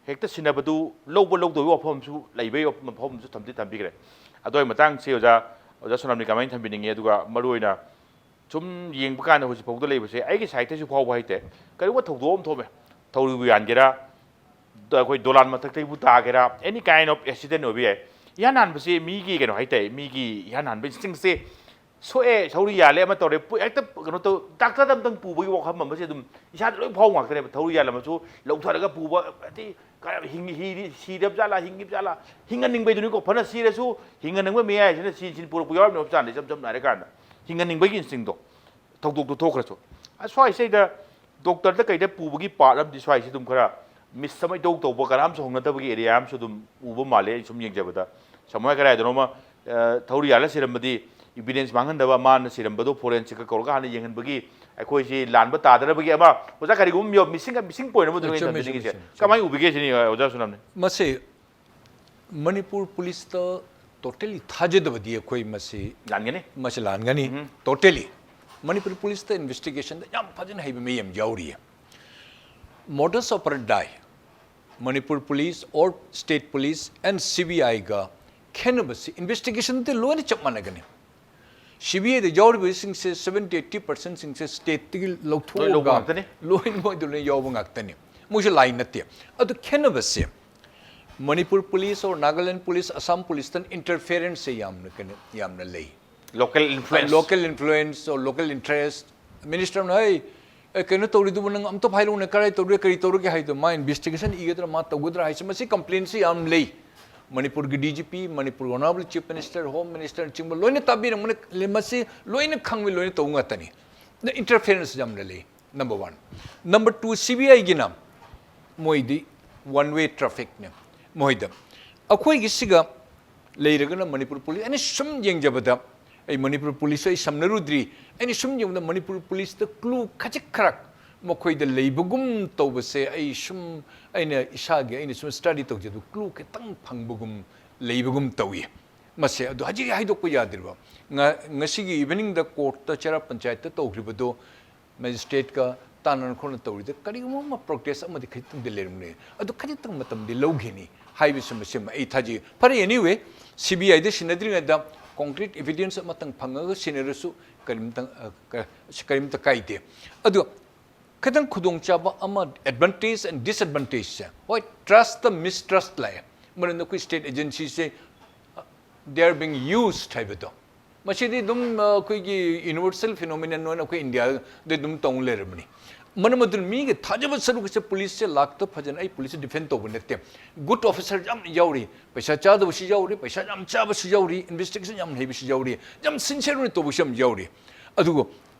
ꯍꯦꯛꯇ ꯁꯤꯟꯅꯕꯗꯨ ꯂꯧꯕ ꯂꯧꯗꯕꯒꯤ ꯋꯥꯐꯝ ꯑꯃꯁꯨ ꯂꯩꯕꯒꯤ ꯋꯥꯐꯝ ꯑꯃꯁꯨ ꯊꯝꯗꯤ ꯊꯝꯕꯤꯈ꯭ꯔꯦ꯫ ꯑꯗꯨꯒꯤ ꯃꯇꯥꯡꯁꯦ ꯑꯣꯖꯥ, ꯑꯣꯖꯥ ꯁꯣꯅꯥꯝꯅ ꯀꯃꯥꯏꯅ ꯊꯝꯕꯤꯅꯤꯡꯉꯤ? ꯑꯗꯨꯒ ꯃꯔꯨꯑꯣꯏꯅ ꯁꯨꯝ ꯌꯦꯡꯕ ꯀꯥꯟꯗ ꯍꯧꯖꯤꯛ ꯐꯥꯎꯗ ꯂꯩꯕꯁꯦ, ꯑꯩꯒꯤ ꯁꯥꯏꯠꯇꯁꯨ ꯐꯥꯎꯕ ꯍꯥꯏꯇꯥꯔꯦ, ꯀꯔꯤꯒꯨꯝꯕ ꯊꯧꯗꯣꯛ ꯑꯃ ꯊꯣꯛꯑꯦ, ꯊꯧꯔꯤꯕꯨ ꯌꯥꯟꯒꯦꯔꯥ, ꯑꯩꯈꯣꯏ ꯗꯣꯂꯥꯟ ꯃꯊꯛꯇꯒꯤꯕꯨ ꯇꯥꯒꯦꯔꯥ, any kind of accident ꯑꯣꯏꯕ ꯌꯥꯏ꯫ ꯏꯍꯥꯟ ꯍꯥꯟꯕꯁꯤ ꯃꯤꯒꯤ ꯀꯩꯅꯣ ꯍꯥꯏꯇꯥꯔꯦ, ꯃꯤꯒꯤ ꯏꯍꯥꯟ ꯍꯥꯟꯕ ꯏꯟꯁꯇꯤꯡꯁꯦ ꯁꯣꯛꯑꯦ, ꯊꯧꯔꯤ ꯌꯥꯜꯂꯦ, ꯑꯃ ꯇꯧꯔꯦ, ꯄꯨ-, ꯍꯦꯛꯇ ꯀꯩꯅꯣ ꯇꯧ, ꯗꯥꯛꯇꯔꯗ ꯑꯝꯇꯪ ꯄꯨꯕꯒꯤ ꯋꯥꯈꯜ ꯑꯃꯁꯦ ꯑꯗꯨꯝ ꯏꯁꯥꯗ ꯂꯣꯏ ꯐꯥꯎ ꯉꯥꯛꯇꯅꯦꯕ꯫ ꯊꯧꯔꯤ ꯌꯥꯜꯂꯝꯃꯁꯨ ꯂꯧꯊꯔꯒ ꯄꯨꯕ, ꯑꯗꯩ ꯀ-, ꯍꯤꯡ-, ꯍꯤꯔꯤ-, ꯁꯤꯔꯕ ꯖꯥꯠꯂꯥ, ꯍꯤꯡꯉꯤꯕ ꯖꯥꯠꯂꯥ, ꯍꯤꯡꯍꯟꯅꯤꯡꯕꯩꯗꯨꯅꯤꯀꯣ꯫ ꯐꯅ ꯁꯤꯔꯁꯨ ꯍꯤꯡꯍꯟꯅꯤꯡꯕ ꯃꯌꯥꯏꯁꯤꯅ ꯁꯤ, ꯁꯤ ꯄꯨꯔꯛꯄ ꯌꯥꯎꯔꯤꯕꯅꯦ ꯍꯣꯁꯄꯤꯇꯥꯜꯗ, ꯏꯆꯝ ꯆꯝꯅ ꯍꯥꯏꯔꯀꯥꯟꯗ꯫ ꯍꯤꯡꯍꯟꯅꯤꯡꯕꯒꯤ ꯏꯟꯁꯇꯤꯡꯗꯣ꯫ ꯊꯧꯗꯣꯛꯇꯣ ꯊꯣꯛꯈ꯭ꯔꯁꯨ, ꯑ, ꯁ꯭ꯋꯥꯏꯁꯤꯗ ꯗꯣꯛꯇꯔꯗ ꯀꯩꯗ ꯄꯨꯕꯒꯤ ꯄꯥꯔꯠ ꯑꯃꯗꯤ ꯁ꯭ꯋꯥꯏꯁꯤ ꯑꯗꯨꯝ ꯈꯔ ꯃꯤꯁ ꯑꯃ ꯏꯇꯧ ꯇꯧꯕ, ꯀꯅꯥꯝꯁꯨ ꯍꯧꯅꯗꯕꯒꯤ ꯑꯦꯔꯤꯌꯥ ꯑꯃꯁꯨ ꯑꯗꯨꯝ ꯎꯕ ꯃꯥꯜꯂꯦ꯫ ꯑꯩ ꯁꯨꯝ ꯌꯦꯡꯖꯕꯗ, ꯁꯃꯨ ꯍꯥꯏ ꯀꯗꯥꯏꯗꯅꯣꯃ, ꯑ, ꯊꯧꯔꯤ ꯌꯥꯜꯂ ꯁꯤꯔꯝꯕꯗꯤ ꯏꯕꯤꯗꯦꯟꯁ ꯃꯥꯡꯍꯟꯗꯕ, ꯃꯥꯅ ꯁꯤꯔꯝꯕꯗꯣ ꯐꯣꯔꯦꯟꯁꯤꯛꯀ ꯀꯧꯔꯒ ꯍꯥꯟꯅ ꯌꯦꯡꯍꯟꯕꯒꯤ ꯑꯩꯈꯣꯏꯁꯤ ꯂꯥꯟꯕ ꯇꯥꯗꯅꯕꯒꯤ ꯑꯃ, ꯑꯣꯖꯥ, ꯀꯔꯤꯒꯨꯝꯕ ꯃꯤꯑꯣ-, ꯃꯤꯁꯤꯡ, ꯃꯤꯁꯤꯡ ꯄꯣꯏꯟ ꯑꯃꯗꯨꯅ ꯑꯩꯅ ꯆꯨꯝꯃꯦ, ꯊꯝꯖꯅꯤꯡꯉꯤꯁꯦ꯫ ꯆꯨꯝꯃꯦ, ꯆꯨꯝꯃꯦ꯫ ꯀꯃꯥꯏꯅ ꯎꯕꯤꯒꯦ ꯁꯤꯅꯤ, ꯑꯣꯖꯥ ꯁꯨꯅꯥꯝꯅ? ꯃꯁꯤ ꯃꯅꯤꯄꯨꯔ ꯄꯨꯂꯤꯁꯇ ꯇꯣꯇꯦꯂꯤ ꯊꯥꯖꯗꯕꯗꯤ ꯑꯩꯈꯣꯏ ꯃꯁꯤ, ꯂꯥꯟꯒꯅꯤ꯫ ꯃꯁꯤ ꯂꯥꯟꯒꯅꯤ꯫ ꯎꯝ꯫ ꯇꯣꯇꯦꯂꯤ꯫ ꯃꯅꯤꯄꯨꯔ ꯄꯨꯂꯤꯁꯇ ꯏꯟꯚꯦꯁꯇꯤꯒꯦꯁꯟꯗ ꯌꯥꯝ ꯐꯖꯅ ꯍꯩꯕ ꯃꯤ ꯌꯥꯝ ꯌꯥꯎꯔꯤꯌꯦ꯫ Modus operandi, Manipur police or state police and C B I ꯒ ꯈꯦꯠꯅꯕꯁꯤ, ꯏꯟꯚꯦꯁꯇꯤꯒꯦꯁꯟꯗꯤ ꯂꯣꯏꯅ ꯆꯞ ꯃꯥꯟꯅꯒꯅꯤ꯫ C B I the ꯌꯥꯎꯔꯤꯕꯁꯤꯡꯁꯦ seventy eighty percent ꯁꯤꯡꯁꯦ ꯁ꯭ꯇꯦꯠꯇꯒꯤ ꯂꯧꯊꯣꯛꯑꯒ ꯂꯣꯏ ꯂꯧꯕ ꯉꯥꯛꯇꯅꯤ꯫ ꯂꯣꯏꯅ ꯃꯣꯏꯗ ꯂꯣꯏ ꯌꯥꯎꯕ ꯉꯥꯛꯇꯅꯤ꯫ ꯃꯣꯏꯁꯨ ꯂꯥꯏ ꯅꯠꯇꯦ꯫ ꯑꯗꯨ ꯈꯦꯠꯅꯕꯁꯦ, Manipur police or Nagaland police, Assam ꯄꯨꯂꯤꯁꯇꯅ ꯏꯟꯇꯔꯐꯤꯌꯔꯦꯟꯁꯁꯦ ꯌꯥꯝꯅ ꯀꯩꯅꯣ, ꯌꯥꯝꯅ ꯂꯩ꯫ Local influence. Local influence or local interest. ꯃꯤꯅꯤꯁꯇꯔꯅ, "ꯍꯩ, ꯑꯦ, ꯀꯩꯅꯣ ꯇꯧꯔꯤꯗꯨꯕꯨ ꯅꯪ ꯑꯝꯇ ꯍꯥꯏꯔꯛꯎꯅꯦ, ꯀꯔꯥꯏ ꯇꯧꯔꯤꯒꯦ, ꯀꯔꯤ ꯇꯧꯔꯒꯦ?" ꯍꯥꯏꯗꯣ, ꯃꯥ ꯏꯟꯚꯦꯁꯇꯤꯒꯦꯁꯟ ꯏꯒꯗ꯭ꯔꯥ, ꯃꯥ ꯇꯧꯒꯗ꯭ꯔꯥ ꯍꯥꯏꯁꯦ, ꯃꯁꯤ ꯀꯝꯄ꯭ꯂꯦꯟꯁꯤ ꯌꯥꯝ ꯂꯩ꯫ ꯃꯅꯤꯄꯨꯔꯒꯤ D G P, Manipur Honourable Chief Minister, Home Minister ꯅꯆꯤꯡꯕ ꯂꯣꯏꯅ ꯇꯥꯕꯤꯔꯝꯒꯅꯤ, ꯃꯁꯤ ꯂꯣꯏꯅ ꯈꯪꯕ, ꯂꯣꯏꯅ ꯇꯧꯕ ꯉꯥꯛꯇꯅꯤ꯫ ꯑꯗ ꯏꯟꯇꯔꯐꯤꯌꯔꯦꯟꯁ ꯌꯥꯝꯅ ꯂꯩ꯫ Number one꯫ Number two, C B I ꯒꯤꯅ ꯃꯣꯏꯗꯤ one way trafficꯅꯦ꯫ ꯃꯣꯏꯗ ꯑꯩꯈꯣꯏꯒꯤꯁꯤꯒ ꯂꯩꯔꯒꯅ ꯃꯅꯤꯄꯨꯔ ꯄꯨꯂꯤꯁ, ꯑꯩꯅ ꯁꯨꯝ ꯌꯦꯡꯖꯕꯗ, ꯑꯩ ꯃꯅꯤꯄꯨꯔ ꯄꯨꯂꯤꯁꯁꯨ ꯑꯩ ꯁꯝꯅꯔꯨꯗ꯭ꯔꯤ, ꯑꯩꯅ ꯁꯨꯝ ꯌꯦꯡꯕꯗ ꯃꯅꯤꯄꯨꯔ ꯄꯨꯂꯤꯁꯇ clue ꯈꯖꯤꯛ ꯈꯔ ꯃꯈꯣꯏꯗ ꯂꯩꯕꯒꯨꯝ ꯇꯧꯕꯁꯦ, ꯑꯩ ꯁꯨꯝ, ꯑꯩꯅ ꯏꯁꯥꯒꯤ, ꯑꯩꯅ ꯁꯨꯝ study ꯇꯧꯖꯕꯗ clue ꯈꯤꯇꯪ ꯐꯪꯕꯒꯨꯝ, ꯂꯩꯕꯒꯨꯝ ꯇꯧꯏ꯫ ꯃꯁꯦ ꯑꯗꯨ ꯍꯧꯖꯤꯛ ꯍꯥꯏꯗꯣꯛꯄ ꯌꯥꯗ꯭ꯔꯤꯕ꯫ ꯉ-, ꯉꯁꯤꯒꯤ eveningꯗ courtꯇ ꯆꯦꯔꯥ ꯄꯟꯆꯥꯌꯠꯇ ꯇꯧꯈ꯭ꯔꯤꯕꯗꯣ, magistrateꯀ ꯇꯥꯟꯅ ꯈꯣꯠꯅ ꯇꯧꯔꯤꯗ ꯀꯔꯤꯒꯨꯝꯕ ꯑꯃ progress ꯑꯃꯗꯤ ꯈꯖꯤꯛꯇꯪꯗꯤ ꯂꯩꯔꯝꯒꯅꯤ꯫ ꯑꯗꯨ ꯈꯖꯤꯛꯇꯪ ꯃꯇꯝꯗꯤ ꯂꯧꯈꯤꯅꯤ ꯍꯥꯏꯕꯁꯤꯃ, ꯁꯤꯃ ꯑꯩ ꯊꯥꯖꯩ꯫ ꯐꯔꯦ, anyway, C B I the ꯁꯤꯟꯅꯗ꯭ꯔꯤꯉꯩꯗ concrete evidence ꯑꯃꯇꯪ ꯐꯪꯉꯒ ꯁꯤꯟꯅꯔꯁꯨ ꯀꯔꯤꯝꯇꯪ, ꯑ, ꯀ-, ꯀꯔꯤꯝꯇ ꯀꯥꯏꯗꯦ꯫ ꯑꯗꯨ ꯈꯤꯇꯪ ꯈꯨꯗꯣꯡꯆꯥꯕ ꯑꯃ, advantage and disadvantageꯁꯦ, ꯍꯣꯏ, trust ꯇ mistrust ꯂꯥꯛꯑꯦ꯫ ꯃꯔꯝꯗꯤ ꯑꯩꯈꯣꯏ state agencyꯁꯦ, they are being used ꯍꯥꯏꯕꯗꯣ, ꯃꯁꯤꯗꯤ ꯑꯗꯨꯝ, ꯑ, ꯑꯩꯈꯣꯏꯒꯤ universal phenomenon ꯑꯣꯏꯅ ꯑꯩꯈꯣꯏ ꯏꯟꯗꯤꯌꯥꯗ ꯑꯗꯨꯝ ꯇꯧ ꯂꯩꯔꯕꯅꯤ꯫ ꯃꯔꯝ ꯑꯗꯨꯅ ꯃꯤꯒꯤ ꯊꯥꯖꯕ ꯁꯔꯨꯛ ꯑꯁꯦ ꯄꯨꯂꯤꯁꯁꯦ ꯂꯥꯛꯇ ꯐꯖꯅ ꯑꯩ ꯄꯨꯂꯤꯁꯁꯦ defend ꯇꯧꯕ ꯅꯠꯇꯦ꯫ Good officer ꯌꯥꯝ ꯌꯥꯎꯔꯤ, ꯄꯩꯁꯥ ꯆꯥꯗꯕꯁꯨ ꯌꯥꯎꯔꯤ, ꯄꯩꯁꯥ ꯌꯥꯝ ꯆꯥꯕꯁꯨ ꯌꯥꯎꯔꯤ, investigation ꯌꯥꯝ ꯍꯩꯕꯁꯨ ꯌꯥꯎꯔꯤ, ꯌꯥꯝ sincere ꯑꯣꯏꯅ ꯇꯧꯕꯁꯨ ꯌꯥꯝ ꯌꯥꯎꯔꯤ꯫ ꯑꯗꯨꯕꯨ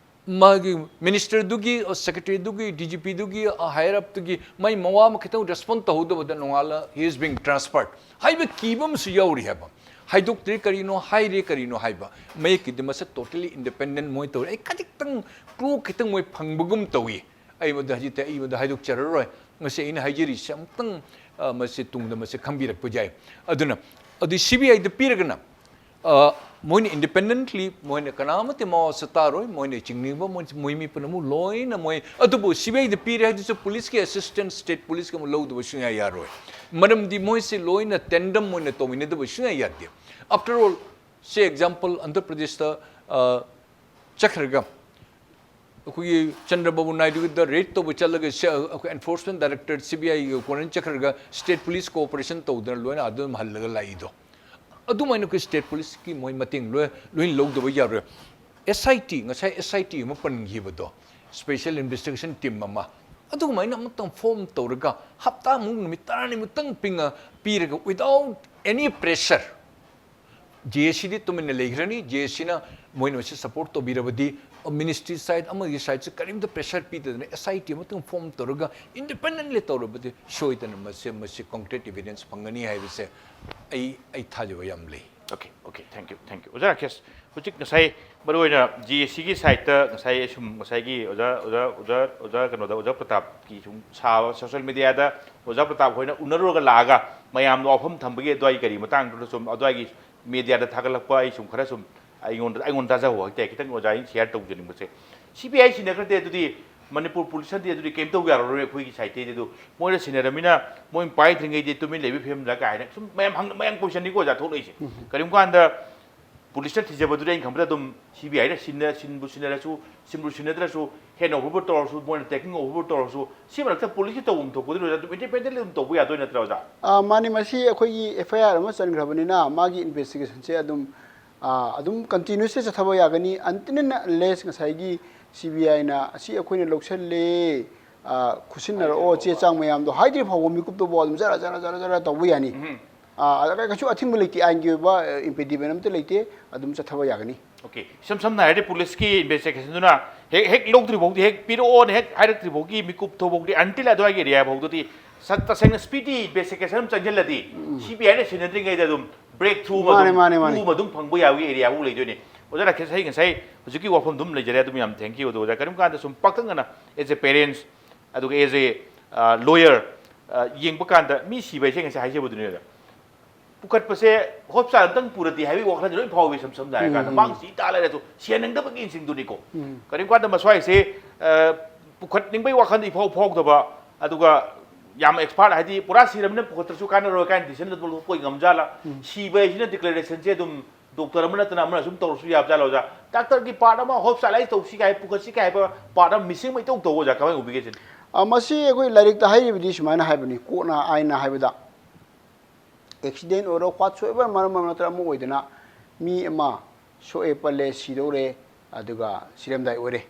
ꯃꯥꯒꯤ ꯃꯤꯅꯤꯁꯇꯔꯗꯨꯒꯤ, ꯁꯦꯀ꯭ꯔꯦꯇꯔꯤꯗꯨꯒꯤ, ꯗꯤ ꯖꯤ ꯄꯤꯗꯨꯒꯤ, ꯍꯥꯏꯌꯔ ꯑꯞꯇꯨꯒꯤ ꯃꯥꯏ ꯃꯋꯥ ꯑꯃ ꯈꯤꯇꯪ ꯔꯦꯁꯄꯣꯟ ꯇꯧꯍꯧꯗꯕꯗ ꯅꯣꯡꯉꯥꯜꯂ he is being transferred ꯍꯥꯏꯕ ꯀꯤꯕ ꯑꯃꯁꯨ ꯌꯥꯎꯔꯤ ꯍꯥꯏꯕ꯫ ꯍꯥꯏꯗꯣꯛꯇ꯭ꯔꯤ ꯀꯔꯤꯅꯣ, ꯍꯥꯏꯔꯤ ꯀꯔꯤꯅꯣ ꯍꯥꯏꯕ꯫ ꯃꯌꯦꯛꯀꯤꯗꯤ ꯃꯁꯤ ꯇꯣꯇꯦꯂꯤ ꯏꯟꯗꯤꯄꯦꯟꯗꯦꯟ ꯃꯣꯏ ꯇꯧꯔꯤ꯫ ꯑꯩ ꯈꯖꯤꯛꯇꯪ ꯀ꯭ꯂꯨ ꯈꯤꯇꯪ ꯃꯣꯏ ꯐꯪꯕꯒꯨꯝ ꯇꯧꯏ꯫ ꯑꯩ ꯃꯗꯨ ꯍꯧꯖꯤꯛꯇꯤ ꯑꯩ ꯃꯗꯨ ꯍꯥꯏꯗꯣꯛꯆꯔꯔꯣꯏ꯫ ꯉꯁꯤ ꯑꯩꯅ ꯍꯥꯏꯖꯔꯤꯁꯦ ꯑꯃꯨꯛꯇꯪ, ꯑ, ꯃꯁꯤ ꯇꯨꯡꯗ ꯃꯁꯤ ꯈꯪꯕꯤꯔꯛꯄ ꯌꯥꯏ꯫ ꯑꯗꯨꯅ ꯑꯗꯨ ꯁꯤ ꯕꯤ ꯑꯥꯏꯗ ꯄꯤꯔꯒꯅ, ꯑ, ꯃꯣꯏꯅ ꯏꯟꯗꯤꯄꯦꯟꯗꯦꯟꯠꯂꯤ ꯃꯣꯏꯅ ꯀꯅꯥꯃꯠꯇ ꯃꯋꯥꯁꯨ ꯇꯥꯔꯣꯏ, ꯃꯣꯏꯅ ꯆꯤꯡꯅꯤꯡꯕ ꯃꯣꯏ, ꯃꯣꯏ ꯃꯤ ꯄꯨꯝꯅꯃꯛ ꯂꯣꯏꯅ ꯃꯣꯏ, ꯑꯗꯨꯕꯨ ꯁꯤ ꯕꯤ ꯑꯥꯏꯗ ꯄꯤꯔꯦ ꯍꯥꯏꯗꯨꯁꯨ ꯄꯨꯂꯤꯁꯀꯤ ꯑꯦꯁꯤꯁꯇꯦꯟꯁ ꯁ꯭ꯇꯦꯠ ꯄꯨꯂꯤꯁꯀ ꯑꯃꯨꯛ ꯂꯧꯗꯕ ꯁꯨꯡꯌꯥ ꯌꯥꯔꯣꯏ꯫ ꯃꯔꯝꯗꯤ ꯃꯣꯏꯁꯦ ꯂꯣꯏꯅ ꯇꯦꯟꯗꯝ ꯑꯣꯏꯅ ꯇꯧꯃꯤꯟꯅꯗꯕ ꯁꯨꯡꯌꯥ ꯌꯥꯗꯦ꯫ ꯑꯥꯐꯇꯔ ꯑꯣꯜ, ꯁꯦ ꯑꯦꯛꯖꯥꯝꯄꯜ, ꯑꯟꯙ꯭ꯔ ꯄ꯭ꯔꯗꯦꯁꯇ, ꯑ, ꯆꯠꯈ꯭ꯔꯒ ꯑꯩꯈꯣꯏꯒꯤ ꯆꯟꯗ꯭ꯔꯕꯥꯕꯨ ꯅꯥꯏꯗꯨꯒꯤꯗ ꯔꯦꯗ ꯇꯧꯕ ꯆꯠꯂꯒ ꯁꯦ-, ꯑꯩꯈꯣꯏ ꯑꯦꯟꯐꯣꯔꯁꯃꯦꯟ ꯗꯥꯏꯔꯦꯛꯇꯣꯔꯦꯠ, ꯁꯤ ꯕꯤ ꯑꯥꯏꯒꯤ ꯀꯣꯔꯅꯔ ꯆꯠꯈ꯭ꯔꯒ ꯁ꯭ꯇꯦꯠ ꯄꯨꯂꯤꯁ ꯀꯣꯑꯣꯄꯔꯦꯁꯟ ꯇꯧꯗꯅ ꯂꯣꯏꯅ ꯑꯗꯨꯝ ꯍꯜꯂꯒ ꯂꯥꯛꯏꯗꯣ꯫ ꯑꯗꯨꯃꯥꯏꯅ ꯑꯩꯈꯣꯏ ꯁ꯭ꯇꯦꯠ ꯄꯨꯂꯤꯁꯀꯤ ꯃꯣꯏ ꯃꯇꯦꯡ ꯂꯣꯏ, ꯂꯣꯏ ꯂꯧꯗꯕ ꯌꯥꯔꯣꯏ꯫ ꯑꯦꯁ ꯑꯥꯏ ꯇꯤ, ꯉꯁꯥꯏ ꯑꯦꯁ ꯑꯥꯏ ꯇꯤ ꯑꯃ ꯄꯟꯈꯤꯕꯗꯣ, ꯁ꯭ꯄꯦꯁꯦꯜ ꯏꯟꯚꯦꯁꯇꯤꯒꯦꯁꯟ ꯇꯤꯝ ꯑꯃ, ꯑꯗꯨꯃꯥꯏꯅ ꯑꯃꯇꯪ ꯐꯣꯔꯝ ꯇꯧꯔꯒ ꯍꯞꯇꯥꯃꯨꯛ ꯅꯨꯃꯤꯠ ꯇꯔꯥꯅꯤꯃꯨꯛꯇꯪ ꯄꯤꯡꯉ-, ꯄꯤꯔꯒ without any pressure, ꯖꯦ ꯑꯦ ꯁꯤꯗꯤ ꯇꯨꯃꯤꯟꯅ ꯂꯩꯈ꯭ꯔꯅꯤ꯫ ꯖꯦ ꯑꯦ ꯁꯤꯅ ꯃꯣꯏꯅ ꯃꯁꯤ ꯁꯄꯣꯔꯠ ꯇꯧꯕꯤꯔꯕꯗꯤ, ꯃꯤꯅꯤꯁꯇ꯭ꯔꯤ ꯁꯥꯏꯠ ꯑꯃꯒꯤ ꯁꯥꯏꯠꯁꯦ ꯀꯔꯤꯝꯇ ꯄ꯭ꯔꯦꯁꯔ ꯄꯤꯗꯗꯅ ꯑꯦꯁ ꯑꯥꯏ ꯇꯤ ꯑꯃꯇꯪ ꯐꯣꯔꯝ ꯇꯧꯔꯒ ꯏꯟꯗꯤꯄꯦꯟꯗꯦꯟꯠꯂꯤ ꯇꯧꯔꯕꯗꯤ ꯁꯣꯏꯗꯅ ꯃꯁꯤ, ꯃꯁꯤ ꯀꯣꯡꯀ꯭ꯔꯤꯠ ꯏꯚꯤꯗꯦꯟꯁ ꯐꯪꯒꯅꯤ ꯍꯥꯏꯕꯁꯦ ꯑꯩ, ꯑꯩ ꯊꯥꯖꯕ ꯌꯥꯝ ꯂꯩ꯫ Okay, okay, thank you, thank you꯫ ꯑꯣꯖꯥ ꯔꯥꯀꯦꯁ, ꯍꯧꯖꯤꯛ ꯉꯁꯥꯏ ꯃꯔꯨꯑꯣꯏꯅ ꯖꯦ ꯑꯦ ꯁꯤꯒꯤ ꯁꯥꯏꯠꯇ ꯉꯁꯥꯏ ꯑꯩ ꯁꯨꯝ ꯉꯁꯥꯏꯒꯤ ꯑꯣꯖꯥ, ꯑꯣꯖꯥ, ꯑꯣꯖꯥ, ꯑꯣꯖꯥ ꯀꯩꯅꯣꯗ, ꯑꯣꯖꯥ ꯄ꯭ꯔꯇꯥꯞꯀꯤ ꯁꯨꯝ ꯁꯥꯕ ꯁꯣꯁꯤꯌꯦꯜ ꯃꯦꯗꯤꯌꯥꯗ ꯑꯣꯖꯥ ꯄ꯭ꯔꯇꯥꯞ ꯍꯣꯏꯅ ꯎꯅꯔꯨꯔꯒ ꯂꯥꯛꯑꯒ ꯃꯌꯥꯝꯗ ꯋꯥꯐꯝ ꯊꯝꯕꯒꯤ ꯑꯗꯨꯋꯥꯏꯒꯤ ꯀꯔꯤ ꯃꯇꯥꯡꯗꯨꯗ ꯁꯨꯝ ꯑꯗꯨꯋꯥꯏꯒꯤ ꯃꯦꯗꯤꯌꯥꯗ ꯊꯥꯒꯠꯂꯛꯄ ꯑꯩ ꯁꯨꯝ ꯈꯔ ꯁꯨꯝ ꯑꯩꯉꯣꯟꯗ, ꯑꯩꯉꯣꯟꯗ ꯇꯥꯖꯍꯧꯕ ꯍꯥꯏꯇꯥꯔꯦ, ꯈꯤꯇꯪ ꯑꯣꯖꯥ ꯑꯩꯅ ꯁꯤꯌꯥꯔ ꯇꯧꯖꯅꯤꯡꯕꯁꯦ꯫ ꯁꯤ ꯕꯤ ꯑꯥꯏ ꯁꯤꯟꯅꯈ꯭ꯔꯗꯤ ꯑꯗꯨꯗꯤ ꯃꯅꯤꯄꯨꯔ ꯄꯨꯂꯤꯁꯅꯗꯤ ꯑꯗꯨꯗꯤ ꯀꯩꯝ ꯇꯧ ꯌꯥꯔꯔꯣꯏ, ꯑꯩꯈꯣꯏꯒꯤ ꯁꯥꯏꯠꯇꯩꯗꯤ ꯑꯗꯨ ꯃꯣꯏꯅ ꯁꯤꯟꯅꯔꯃꯤꯅ ꯃꯣꯏ ꯄꯥꯏꯗ꯭ꯔꯤꯉꯩꯗꯤ ꯇꯨꯃꯤꯟ ꯂꯩꯕ ꯐꯤꯕꯝꯗ ꯀꯥꯏꯅ ꯁꯨꯝ ꯃꯌꯥꯝ ꯍꯪ-, ꯃꯌꯥꯝ ꯀꯣꯏꯁꯟꯅꯤꯀꯣ ꯑꯣꯖꯥ ꯊꯣꯛꯂꯛꯏꯁꯦ꯫ ꯎꯝ꯫ ꯀꯔꯤꯒꯨꯝꯕ ꯀꯥꯟꯗ ꯄꯨꯂꯤꯁꯅ ꯊꯤꯖꯕꯗꯨꯗꯤ ꯑꯩꯅ ꯈꯟꯕꯗ ꯑꯗꯨꯝ ꯁꯤ ꯕꯤ ꯑꯥꯏꯅ ꯁꯤꯟꯅ-, ꯁꯤꯟꯕꯨ ꯁꯤꯟꯅꯔꯁꯨ, ꯁꯤꯟꯕꯨ ꯁꯤꯟꯅꯗ꯭ꯔꯁꯨ, ꯍꯦꯟ ꯑꯣꯚꯔꯕꯨ ꯇꯧꯔꯁꯨ, ꯃꯣꯏꯅ ꯇꯦꯀꯤꯡ ꯑꯣꯚꯔꯕꯨ ꯇꯧꯔꯁꯨ, ꯁꯤ ꯃꯔꯛꯇ ꯄꯨꯂꯤꯁꯀꯤ ꯇꯧꯐꯝ ꯊꯣꯛꯄꯗꯨꯗꯤ ꯑꯣꯖꯥ ꯑꯗꯨꯝ ꯏꯟꯗꯤꯄꯦꯟꯗꯦꯟꯠꯂꯤ ꯑꯗꯨꯝ ꯇꯧꯕ ꯌꯥꯗꯣꯏ ꯅꯠꯇ꯭ꯔꯥ ꯑꯣꯖꯥ? ꯑꯥ, ꯃꯥꯅꯤ, ꯃꯁꯤ ꯑꯩꯈꯣꯏꯒꯤ ꯑꯦꯐ ꯑꯥꯏ ꯑꯥꯔ ꯑꯃ ꯆꯟꯈ꯭ꯔꯕꯅꯤꯅ ꯃꯥꯒꯤ ꯏꯟꯚꯦꯁꯇꯤꯒꯦꯁꯟꯁꯦ ꯑꯗꯨꯝ, ꯑꯥ, ꯑꯗꯨꯝ ꯀꯟꯇꯤꯅ꯭ꯌꯨꯁꯂꯤ ꯆꯠꯊꯕ ꯌꯥꯒꯅꯤ, until and unless ꯉꯁꯥꯏꯒꯤ ꯁꯤ ꯕꯤ ꯑꯥꯏꯅ ꯑꯁꯤ ꯑꯩꯈꯣꯏꯅ ꯂꯧꯁꯜꯂꯦ, ꯑꯥ, ꯈꯨꯠꯁꯤꯟꯅꯔꯛꯑꯣ, ꯆꯦ ꯆꯥꯡ ꯃꯌꯥꯝꯗꯣ ꯍꯥꯏꯗ꯭ꯔꯤ ꯐꯥꯎꯕ ꯃꯤꯀꯨꯞꯇꯨꯕꯨ ꯑꯗꯨꯝ ꯖꯔ ꯖꯔ ꯖꯔ ꯖꯔ ꯇꯧꯕ ꯌꯥꯅꯤ꯫ ꯎꯝ꯫ ꯑꯥ, ꯑꯗ ꯀꯩꯁꯨ ꯑꯊꯤꯡꯕ ꯂꯩꯇꯦ, ꯑꯥꯏꯟꯒꯤ ꯑꯣꯏꯕ, ꯑ, ꯏꯝꯄꯦꯗꯤꯃꯦꯟ ꯑꯝꯇ ꯂꯩꯇꯦ, ꯑꯗꯨꯝ ꯆꯠꯊꯕ ꯌꯥꯒꯅꯤ꯫ ꯑꯣꯀꯦ, ꯏꯁꯝ ꯁꯝꯅ ꯍꯥꯏꯔꯗꯤ ꯄꯨꯂꯤꯁꯀꯤ ꯏꯟꯚꯦꯁꯇꯤꯒꯦꯁꯟꯗꯨꯅ ꯍꯦꯛ ꯍꯦꯛ ꯂꯧꯗ꯭ꯔꯤ ꯐꯥꯎꯗꯤ, ꯍꯦꯛ ꯄꯤꯔꯛꯑꯣꯅ ꯍꯦꯛ ꯍꯥꯏꯔꯛꯇ꯭ꯔꯤ ꯐꯥꯎꯒꯤ ꯃꯤꯀꯨꯞ ꯊꯣꯛꯐꯥꯎꯗꯤ, until ꯑꯗꯨꯋꯥꯏꯒꯤ ꯑꯦꯔꯤꯌꯥ ꯐꯥꯎꯗꯗꯤ ꯁꯠ ꯇꯁꯦꯡꯅ ꯁ꯭ꯄꯤꯗꯤ ꯏꯟꯚꯦꯁꯇꯤꯒꯦꯁꯟ ꯑꯃ ꯆꯪꯁꯤꯜꯂꯗꯤ, ꯁꯤ ꯕꯤ ꯑꯥꯏꯅ ꯁꯤꯟꯅꯗ꯭ꯔꯤꯉꯩꯗ ꯑꯗꯨꯝ ꯕ꯭ꯔꯦꯛ ꯊ꯭ꯔꯨ ꯑꯃ ꯃꯥꯅꯦ, ꯑꯗꯨꯝ, ꯃꯥꯅꯦ, ꯃꯥꯅꯦ꯫ ꯊ꯭ꯔꯨ ꯑꯃ ꯑꯗꯨꯝ ꯐꯪꯕ ꯌꯥꯕꯒꯤ ꯑꯦꯔꯤꯌꯥ ꯐꯥꯎ ꯂꯩꯗꯣꯏꯅꯤ꯫ ꯑꯣꯖꯥ ꯔꯥꯀꯦꯁ, ꯑꯩ ꯉꯁꯥꯏ ꯍꯧꯖꯤꯛꯀꯤ ꯋꯥꯐꯝꯗꯨꯝ ꯂꯩꯖꯔꯦ, ꯑꯗꯨꯝ ꯌꯥꯝ thank you꯫ ꯑꯗꯣ ꯑꯣꯖꯥ, ꯀꯔꯤꯒꯨꯝꯕ ꯀꯥꯟꯗ ꯁꯨꯝ ꯄꯥꯛꯇꯛꯅꯅ, as a parents, ꯑꯗꯨꯒ as a, ꯑ, lawyer, ꯑ, ꯌꯦꯡꯕ ꯀꯥꯟꯗ ꯃꯤ ꯁꯤꯕ ꯍꯥꯏꯁꯦ ꯉꯁꯥꯏ ꯍꯥꯏꯖꯕꯗꯨꯅꯦ ꯑꯣꯖꯥ꯫ ꯄꯨꯈꯠꯄꯁꯦ ꯍꯣꯁꯄꯤꯇꯥꯜ ꯑꯝꯇꯪ ꯄꯨꯔꯗꯤ ꯍꯥꯏꯕꯒꯤ ꯋꯥꯈꯜꯁꯦ ꯂꯣꯏ ꯐꯥꯎꯏ ꯏꯁꯝ ꯁꯝꯅ ꯍꯥꯏꯔꯀꯥꯟꯗ꯫ ꯎꯝ꯫ ꯃꯥꯡ ꯁꯤ ꯇꯥ ꯂꯩꯔꯁꯨ ꯁꯦꯟ ꯅꯪꯗꯕꯒꯤ ꯏꯟꯁꯤꯡꯗꯨꯅꯤꯀꯣ꯫ ꯎꯝ꯫ ꯀꯔꯤꯒꯨꯝꯕ ꯀꯥꯟꯗ ꯃꯁ꯭ꯋꯥꯏꯁꯦ, ꯑ, ꯄꯨꯈꯠꯅꯤꯡꯕꯒꯤ ꯋꯥꯈꯜꯗꯤ ꯏꯐꯥꯎ ꯐꯥꯎꯗꯕ, ꯑꯗꯨꯒ ꯌꯥꯝ expert, ꯍꯥꯏꯗꯤ ꯄꯨꯔꯥ ꯁꯤꯔꯕꯅꯤꯅ ꯄꯨꯈꯠꯇ꯭ꯔꯁꯨ ꯀꯥꯟꯅꯔꯣꯏ ꯀꯥꯏꯅ decision ꯂꯧꯊꯣꯛꯄ ꯑꯣꯏ ꯉꯝꯖꯥꯠꯂ? ꯎꯝ꯫ ꯁꯤꯕ ꯍꯥꯏꯁꯤꯅ declarationꯁꯦ ꯑꯗꯨꯝ ꯗꯣꯛꯇꯔ ꯑꯃ ꯅꯠꯇꯅ ꯑꯃꯅ ꯁꯨꯝ ꯇꯧꯔꯁꯨ ꯌꯥꯕ ꯖꯥꯠꯂꯣ ꯑꯣꯖꯥ? ꯗꯥꯛꯇꯔꯒꯤ part ꯑꯃ, hospitalize ꯇꯧꯁꯤ ꯀꯥꯏ, ꯄꯨꯈꯠꯁꯤ ꯀꯥꯏ ꯍꯥꯏꯕ part ꯑꯃ missing ꯑꯃ ꯏꯇꯧ ꯇꯧꯕ ꯑꯣꯖꯥ, ꯀꯃꯥꯏꯅ ꯎꯕꯤꯒꯦ ꯁꯤꯅꯤ? ꯑ, ꯃꯁꯤ ꯑꯩꯈꯣꯏ ꯂꯥꯏꯔꯤꯛꯇ ꯍꯥꯏꯔꯤꯕꯗꯤ ꯁꯨꯃꯥꯏꯅ ꯍꯥꯏꯕꯅꯤ, ꯀꯣꯔꯠꯅ ꯑꯥꯏꯟꯅ ꯍꯥꯏꯕꯗ, accident ꯑꯣꯏꯔꯣ, whatsoever ꯃꯔꯝ ꯑꯃ ꯅꯠꯇ꯭ꯔꯒ ꯑꯃ ꯑꯣꯏꯗꯅ ꯃꯤ ꯑꯃ ꯁꯣꯛꯑꯦ ꯄꯜꯂꯦ, ꯁꯤꯗꯧꯔꯦ, ꯑꯗꯨꯒ ꯁꯤꯔꯝꯗꯥꯏ ꯑꯣꯏꯔꯦ꯫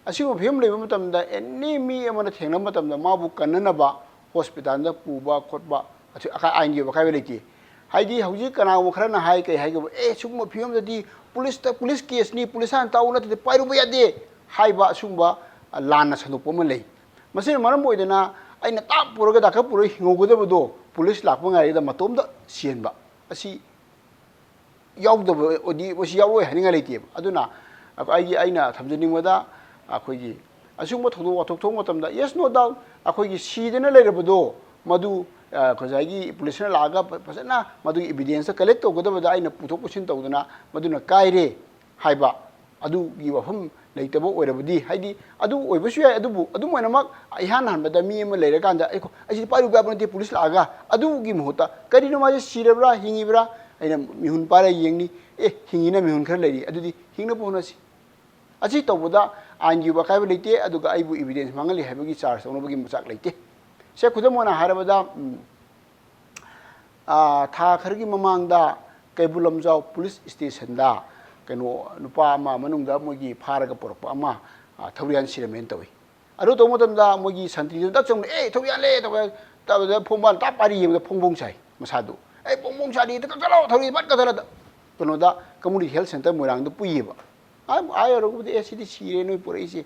ꯑꯁꯤꯒꯨꯝꯕ ꯐꯤꯕꯝ ꯂꯩꯕ ꯃꯇꯝꯗ any ꯃꯤ ꯑꯃꯅ ꯊꯦꯡꯅꯕ ꯃꯇꯝꯗ ꯃꯥꯕꯨ ꯀꯟꯅꯅꯕ ꯍꯣꯁꯄꯤꯇꯥꯜꯗ ꯄꯨꯕ ꯈꯣꯠꯄ, ꯑꯊꯣꯏ-, ꯑꯀꯥꯏ-, ꯑꯥꯏꯟꯒꯤ ꯑꯣꯏꯕ ꯑꯀꯥꯏꯕ ꯂꯩꯇꯦ꯫ ꯍꯥꯏꯗꯤ ꯍꯧꯖꯤꯛ ꯀꯅꯥꯒꯨꯝꯕ ꯈꯔꯅ ꯍꯥꯏ, ꯀꯩ ꯍꯥꯏꯒꯦꯕꯨ, "ꯑꯦ, ꯁꯤꯒꯨꯝꯕ ꯐꯤꯕꯝꯗꯗꯤ ꯄꯨꯂꯤꯁꯇ, ꯄꯨꯂꯤꯁ ꯀꯦꯁꯅꯤ, ꯄꯨꯂꯤꯁ ꯍꯥꯟꯅ ꯇꯥꯛꯎ, ꯅꯠꯇ꯭ꯔꯗꯤ ꯄꯥꯏꯔꯨꯕ ꯌꯥꯗꯦ" ꯍꯥꯏꯕ ꯑꯁꯤꯒꯨꯝꯕ, ꯑ, ꯂꯥꯟꯅ ꯁꯟꯗꯣꯛꯄ ꯑꯃ ꯂꯩ꯫ ꯃꯁꯤꯅ ꯃꯔꯝ ꯑꯣꯏꯗꯅ ꯑꯩꯅ ꯇꯥꯞ ꯄꯨꯔꯒ ꯗꯥꯛꯇꯔ ꯄꯨꯔꯒ ꯍꯤꯡꯍꯧꯒꯗꯕꯗꯣ ꯄꯨꯂꯤꯁ ꯂꯥꯛꯄ ꯉꯥꯏꯔꯤꯗ ꯃꯇꯣꯝꯇ ꯁꯤꯍꯟꯕ ꯑꯁꯤ ꯌꯥꯎꯗꯕ ꯑꯣꯏꯗꯤ ꯃꯁꯤ ꯌꯥꯎꯔꯣꯏ ꯍꯥꯏꯅꯤꯡꯉꯥꯏ ꯂꯩꯇꯦꯕ꯫ ꯑꯗꯨꯅ ꯑꯩꯒꯤ, ꯑꯩꯅ ꯊꯝꯖꯅꯤꯡꯕꯗ, ꯑꯩꯈꯣꯏꯒꯤ ꯑꯁꯤꯒꯨꯝꯕ ꯊꯧꯗꯣꯛ ꯋꯥꯊꯣꯛ ꯊꯣꯛꯄ ꯃꯇꯝꯗ, yes, no doubt, ꯑꯩꯈꯣꯏꯒꯤ ꯁꯤꯗꯅ ꯂꯩꯔꯕꯗꯣ ꯃꯗꯨ, ꯑ, ꯉꯁꯥꯏꯒꯤ ꯄꯨꯂꯤꯁꯅ ꯂꯥꯛꯑꯒ ꯐ-, ꯐꯖꯅ ꯃꯗꯨꯒꯤ evidence collect ꯇꯧꯒꯗꯕꯗ ꯑꯩꯅ ꯄꯨꯊꯣꯛ ꯄꯨꯁꯤꯟ ꯇꯧꯗꯅ ꯃꯗꯨꯅ ꯀꯥꯏꯔꯦ ꯍꯥꯏꯕ ꯑꯗꯨꯒꯤ ꯋꯥꯐꯝ ꯂꯩꯇꯕ ꯑꯣꯏꯔꯕꯗꯤ, ꯍꯥꯏꯗꯤ ꯑꯗꯨ ꯑꯣꯏꯕꯁꯨ ꯌꯥꯏ, ꯑꯗꯨꯕꯨ ꯑꯗꯨꯝ ꯑꯣꯏꯅꯃꯛ ꯏꯍꯥꯟ ꯍꯥꯟꯕꯗ ꯃꯤ ꯑꯃ ꯂꯩꯔꯀꯥꯟꯗ, "ꯑꯩ ꯈꯣ-, ꯑꯩꯁꯤꯗꯤ ꯄꯥꯏꯔꯨꯕ ꯌꯥꯕ ꯅꯠꯇꯦ, ꯄꯨꯂꯤꯁ ꯂꯥꯛꯑꯒ", ꯑꯗꯨꯒꯤ ꯃꯍꯨꯠꯇ ꯀꯔꯤꯅꯣ ꯃꯥꯁꯦ ꯁꯤꯔꯕ꯭ꯔꯥ ꯍꯤꯡꯉꯤꯕ꯭ꯔꯥ? ꯑꯩꯅ ꯃꯤꯍꯨꯟ ꯄꯥꯏꯔ ꯌꯦꯡꯅꯤ, "ꯑꯦ, ꯍꯤꯡꯉꯤꯅ ꯃꯤꯍꯨꯟ ꯈꯔ ꯂꯩꯔꯤ, ꯑꯗꯨꯗꯤ ꯍꯤꯡꯅꯕ ꯍꯣꯠꯅꯁꯤ"꯫ ꯑꯁꯤ ꯇꯧꯕꯗ ꯑꯥꯏꯟꯒꯤ ꯑꯣꯏꯕ ꯑꯀꯥꯏꯕ ꯂꯩꯇꯦ, ꯑꯗꯨꯒ ꯑꯩꯕꯨ evidence ꯃꯥꯡꯍꯜꯂꯤ ꯍꯥꯏꯕꯒꯤ charge ꯇꯧꯅꯕꯒꯤ ꯃꯆꯥꯛ ꯂꯩꯇꯦ꯫ ꯁꯦ, ꯈꯨꯗꯝ ꯑꯣꯏꯅ ꯍꯥꯏꯔꯕꯗ, ꯎꯝ, ꯑꯥ, ꯊꯥ ꯈꯔꯒꯤ ꯃꯃꯥꯡꯗ ꯀꯩꯕꯨꯜ ꯂꯝꯖꯥꯎ ꯄꯨꯂꯤꯁ ꯁ꯭ꯇꯦꯁꯟꯗ ꯀꯩꯅꯣ, ꯅꯨꯄꯥ ꯑꯃ ꯃꯅꯨꯡꯗ ꯃꯣꯏꯒꯤ ꯐꯥꯔꯒ ꯄꯨꯔꯛꯄ ꯑꯃ, ꯑꯥ, ꯊꯧꯔꯤꯌꯥꯟ ꯁꯤꯔꯝꯃꯦꯅ ꯇꯧꯏ꯫ ꯑꯗꯨ ꯇꯧꯕ ꯃꯇꯝꯗ ꯃꯣꯏꯒꯤ ꯁꯟꯇ꯭ꯔꯤꯗꯨꯅ ꯗꯛ ꯆꯪꯗꯅ, "ꯑꯦ, ꯊꯧꯔꯤꯌꯥꯜꯂꯦ!" ꯇꯧꯔꯦ꯫ ꯇꯞ-, ꯇꯞ-, ꯐꯣꯡꯕꯥꯜ ꯇꯞ ꯄꯥꯏꯔ ꯌꯦꯡꯕꯗ ꯐꯣꯡ ꯐꯣꯡ ꯁꯥꯏ ꯃꯁꯥꯗꯨ꯫ "ꯑꯦ, ꯐꯣꯡ ꯐꯣꯡ ꯁꯥꯔꯤ, ꯀꯛꯊꯠꯂꯣ, ꯊꯧꯔꯤ ꯐꯠ ꯀꯛꯊꯠꯂꯣ"꯫ ꯀꯩꯅꯣꯗ, ꯀꯃꯨꯅꯤꯇꯤ ꯍꯦꯜꯊ ꯁꯦꯟꯇꯔ ꯃꯣꯏꯔꯥꯡꯗ ꯄꯨꯏꯌꯦꯕ꯫ ꯑꯥ, ꯑꯥ ꯌꯧꯔꯛꯄꯗ, "ꯑꯦ, ꯁꯤꯗꯤ ꯁꯤꯔꯦ ꯅꯣꯏ ꯄꯨꯔꯛꯏꯁꯦ"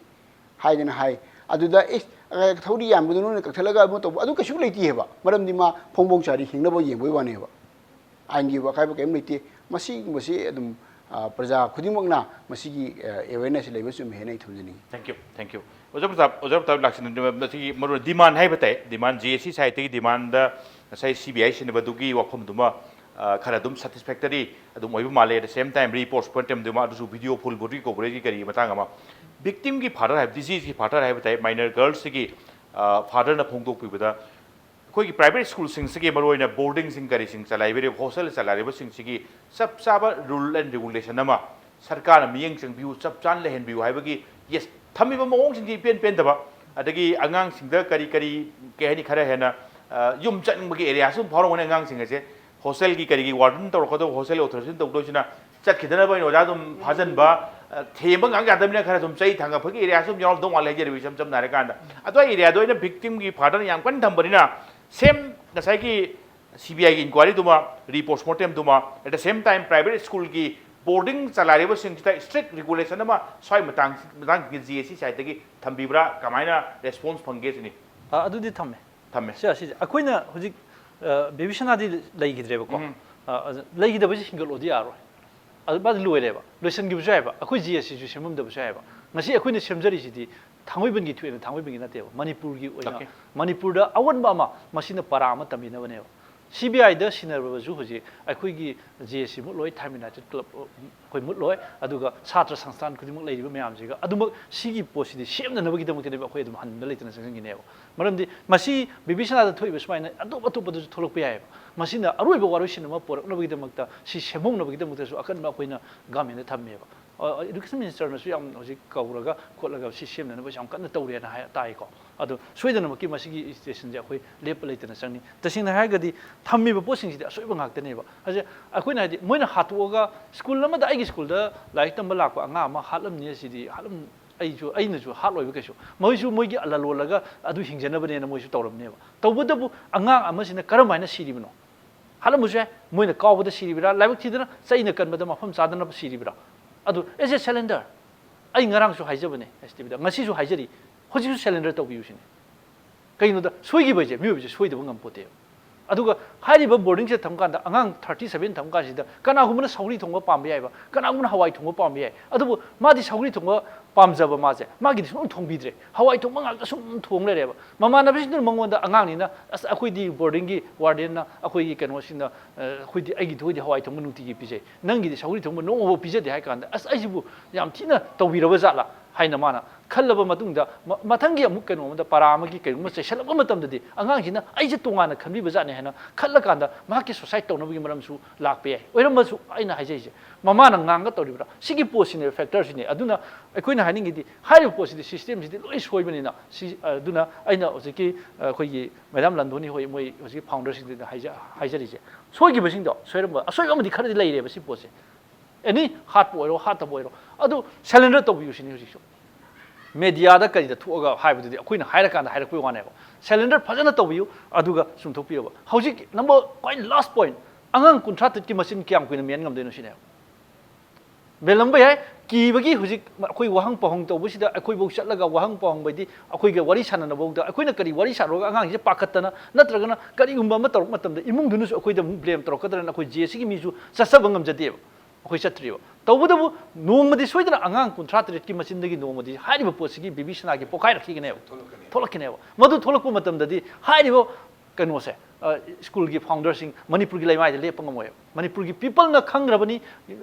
ꯍꯥꯏꯗꯅ ꯍꯥꯏ꯫ ꯑꯗꯨꯗ, "ꯑꯦ, ꯊꯧꯔꯤ ꯌꯥꯟꯕꯗꯣ ꯅꯣꯏꯅ ꯀꯛꯊꯠꯂꯒ ꯑꯃ ꯇꯧꯕ", ꯑꯗꯨ ꯀꯩꯁꯨ ꯂꯩꯇꯦ ꯍꯥꯏꯕ꯫ ꯃꯔꯝꯗꯤ ꯃꯥ ꯐꯣꯡ ꯐꯣꯡ ꯆꯥꯔꯤ ꯍꯤꯡꯅꯕ ꯌꯦꯡꯕꯒꯤ ꯋꯥꯅꯦꯕ꯫ ꯑꯥꯏꯟꯒꯤ ꯑꯀꯥꯏꯕ ꯀꯔꯤꯝ ꯂꯩꯇꯦ꯫ ꯃꯁꯤꯒꯨꯝꯕꯁꯤ ꯑꯗꯨꯝ, ꯑ, ꯄ꯭ꯔꯖꯥ ꯈꯨꯗꯤꯡꯃꯛꯅ ꯃꯁꯤꯒꯤ, ꯑ, awareness ꯂꯩꯕ ꯆꯨꯝꯃꯦ ꯍꯥꯏꯅ ꯑꯩ ꯊꯝꯖꯅꯤꯡꯉꯤ꯫ Thank you, thank you꯫ ꯑꯣꯖꯥ ꯄ꯭ꯔꯇꯥꯞ, ꯑꯣꯖꯥ ꯄ꯭ꯔꯇꯥꯞ ꯂꯥꯛꯁꯤꯟ, ꯃꯁꯤꯒꯤ ꯃꯔꯨ demand ꯍꯥꯏꯕ ꯇꯥꯏ, demand, J A C side-ꯇꯒꯤ demand-ꯗ ꯉꯁꯥꯏ C B I ꯁꯤꯟꯅꯕꯗꯨꯒꯤ ꯋꯥꯐꯝꯗꯨꯃ, ꯑ, ꯈꯔ ꯑꯗꯨꯝ satisfactory ꯑꯗꯨꯝ ꯑꯣꯏꯕ ꯃꯥꯜꯂꯦ꯫ At the same time, reinforcement ꯇꯝꯗꯨꯃ ꯑꯗꯨꯁꯨ video full body coverage-ꯀꯤ ꯀꯔꯤꯒꯤ ꯃꯇꯥꯡ ꯑꯃ, victim-ꯒꯤ father ꯍꯥꯏꯕ, deceased-ꯀꯤ father ꯍꯥꯏꯕ ꯇꯥꯏ, minor girls-ꯁꯤꯒꯤ, ꯑ, father-ꯅ ꯐꯣꯡꯗꯣꯛꯄꯤꯕꯗ, ꯑꯩꯈꯣꯏꯒꯤ private school-ꯁꯤꯡꯁꯤꯒꯤ ꯃꯔꯨꯑꯣꯏꯅ boarding-ꯁꯤꯡ ꯀꯔꯤꯁꯤꯡ ꯆꯂꯥꯏꯕꯤꯔꯤꯕ, hostel ꯆꯂꯥꯏꯔꯤꯕꯁꯤꯡꯁꯤꯒꯤ ꯆꯞ ꯆꯥꯕ rule and regulation ꯑꯃ ꯁꯔꯀꯥꯔꯅ ꯃꯤꯠꯌꯦꯡ ꯆꯪꯕꯤꯌꯨ, ꯆꯞ ꯆꯥꯅ ꯂꯩꯍꯟꯕꯤꯌꯨ ꯍꯥꯏꯕꯒꯤ, yes, ꯊꯝꯃꯤꯕ ꯃꯑꯣꯡꯁꯤꯡꯁꯤ ꯏꯄꯦꯟ ꯄꯦꯟꯗꯕ, ꯑꯗꯒꯤ ꯑꯉꯥꯡꯁꯤꯡꯗ ꯀꯔꯤ ꯀꯔꯤ, ꯀꯩ ꯍꯥꯏꯅꯤ, ꯈꯔ ꯍꯦꯟꯅ, ꯑ, ꯌꯨꯝ ꯆꯠꯅꯤꯡꯕꯒꯤ area-ꯁꯨ ꯑꯗꯨꯝ ꯐꯥꯎꯔꯝꯒꯅꯤ ꯑꯉꯥꯡꯁꯤꯡ ꯑꯁꯦ꯫ Hostel-ꯒꯤ ꯀꯔꯤꯒꯤ warden ꯇꯧꯔꯛꯀꯗꯧꯕ, hostel authority-ꯅ ꯇꯧꯗꯣꯏꯁꯤꯅ ꯆꯠꯈꯤꯗꯅꯕ ꯑꯣꯏꯅ ꯑꯣꯖꯥ ꯑꯗꯨꯝ ꯐꯥꯖꯤꯟꯕ, ꯑ, ꯊꯦꯝꯕ ꯉꯥꯛ ꯌꯥꯗꯕꯅꯤꯅ ꯈꯔ ꯁꯨꯝ ꯆꯩ ꯊꯥꯡꯒꯠꯄꯒꯤ area-ꯁꯨ ꯑꯗꯨꯝ ꯌꯥꯎꯔꯝꯗꯧ ꯃꯥꯜꯂꯦ, ꯍꯥꯏꯖꯔꯤꯕ ꯏꯆꯝ ꯆꯝꯅ ꯍꯥꯏꯔꯀꯥꯟꯗ꯫ ꯑꯗꯨ inquiry-ꯗ ꯑꯣꯏꯅ victim-ꯒꯤ father-ꯅ ꯌꯥꯝ ꯀꯟꯅ ꯊꯝꯕꯅꯤꯅ, same ꯉꯁꯥꯏꯒꯤ C B I-ꯒꯤ inquiry-ꯗꯨꯃ, re-postmortem-ꯗꯨꯃ, at the same time private school-ꯒꯤ boarding ꯆꯂꯥꯏꯔꯤꯕꯁꯤꯡꯁꯤꯗ strict regulation ꯑꯃ ꯁ꯭ꯋꯥꯏ ꯃꯇꯥꯡ, ꯃꯇꯥꯡꯁꯤꯡꯒꯤ J A C side-ꯇꯒꯤ ꯊꯝꯕꯤꯕ꯭ꯔꯥ, ꯀꯃꯥꯏꯅ response ꯐꯪꯒꯦ ꯁꯤꯅꯤ? ꯑ, ꯑꯗꯨꯗꯤ ꯊꯝꯃꯦ꯫ ꯊꯝꯃꯦ꯫ ꯁꯤ, ꯑꯁꯤꯁꯦ ꯑꯩꯈꯣꯏꯅ ꯍꯧꯖꯤꯛ, ꯑ, ꯕꯦꯕꯤ ꯁꯅꯥꯗꯤ ꯂꯩꯈꯤꯗ꯭ꯔꯦꯕꯀꯣ꯫ ꯎꯝ꯫ ꯑ, ꯑꯗꯨ ꯂꯩꯈꯤꯗꯕꯁꯦ ꯍꯤꯡꯒꯠꯂꯣꯗꯤ ꯌꯥꯔꯣꯏ꯫ ꯑꯗꯨ ꯃꯥꯗꯤ ꯂꯣꯏꯔꯦꯕ, ꯂꯣꯏꯁꯤꯟꯈꯤꯕꯁꯨ ꯌꯥꯏꯕ, ꯑꯩꯈꯣꯏ J A C-ꯁꯨ ꯁꯦꯝꯃꯝꯗꯕꯁꯨ ꯌꯥꯏꯕ꯫ ꯉꯁꯤ ꯑꯩꯈꯣꯏꯅ ꯁꯦꯝꯖꯔꯤꯁꯤꯗꯤ ꯊꯥꯡꯃꯩꯕꯟꯒꯤ ꯊꯣꯏꯅ ꯊꯥꯡꯃꯩꯕꯟꯒꯤ ꯅꯠꯇꯦꯕ, ꯃꯅꯤꯄꯨꯔꯒꯤ ꯑꯣꯏꯅ, OK꯫ ꯃꯅꯤꯄꯨꯔꯗ ꯑꯑꯣꯟꯕ ꯑꯃ, ꯃꯁꯤꯅ ꯄꯔꯥ ꯑꯃ ꯇꯝꯕꯤꯅꯕꯅꯦꯕ꯫ C B I-ꯗ ꯁꯤꯟꯅꯔꯕꯁꯨ ꯍꯧꯖꯤꯛ ꯑꯩꯈꯣꯏꯒꯤ J A C ꯃꯨꯠꯂꯣꯏ, Thai United Club ꯑꯩꯈꯣꯏ ꯃꯨꯠꯂꯣꯏ, ꯑꯗꯨꯒ ꯁꯥꯇ꯭ꯔ ꯁꯪꯁꯊꯥꯟ ꯈꯨꯗꯤꯡꯃꯛ ꯂꯩꯔꯤꯕ ꯃꯌꯥꯝꯁꯤꯒ ꯑꯗꯨꯃꯛ ꯁꯤꯒꯤ ꯄꯣꯠꯁꯤꯗꯤ ꯁꯦꯝꯅꯅꯕꯒꯤꯗꯃꯛꯇꯅꯦꯕ ꯑꯩꯈꯣꯏ ꯑꯗꯨꯝ ꯍꯟꯕ ꯂꯩꯇꯅ ꯆꯪꯁꯤꯟꯈꯤꯅꯦꯕ꯫ ꯃꯔꯝꯗꯤ ꯃꯁꯤ ꯕꯦꯕꯤ ꯁꯅꯥꯗ ꯊꯣꯛꯏꯕ ꯁꯨꯃꯥꯏꯅ ꯑꯇꯣꯞ ꯑꯇꯣꯞꯄꯗꯁꯨ ꯊꯣꯛꯂꯛꯄ ꯌꯥꯏꯑꯕ꯫ ꯃꯁꯤꯅ ꯑꯔꯣꯏꯕ ꯋꯥꯔꯣꯏꯁꯤꯟ ꯑꯃ ꯄꯨꯔꯛꯅꯕꯒꯤꯗꯃꯛꯇ, ꯁꯤ ꯁꯦꯝꯍꯧꯅꯕꯒꯤꯗꯃꯛꯇꯁꯨ ꯑꯀꯟꯕ ꯑꯩꯈꯣꯏꯅ government-ꯇ ꯊꯝꯃꯦꯕ꯫ ꯑ, Education Minister-ꯅꯁꯨ ꯌꯥꯝ ꯍꯧꯖꯤꯛ ꯀꯧꯔꯒ ꯈꯣꯠꯂꯒ ꯁꯤ ꯁꯦꯝꯅꯅꯕꯁꯨ ꯌꯥꯝ ꯀꯟꯅ ꯇꯧꯔꯦꯅ ꯍꯥꯏ, ꯇꯥꯏꯀꯣ꯫ ꯑꯗꯣ ꯁꯣꯏꯗꯅꯃꯛꯀꯤ ꯃꯁꯤꯒꯤ station-ꯁꯦ ꯑꯩꯈꯣꯏ ꯂꯦꯞꯄ ꯂꯩꯇꯅ ꯆꯪꯅꯤ꯫ ꯇꯁꯦꯡꯅ ꯍꯥꯏꯔꯒꯗꯤ ꯊꯝꯃꯤꯕ ꯄꯣꯠꯁꯤꯡꯁꯤꯗꯤ ꯑꯁꯣꯏꯕ ꯉꯥꯛꯇꯅꯦꯕ꯫ ꯍꯧꯖꯤꯛ ꯑꯩꯈꯣꯏꯅ ꯍꯥꯏꯗꯤ ꯃꯣꯏꯅ ꯍꯥꯠꯇꯣꯛꯑꯒ school ꯑꯃꯗ, ꯑꯩꯒꯤ school-ꯗ ꯂꯥꯏꯔꯤꯛ ꯇꯝꯕ ꯂꯥꯛꯄ ꯑꯉꯥꯡ ꯑꯃ ꯍꯥꯠꯂꯝꯅꯤ ꯍꯥꯏꯁꯤꯗꯤ ꯍꯥꯠꯂꯝ-, ꯑꯩꯁꯨ, ꯑꯩꯅꯁꯨ ꯍꯥꯠꯂꯣꯏꯕ ꯀꯩꯁꯨ꯫ ꯃꯣꯏꯁꯨ ꯃꯣꯏꯒꯤ ꯂꯂꯣꯜꯂꯒ ꯑꯗꯨ ꯍꯤꯡꯖꯅꯕꯅꯦꯅ ꯃꯣꯏꯁꯨ ꯇꯧꯔꯝꯅꯦꯕ꯫ ꯇꯧꯕꯇꯕꯨ ꯑꯉꯥꯡ ꯑꯃꯁꯤꯅ ꯀꯔꯝ ꯍꯥꯏꯅ ꯁꯤꯔꯤꯕꯅꯣ? ꯍꯥꯠꯂꯝꯕꯁꯨ ꯌꯥꯏ꯫ ꯃꯣꯏꯅ ꯀꯥꯎꯕꯗ ꯁꯤꯔꯤꯕ꯭ꯔꯥ? ꯂꯥꯏꯕꯛ ꯊꯤꯗꯅ ꯆꯩꯅ ꯀꯟꯕꯗ ꯃꯐꯝ ꯆꯥꯗꯅꯕ ꯁꯤꯔꯤꯕ꯭ꯔꯥ? ꯑꯗꯨ ꯑꯦꯁ ꯑꯦ ꯁꯦꯂꯦꯟꯗꯔ, ꯑꯩ ꯉꯔꯥꯡꯁꯨ ꯍꯥꯏꯖꯕꯅꯦ ꯑꯦꯁ ꯇꯤ ꯚꯤꯗ, ꯉꯁꯤꯁꯨ ꯍꯥꯏꯖꯔꯤ, ꯍꯧꯖꯤꯛꯁꯨ ꯁꯦꯂꯦꯟꯗꯔ ꯇꯧꯕꯤꯌꯨ ꯁꯤꯅꯤ꯫ ꯀꯩꯒꯤꯅꯣꯗ ꯁꯣꯏꯈꯤꯕ ꯍꯥꯏꯁꯦ ꯃꯤꯑꯣꯏꯕꯁꯦ ꯁꯣꯏꯗꯕ ꯉꯝꯄꯣꯠꯇꯦꯕ꯫ ꯑꯗꯨꯒ ꯍꯥꯏꯔꯤꯕ ꯕꯣꯔꯗꯤꯡꯁꯤꯗ ꯊꯝ ꯀꯥꯟꯗ ꯑꯉꯥꯡ ꯊꯥꯔꯇꯤ ꯁꯚꯦꯟ ꯊꯝ ꯀꯥꯟꯁꯤꯗ ꯀꯅꯥꯒꯨꯝꯕꯅ ꯁꯧꯒ꯭ꯔꯤ ꯊꯣꯡꯕ ꯄꯥꯝꯕ ꯌꯥꯏꯕ, ꯀꯅꯥꯒꯨꯝꯕꯅ ꯍꯋꯥꯏ ꯊꯣꯡꯕ ꯄꯥꯝꯕ ꯌꯥꯏ꯫ ꯑꯗꯨꯕꯨ ꯃꯥꯗꯤ ꯁꯧꯒ꯭ꯔꯤ ꯊꯣꯡꯕ ꯄꯥꯝꯖꯕ ꯃꯥꯁꯦ ꯃꯥꯒꯤꯗꯤ ꯁꯨꯡꯊꯣꯡ ꯊꯣꯡꯕꯤꯗ꯭ꯔꯦ, ꯍꯋꯥꯏ ꯊꯣꯡꯕ ꯉꯥꯛꯇ ꯁꯨꯝ ꯊꯣꯡ ꯂꯩꯔꯦꯕ꯫ ꯃꯃꯥꯟꯅꯕꯁꯤꯡꯗꯨꯅ ꯃꯉꯣꯟꯗ, ꯑꯉꯥꯡꯅꯤꯅ, "ꯑꯁ, ꯑꯩꯈꯣꯏꯗꯤ ꯕꯣꯔꯗꯤꯡꯒꯤ ꯋꯥꯔꯗꯦꯟꯅ, ꯑꯩꯈꯣꯏꯒꯤ ꯀꯩꯅꯣꯁꯤꯡꯅ, ꯑ, ꯑꯩꯈꯣꯏꯗꯤ, ꯑꯩꯒꯤꯗꯤ ꯑꯩꯈꯣꯏꯗꯤ ꯍꯋꯥꯏ ꯊꯣꯡꯕ ꯅꯨꯡꯇꯤꯒꯤ ꯄꯤꯖꯩ, ꯅꯪꯒꯤꯗꯤ ꯁꯧꯒ꯭ꯔꯤ ꯊꯣꯡꯕ ꯅꯣꯡꯃꯐꯥꯎ ꯄꯤꯖꯗꯦ" ꯍꯥꯏ ꯀꯥꯟꯗ, "ꯑꯁ, ꯑꯩꯁꯤꯕꯨ ꯌꯥꯝ ꯊꯤꯅ ꯇꯧꯕꯤꯔꯕ ꯖꯥꯠꯂꯥ?" ꯍꯥꯏꯅ ꯃꯥꯅ ꯈꯜꯂꯕ ꯃꯇꯨꯡꯗ, ꯃ-, ꯃꯊꯪꯒꯤ ꯑꯃꯨꯛ ꯀꯩꯅꯣ ꯑꯃꯗ, ꯄꯔꯥ ꯑꯃꯒꯤ ꯀꯩꯅꯣꯝꯃ ꯆꯩꯁꯜꯂꯛꯄ ꯃꯇꯝꯗꯗꯤ, ꯑꯉꯥꯡꯁꯤꯅ ꯑꯩꯁꯦ ꯇꯣꯉꯥꯟꯅ ꯈꯟꯕꯤꯕ ꯖꯥꯠꯅꯤ ꯍꯥꯏꯅ ꯈꯜꯂꯀꯥꯟꯗ ꯃꯍꯥꯛꯀꯤ ꯁꯨꯁꯥꯏꯠ ꯇꯧꯅꯕꯒꯤ ꯃꯔꯝꯁꯨ ꯂꯥꯛꯄ ꯌꯥꯏ꯫ ꯑꯣꯏꯔꯝꯕꯁꯨ ꯑꯩꯅ ꯍꯥꯏꯖꯩꯁꯦ, ꯃꯃꯥꯅ ꯉꯥꯡꯒ ꯇꯧꯔꯤꯕ꯭ꯔꯥ? ꯁꯤꯒꯤ ꯄꯣꯠꯁꯤꯅꯦꯕ, ꯐꯦꯛꯇꯔꯁꯤꯅꯦ꯫ ꯑꯗꯨꯅ ꯑꯩꯈꯣꯏꯅ ꯍꯥꯏꯅꯤꯡꯉꯤꯗꯤ, ꯍꯥꯏꯔꯤꯕ ꯄꯣꯠꯁꯤꯗꯤ, ꯁꯤꯁꯇꯦꯝꯁꯤꯗꯤ ꯂꯣꯏ ꯁꯣꯏꯕꯅꯤꯅ, ꯁꯤ, ꯑꯗꯨꯅ ꯑꯩꯅ ꯍꯧꯖꯤꯛꯀꯤ, ꯑ, ꯑꯩꯈꯣꯏꯒꯤ ꯃꯦꯗꯥꯝ ꯂꯟꯗꯣꯅꯤ ꯍꯣꯏ, ꯃꯣꯏ ꯍꯧꯖꯤꯛꯀꯤ ꯐꯥꯎꯟꯗꯔꯁꯤꯡꯗꯨꯗ ꯍꯥꯏꯖ-, ꯍꯥꯏꯖꯔꯤꯁꯦ, ꯁꯣꯏꯈꯤꯕꯁꯤꯡꯗꯣ, ꯁꯣꯏꯔꯝꯕ, ꯑꯁꯣꯏꯕ ꯑꯃꯗꯤ ꯈꯔꯗꯤ ꯂꯩꯔꯦꯕ ꯁꯤ ꯄꯣꯠꯁꯦ꯫ ꯑꯦꯅꯤ, ꯍꯥꯠꯄ ꯑꯣꯏꯔꯣ, ꯍꯥꯠꯇꯕ ꯑꯣꯏꯔꯣ, ꯑꯗꯨ ꯁꯦꯂꯦꯟꯗꯔ ꯇꯧꯕꯤꯌꯨ ꯁꯤꯅꯤ ꯍꯧꯖꯤꯛꯁꯨ꯫ ꯃꯦꯗꯤꯌꯥꯗ ꯀꯔꯤꯗ ꯊꯣꯛꯑꯒ ꯍꯥꯏꯕꯗꯨꯗꯤ ꯑꯩꯈꯣꯏꯅ ꯍꯥꯏꯔꯀꯥꯟꯗ ꯍꯥꯏꯔꯛꯄꯩ ꯋꯥꯅꯦꯕ꯫ ꯁꯦꯂꯦꯟꯗꯔ ꯐꯖꯅ ꯇꯧꯕꯤꯌꯨ, ꯑꯗꯨꯒ ꯆꯨꯝꯊꯣꯛꯄꯤꯌꯣꯕ꯫ ꯍꯧꯖꯤꯛ ꯅꯝꯕꯔ ꯈ꯭ꯋꯥꯏ ꯂꯥꯁ ꯄꯣꯏꯟꯠ, ꯑꯉꯥꯡ ꯀꯨꯟꯊ꯭ꯔꯥ ꯇꯔꯦꯠꯀꯤ ꯃꯆꯤꯟ ꯀꯌꯥꯝ ꯀꯨꯏꯅ ꯃꯦꯟ ꯉꯝꯗꯣꯏꯅꯣ ꯁꯤꯅꯦꯕ꯫ ꯃꯦꯜꯂꯝꯕ ꯌꯥꯏ꯫ ꯀꯤꯕꯒꯤ ꯍꯧꯖꯤꯛ ꯑꯩꯈꯣꯏ ꯋꯥꯍꯪ ꯄꯥꯎꯍꯪ ꯇꯧꯕꯁꯤꯗ ꯑꯩꯈꯣꯏꯐꯧ ꯆꯠꯂꯒ ꯋꯥꯍꯪ ꯄꯥꯎꯍꯪꯕꯗꯤ ꯑꯩꯈꯣꯏꯒ ꯋꯥꯔꯤ ꯁꯥꯟꯅꯅꯕꯐꯥꯎꯗ ꯑꯩꯈꯣꯏꯅ ꯀꯔꯤ ꯋꯥꯔꯤ ꯁꯥꯔꯨꯔꯒ ꯑꯉꯥꯡꯁꯦ ꯄꯥꯈꯠꯇꯅ ꯅꯠꯇ꯭ꯔꯒꯅ ꯀꯔꯤꯒꯨꯝꯕ ꯑꯃ ꯇꯧꯔꯛꯄ ꯃꯇꯝꯗ ꯏꯃꯨꯡꯗꯨꯅꯁꯨ ꯑꯩꯈꯣꯏꯗ ꯑꯃꯨꯛ ꯕ꯭ꯂꯦꯝ ꯇꯧꯔꯛꯀꯗ꯭ꯔꯅ ꯑꯩꯈꯣꯏ ꯖꯦ ꯁꯤꯒꯤ ꯃꯤꯁꯨ ꯆꯠꯆꯕ ꯉꯝꯖꯗꯦꯕ꯫ ꯑꯩꯈꯣꯏ ꯆꯠꯇ꯭ꯔꯤꯕ꯫ ꯇꯧꯕꯇꯕꯨ ꯅꯣꯡꯃꯗꯤ ꯁꯣꯏꯗꯅ ꯑꯉꯥꯡ ꯀꯨꯟꯊ꯭ꯔꯥ ꯇꯔꯦꯠꯀꯤ ꯃꯆꯤꯟꯗꯒꯤ ꯅꯣꯡꯃꯗꯤ ꯍꯥꯏꯔꯤꯕ ꯄꯣꯠꯁꯤꯒꯤ ꯕꯤꯕꯤꯁꯅꯥꯒꯤ ꯄꯣꯈꯥꯏꯔꯛꯈꯤꯒꯅꯦꯕ꯫ ꯊꯣꯛꯂꯛꯀꯅꯤ꯫ ꯊꯣꯛꯂꯛꯈꯤꯅꯦꯕ꯫ ꯃꯗꯨ ꯊꯣꯛꯂꯛꯄ ꯃꯇꯝꯗꯗꯤ ꯍꯥꯏꯔꯤꯕ ꯀꯩꯅꯣꯁꯦ, ꯑ, ꯁ꯭ꯀꯨꯜꯒꯤ ꯐꯥꯎꯟꯗꯔꯁꯤꯡ ꯃꯅꯤꯄꯨꯔꯒꯤ ꯂꯩꯃꯥꯏꯗ ꯂꯦꯞꯄ ꯉꯝꯃꯣꯏꯕ꯫ ꯃꯅꯤꯄꯨꯔꯒꯤ ꯄꯤꯄꯜꯅ ꯈꯪꯈ꯭ꯔꯕꯅꯤ,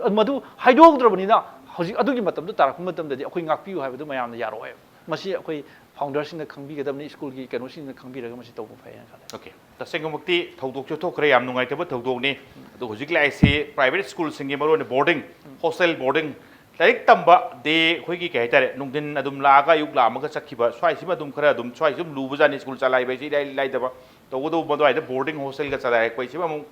ꯃꯗꯨ ꯍꯥꯏꯗꯣꯛꯇ꯭ꯔꯕꯅꯤꯅ ꯍꯧꯖꯤꯛ ꯑꯗꯨꯒꯤ ꯃꯇꯝꯗꯣ ꯇꯥꯔꯛꯄ ꯃꯇꯝꯗꯗꯤ ꯑꯩꯈꯣꯏ ꯉꯥꯛꯄꯤꯌꯨ ꯍꯥꯏꯕꯗꯨ ꯃꯌꯥꯝꯅ ꯌꯥꯔꯛꯑꯣꯏꯕ꯫ ꯃꯁꯤ ꯑꯩꯈꯣꯏ ꯐꯥꯎꯟꯗꯔꯁꯤꯡꯅ ꯈꯪꯕꯤꯒꯗꯕꯅꯤ, ꯁ꯭ꯀꯨꯜꯒꯤ ꯀꯩꯅꯣꯁꯤꯡꯅ ꯈꯪꯕꯤꯔꯒ ꯃꯁꯤ ꯇꯧꯕ ꯐꯩ ꯍꯥꯏꯅ ꯈꯜꯂꯦ꯫ ꯑꯣꯀꯦ꯫ ꯇꯁꯦꯡꯃꯛꯇꯤ ꯊꯧꯗꯣꯛꯁꯨ ꯊꯣꯛꯈ꯭ꯔꯦ, ꯌꯥꯝ ꯅꯨꯡꯉꯥꯏꯇꯕ ꯊꯧꯗꯣꯛꯅꯤ꯫ ꯑꯗꯣ ꯍꯧꯖꯤꯛ ꯂꯥꯛꯏꯁꯤ ꯄ꯭ꯔꯥꯏꯚꯦꯠ ꯁ꯭ꯀꯨꯜꯁꯤꯡꯒꯤ, ꯃꯔꯨꯑꯣꯏꯅ ꯕꯣꯔꯗꯤꯡ, ꯍꯣꯁꯇꯦꯜ ꯕꯣꯔꯗꯤꯡ, ꯂꯥꯏꯔꯤꯛ ꯇꯝꯕ ꯗꯦ ꯑꯩꯈꯣꯏꯒꯤ ꯀꯩ ꯍꯥꯏꯇꯥꯔꯦ, ꯅꯨꯡꯊꯤꯟ ꯑꯗꯨꯝ ꯂꯥꯛꯑꯒ ꯑꯌꯨꯛ ꯂꯥꯛꯑꯝꯃꯒ ꯆꯠꯈꯤꯕ, ꯁ꯭ꯋꯥꯏꯁꯤꯃ ꯑꯗꯨꯝ ꯈꯔ ꯑꯗꯨꯝ, ꯁ꯭ꯋꯥꯏꯁꯤ ꯑꯗꯨꯝ ꯂꯨꯕꯖꯥꯠꯅꯤ, ꯁ꯭ꯀꯨꯜ ꯆꯂꯥꯏꯕ ꯍꯥꯏꯁꯤ ꯏꯔꯥꯏ ꯂꯥꯏꯗꯕ꯫ ꯇꯧꯕꯇꯕꯨ ꯃꯗꯨꯋꯥꯏꯗ ꯕꯣꯔꯗꯤꯡ ꯍꯣꯁꯇꯦꯜꯒ ꯆꯂꯥꯏꯔꯛꯄ ꯍꯥꯏꯁꯤꯃ ꯑꯃꯨꯛ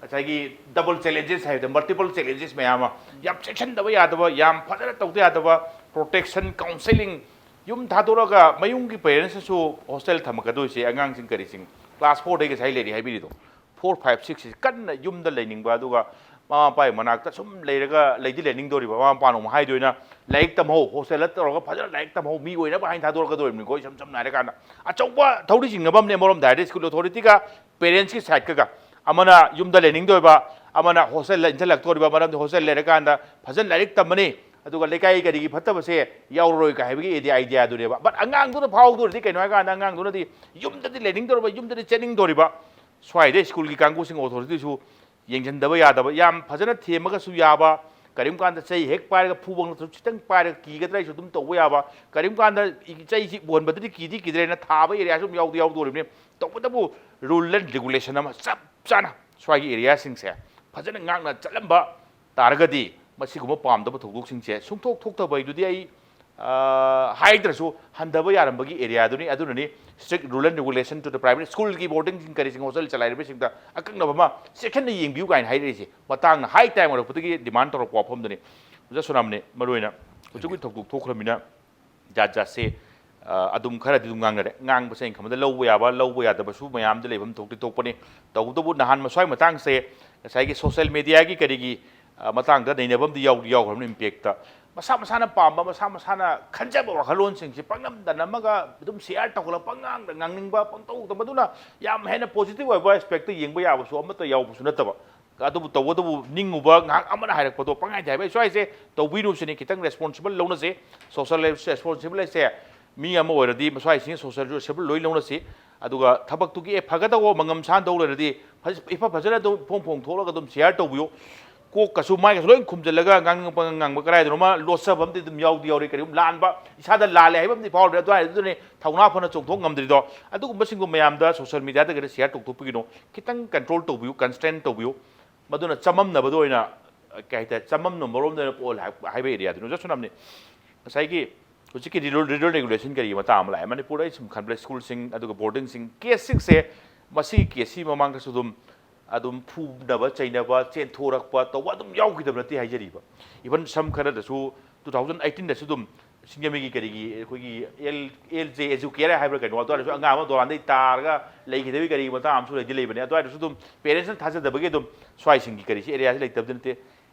ꯉꯁꯥꯏꯒꯤ ꯗꯕꯜ ꯆꯦꯂꯦꯟꯖꯦꯁ ꯍꯥꯏꯕꯗ, ꯃꯜꯇꯤꯄꯜ ꯆꯦꯂꯦꯟꯖꯦꯁ ꯃꯌꯥꯝ ꯑꯃ, ꯌꯥꯝ ꯆꯦꯛꯁꯤꯟꯗꯕ ꯌꯥꯗꯕ, ꯌꯥꯝ ꯐꯖꯅ ꯇꯧꯗ ꯌꯥꯗꯕ, ꯄ꯭ꯔꯣꯇꯦꯛꯁꯟ, ꯀꯥꯎꯟꯁꯦꯂꯤꯡ, ꯌꯨꯝ ꯊꯥꯗꯣꯔꯛꯑꯒ ꯃꯌꯨꯝꯒꯤ ꯄꯦꯔꯦꯟꯁꯅꯁꯨ ꯍꯣꯁꯇꯦꯜ ꯊꯝꯃꯛꯀꯗꯣꯏꯁꯦ, ꯑꯉꯥꯡꯁꯤꯡ ꯀꯔꯤꯁꯤꯡ, ꯀ꯭ꯂꯥꯁ ꯐꯣꯔꯗꯒꯤ ꯉꯁꯥꯏ ꯂꯩꯔꯤ ꯍꯥꯏꯕꯤꯔꯤꯗꯣ, ꯐꯣꯔ, ꯐꯥꯏꯚ, ꯁꯤꯛꯁꯁꯤ ꯀꯟꯅ ꯌꯨꯝꯗ ꯂꯩꯅꯤꯡꯕ, ꯑꯗꯨꯒ ꯃꯃꯥ ꯃꯄꯥꯒꯤ ꯃꯅꯥꯛꯇ ꯁꯨꯝ ꯂꯩꯔꯒ ꯂꯩꯗꯤ ꯂꯩꯅꯤꯡꯗꯣꯔꯤꯕ꯫ ꯃꯃꯥ ꯃꯄꯥꯅ ꯑꯃꯨꯛ ꯍꯥꯏꯗꯣꯏꯅ, "ꯂꯥꯏꯔꯤꯛ ꯇꯝꯍꯧ, ꯍꯣꯁꯇꯦꯜꯗ ꯇꯧꯔꯒ ꯐꯖꯅ ꯂꯥꯏꯔꯤꯛ ꯇꯝꯍꯧ, ꯃꯤ ꯑꯣꯏꯅꯕ" ꯍꯥꯏꯅ ꯊꯥꯗꯣꯔꯛꯀꯗꯧꯔꯤꯕꯅꯤꯀꯣ꯫ ꯏꯁꯝ ꯁꯝꯅ ꯍꯥꯏꯔꯀꯥꯟꯗ ꯑꯆꯧꯕ ꯊꯧꯔꯤ ꯆꯤꯡꯅꯕ ꯑꯃꯅꯦ, ꯑꯃꯔꯣꯝꯗ ꯍꯥꯏꯔꯗꯤ ꯁ꯭ꯀꯨꯜ ꯑꯣꯊꯣꯔꯤꯇꯤꯒ ꯄꯦꯔꯦꯟꯁꯀꯤ ꯁꯥꯏꯠꯀꯒ꯫ ꯑꯃꯅ ꯌꯨꯝꯗ ꯂꯩꯅꯤꯡꯗꯣꯏꯕ, ꯑꯃꯅ ꯍꯣꯁꯇꯦꯜꯗ ꯏꯟꯁꯤꯜꯂꯛꯇꯣꯔꯤꯕ, ꯃꯔꯝꯗꯤ ꯍꯣꯁꯇꯦꯜ ꯂꯩꯔꯀꯥꯟꯗ ꯐꯖꯅ ꯂꯥꯏꯔꯤꯛ ꯇꯝꯃꯅꯤ, ꯑꯗꯨꯒ ꯂꯩꯀꯥꯏ ꯀꯔꯤꯒꯤ ꯐꯠꯇꯕꯁꯦ ꯌꯥꯎꯔꯔꯣꯏ ꯀꯥꯏ ꯍꯥꯏꯕꯒꯤ ꯑꯥꯏꯗꯤꯌꯥꯗꯨꯅꯦꯕ꯫ ꯕꯠ ꯑꯉꯥꯡꯗꯨꯅ ꯐꯥꯎꯗꯣꯔꯤꯗꯤ ꯀꯩꯅꯣ ꯍꯥꯏꯀꯥꯟꯗ, ꯑꯉꯥꯡꯗꯨꯅꯗꯤ ꯌꯨꯝꯗꯗꯤ ꯂꯩꯅꯤꯡꯗꯣꯔꯤꯕ, ꯌꯨꯝꯗꯗꯤ ꯆꯠꯅꯤꯡꯗꯣꯔꯤꯕ꯫ ꯁ꯭ꯋꯥꯏꯗ ꯁ꯭ꯀꯨꯜꯒꯤ ꯀꯥꯡꯕꯨꯁꯤꯡ, ꯑꯣꯊꯣꯔꯤꯇꯤꯁꯨ ꯌꯦꯡꯁꯤꯟꯗꯕ ꯌꯥꯗꯕ, ꯌꯥꯝ ꯐꯖꯅ ꯊꯦꯝꯃꯒꯁꯨ ꯌꯥꯕ, ꯀꯔꯤꯒꯨꯝꯕ ꯀꯥꯟꯗ ꯆꯩ ꯍꯦꯛ ꯄꯥꯏꯔꯒ ꯐꯨꯕ ꯅꯠꯇ꯭ꯔꯁꯨ ꯈꯤꯇꯪ ꯄꯥꯏꯔꯒ ꯀꯤꯒꯗ꯭ꯔꯥ ꯍꯥꯏꯁꯨ ꯑꯗꯨꯝ ꯇꯧꯕ ꯌꯥꯕ, ꯀꯔꯤꯒꯨꯝꯕ ꯀꯥꯟꯗ ꯆꯩꯁꯤ ꯎꯍꯟꯕꯗꯗꯤ ꯀꯤꯗꯤ ꯀꯤꯗ꯭ꯔꯦꯅ ꯊꯥꯕ ꯑꯦꯔꯤꯌꯥꯁꯨ ꯑꯗꯨꯝ ꯌꯥꯎꯗꯤ ꯌꯥꯎꯗꯣꯔꯤꯕꯅꯤ꯫ ꯇꯧꯕꯇꯕꯨ rule and regulation ꯑꯃ ꯆꯞ ꯆꯥꯅ ꯁ꯭ꯋꯥꯏꯒꯤ ꯑꯦꯔꯤꯌꯥꯁꯤꯡꯁꯦ ꯐꯖꯅ ꯉꯥꯛꯅ ꯆꯠꯂꯝꯕ ꯇꯥꯔꯒꯗꯤ, ꯃꯁꯤꯒꯨꯝꯕ ꯄꯥꯝꯗꯕ ꯊꯧꯗꯣꯛꯁꯤꯡꯁꯦ ꯁꯨꯡꯊꯣꯛ ꯊꯣꯛꯇꯕ ꯍꯥꯏꯗꯨꯗꯤ ꯑꯩ ꯑ, ꯍꯥꯏꯗ꯭ꯔꯁꯨ ꯍꯟꯊꯕ ꯌꯥꯔꯝꯕꯒꯤ ꯑꯦꯔꯤꯌꯥꯗꯨꯅꯤ꯫ ꯑꯗꯨꯅꯅꯤ strict rule and regulation to the private ꯁ꯭ꯀꯨꯜꯒꯤ ꯕꯣꯔꯗꯤꯡꯁꯤꯡ ꯀꯔꯤꯁꯤꯡ ꯍꯣꯁꯇꯦꯜ ꯆꯂꯥꯏꯔꯤꯕꯁꯤꯡꯗ ꯑꯀꯛꯅꯕ ꯑꯃ ꯆꯦꯛꯁꯤꯟꯅ ꯌꯦꯡꯕꯤꯌꯨ ꯀꯥꯏꯅ ꯍꯥꯏꯔꯛꯏꯁꯦ꯫ ꯃꯇꯥꯡꯅ ꯍꯥꯏ ꯇꯥꯏꯝ ꯑꯣꯏꯔꯛꯄꯗꯒꯤ ꯗꯤꯃꯥꯟ ꯇꯧꯔꯛꯄ ꯋꯥꯐꯝꯗꯨꯅꯤ꯫ ꯑꯣꯖꯥ ꯁꯣꯅꯥꯝꯅꯤ, ꯃꯔꯨꯑꯣꯏꯅ ꯍꯧꯖꯤꯛꯀꯤ ꯊꯧꯗꯣꯛ ꯊꯣꯛꯈ꯭ꯔꯃꯤꯅ ꯖꯥꯠ ꯖꯥꯠꯁꯦ, ꯑ, ꯑꯗꯨꯝ ꯈꯔꯗꯤ ꯑꯗꯨꯝ ꯉꯥꯡꯅꯔꯦ꯫ ꯉꯥꯡꯕꯁꯦ ꯑꯩꯅ ꯈꯟꯕꯗ ꯂꯧꯕ ꯌꯥꯕ, ꯂꯧꯕ ꯌꯥꯗꯕꯁꯨ ꯃꯌꯥꯝꯗꯤ ꯂꯩꯐꯝ ꯊꯣꯛꯇꯤ ꯊꯣꯛꯄꯅꯤ꯫ ꯇꯧꯕꯇꯕꯨ ꯅꯍꯥꯟ ꯃꯁ꯭ꯋꯥꯏ ꯃꯇꯥꯡꯁꯦ ꯉꯁꯥꯏꯒꯤ social media ꯒꯤ ꯀꯔꯤꯒꯤ, ꯑ, ꯃꯇꯥꯡꯗ ꯅꯩꯅꯕ ꯑꯃꯗꯤ ꯌꯥꯎꯗꯤ ꯌꯥꯎꯈ꯭ꯔꯕꯅꯤ꯫ Impact ꯇ ꯃꯁꯥ ꯃꯁꯥꯅ ꯄꯥꯝꯕ, ꯃꯁꯥ ꯃꯁꯥꯅ ꯈꯟꯖꯕ ꯋꯥꯈꯜꯂꯣꯟꯁꯤꯡꯁꯤ ꯄꯪꯅꯝꯗ ꯅꯝꯃꯒ ꯑꯗꯨꯝ share ꯇꯧꯈꯠꯂꯒ ꯄꯪꯉꯥꯡꯗ ꯉꯥꯡꯅꯤꯡꯕ, ꯄꯪꯇꯧꯗ, ꯃꯗꯨꯅ ꯌꯥꯝ ꯍꯦꯟꯅ positive ꯑꯣꯏꯕ aspect ꯇ ꯌꯦꯡꯕ ꯌꯥꯕꯁꯨ ꯑꯃꯠꯇ ꯌꯥꯎꯕꯁꯨ ꯅꯠꯇꯕ꯫ ꯑꯗꯨꯕꯨ ꯇꯧꯕꯇꯕꯨ ꯅꯤꯡꯉꯨꯕ ꯉꯥꯏꯍꯥꯛ ꯑꯃꯅ ꯍꯥꯏꯔꯛꯄꯗꯣ ꯄꯪꯍꯥꯏꯗ ꯍꯥꯏꯕ, ꯁ꯭ꯋꯥꯏꯁꯦ ꯇꯧꯕꯤꯔꯨꯕꯁꯤꯅꯤ꯫ ꯈꯤꯇꯪ responsible ꯂꯧꯅꯁꯦ꯫ Social responsible ꯍꯥꯏꯁꯦ ꯃꯤ ꯑꯃ ꯑꯣꯏꯔꯗꯤ ꯃꯁ꯭ꯋꯥꯏꯁꯤꯡ social responsible ꯂꯣꯏ ꯂꯧꯅꯁꯤ꯫ ꯑꯗꯨꯒ ꯊꯕꯛꯇꯨꯒꯤ ꯑꯦ ꯐꯒꯗꯧꯕ ꯃꯉꯝ ꯁꯥꯟꯗꯧ ꯂꯩꯔꯗꯤ ꯐꯖ-, ꯏꯐ ꯐꯖꯅ ꯑꯗꯨꯝ ꯐꯣꯡ ꯐꯣꯡ ꯊꯣꯛꯂꯒ ꯑꯗꯨꯝ share ꯇꯧꯕꯤꯌꯨ꯫ ꯀꯣꯛꯀꯁꯨ ꯃꯥꯏꯒꯁꯨ ꯂꯣꯏ ꯈꯨꯝꯖꯤꯜꯂꯒ ꯉꯥꯡꯅꯤꯡꯕ ꯉꯥꯡꯕ ꯀꯗꯥꯏꯗꯅꯣꯃ ꯂꯣꯠꯆꯕ ꯑꯃꯗꯤ ꯑꯗꯨꯝ ꯌꯥꯎꯗꯤ ꯌꯥꯎꯔꯤ꯫ ꯀꯔꯤꯒꯨꯝꯕ ꯂꯥꯟꯕ, ꯏꯁꯥꯗ ꯂꯥꯜꯂꯦ ꯍꯥꯏꯕ ꯑꯃꯗꯤ ꯐꯥꯎꯔꯦ, ꯑꯗꯨꯋꯥꯏꯗꯨꯗꯅꯦ ꯊꯧꯅꯥ ꯐꯅ ꯆꯣꯡꯊꯣꯛ ꯉꯝꯗ꯭ꯔꯤꯗꯣ꯫ ꯑꯗꯨꯒꯨꯝꯕꯁꯤꯡꯗꯣ ꯃꯌꯥꯝꯗ social media ꯗ ꯀꯩꯗ share ꯇꯧꯊꯣꯛꯄꯤꯒꯅꯨ꯫ ꯈꯤꯇꯪ control ꯇꯧꯕꯤꯌꯨ, constrain ꯇꯧꯕꯤꯌꯨ꯫ ꯃꯗꯨꯅ ꯆꯃꯝꯅꯕꯗ ꯑꯣꯏꯅ, ꯀꯩ ꯍꯥꯏꯇꯥꯔꯦ, ꯆꯃꯝꯅꯕꯔꯣꯝꯗ ꯑꯣꯏꯅ ꯄꯣꯛꯍꯜꯂꯦ ꯍꯥꯏ-, ꯍꯥꯏꯕ ꯑꯦꯔꯤꯌꯥꯗꯨꯅꯤ꯫ ꯑꯣꯖꯥ ꯁꯣꯅꯥꯝꯅꯤ, ꯉꯁꯥꯏꯒꯤ ꯍꯧꯖꯤꯛꯀꯤ rule, rule regulation ꯀꯔꯤꯒꯤ ꯃꯇꯥꯡ ꯑꯃ ꯂꯥꯛꯑꯦ꯫ ꯃꯅꯤꯄꯨꯔꯗ ꯑꯩ ꯁꯨꯝ ꯈꯟꯕꯗ ꯁ꯭ꯀꯨꯜꯁꯤꯡ ꯑꯗꯨꯒ ꯕꯣꯔꯗꯤꯡꯁꯤꯡ ꯀꯦꯁꯁꯤꯡꯁꯦ, ꯃꯁꯤꯒꯤ ꯀꯦꯁꯁꯤ ꯃꯃꯥꯡꯗꯁꯨ ꯑꯗꯨꯝ, ꯑꯗꯨꯝ ꯐꯨꯅꯕ, ꯆꯩꯅꯕ, ꯆꯦꯟꯊꯣꯔꯛꯄ ꯇꯧꯕ ꯑꯗꯨꯝ ꯌꯥꯎꯈꯤꯗꯕ ꯅꯠꯇꯦ ꯍꯥꯏꯖꯔꯤꯕ꯫ Even ꯁꯝ ꯈꯔꯗꯁꯨ two thousand eighteen ꯗꯁꯨ ꯑꯗꯨꯝ ꯁꯤꯡꯖꯃꯩꯒꯤ ꯀꯔꯤꯒꯤ ꯑꯩꯈꯣꯏꯒꯤ ꯑꯦꯜ ꯑꯦꯜ ꯖꯦ ꯑꯦꯖꯨꯀꯦꯌꯔ ꯍꯥꯏꯕ꯭ꯔꯥ ꯀꯩꯅꯣ, ꯑꯗꯨꯋꯥꯏꯗꯁꯨ ꯑꯉꯥꯡ ꯑꯃ ꯗꯣꯂꯥꯟꯗꯩ ꯇꯥꯔꯒ ꯂꯩꯈꯤꯗꯕꯒꯤ ꯀꯔꯤꯒꯤ ꯃꯇꯥꯡ ꯑꯃꯁꯨ ꯂꯩꯗꯤ ꯂꯩꯕꯅꯦ꯫ ꯑꯗꯨꯋꯥꯏꯗꯁꯨ ꯑꯗꯨꯝ ꯄꯦꯔꯦꯟꯁꯅ ꯊꯥꯖꯗꯕꯒꯤ ꯑꯗꯨꯝ ꯁ꯭ꯋꯥꯏꯁꯤꯡꯒꯤ ꯀꯔꯤꯁꯤ ꯑꯦꯔꯤꯌꯥꯁꯤ ꯂꯩꯇꯕꯗꯤ ꯅꯠꯇꯦ꯫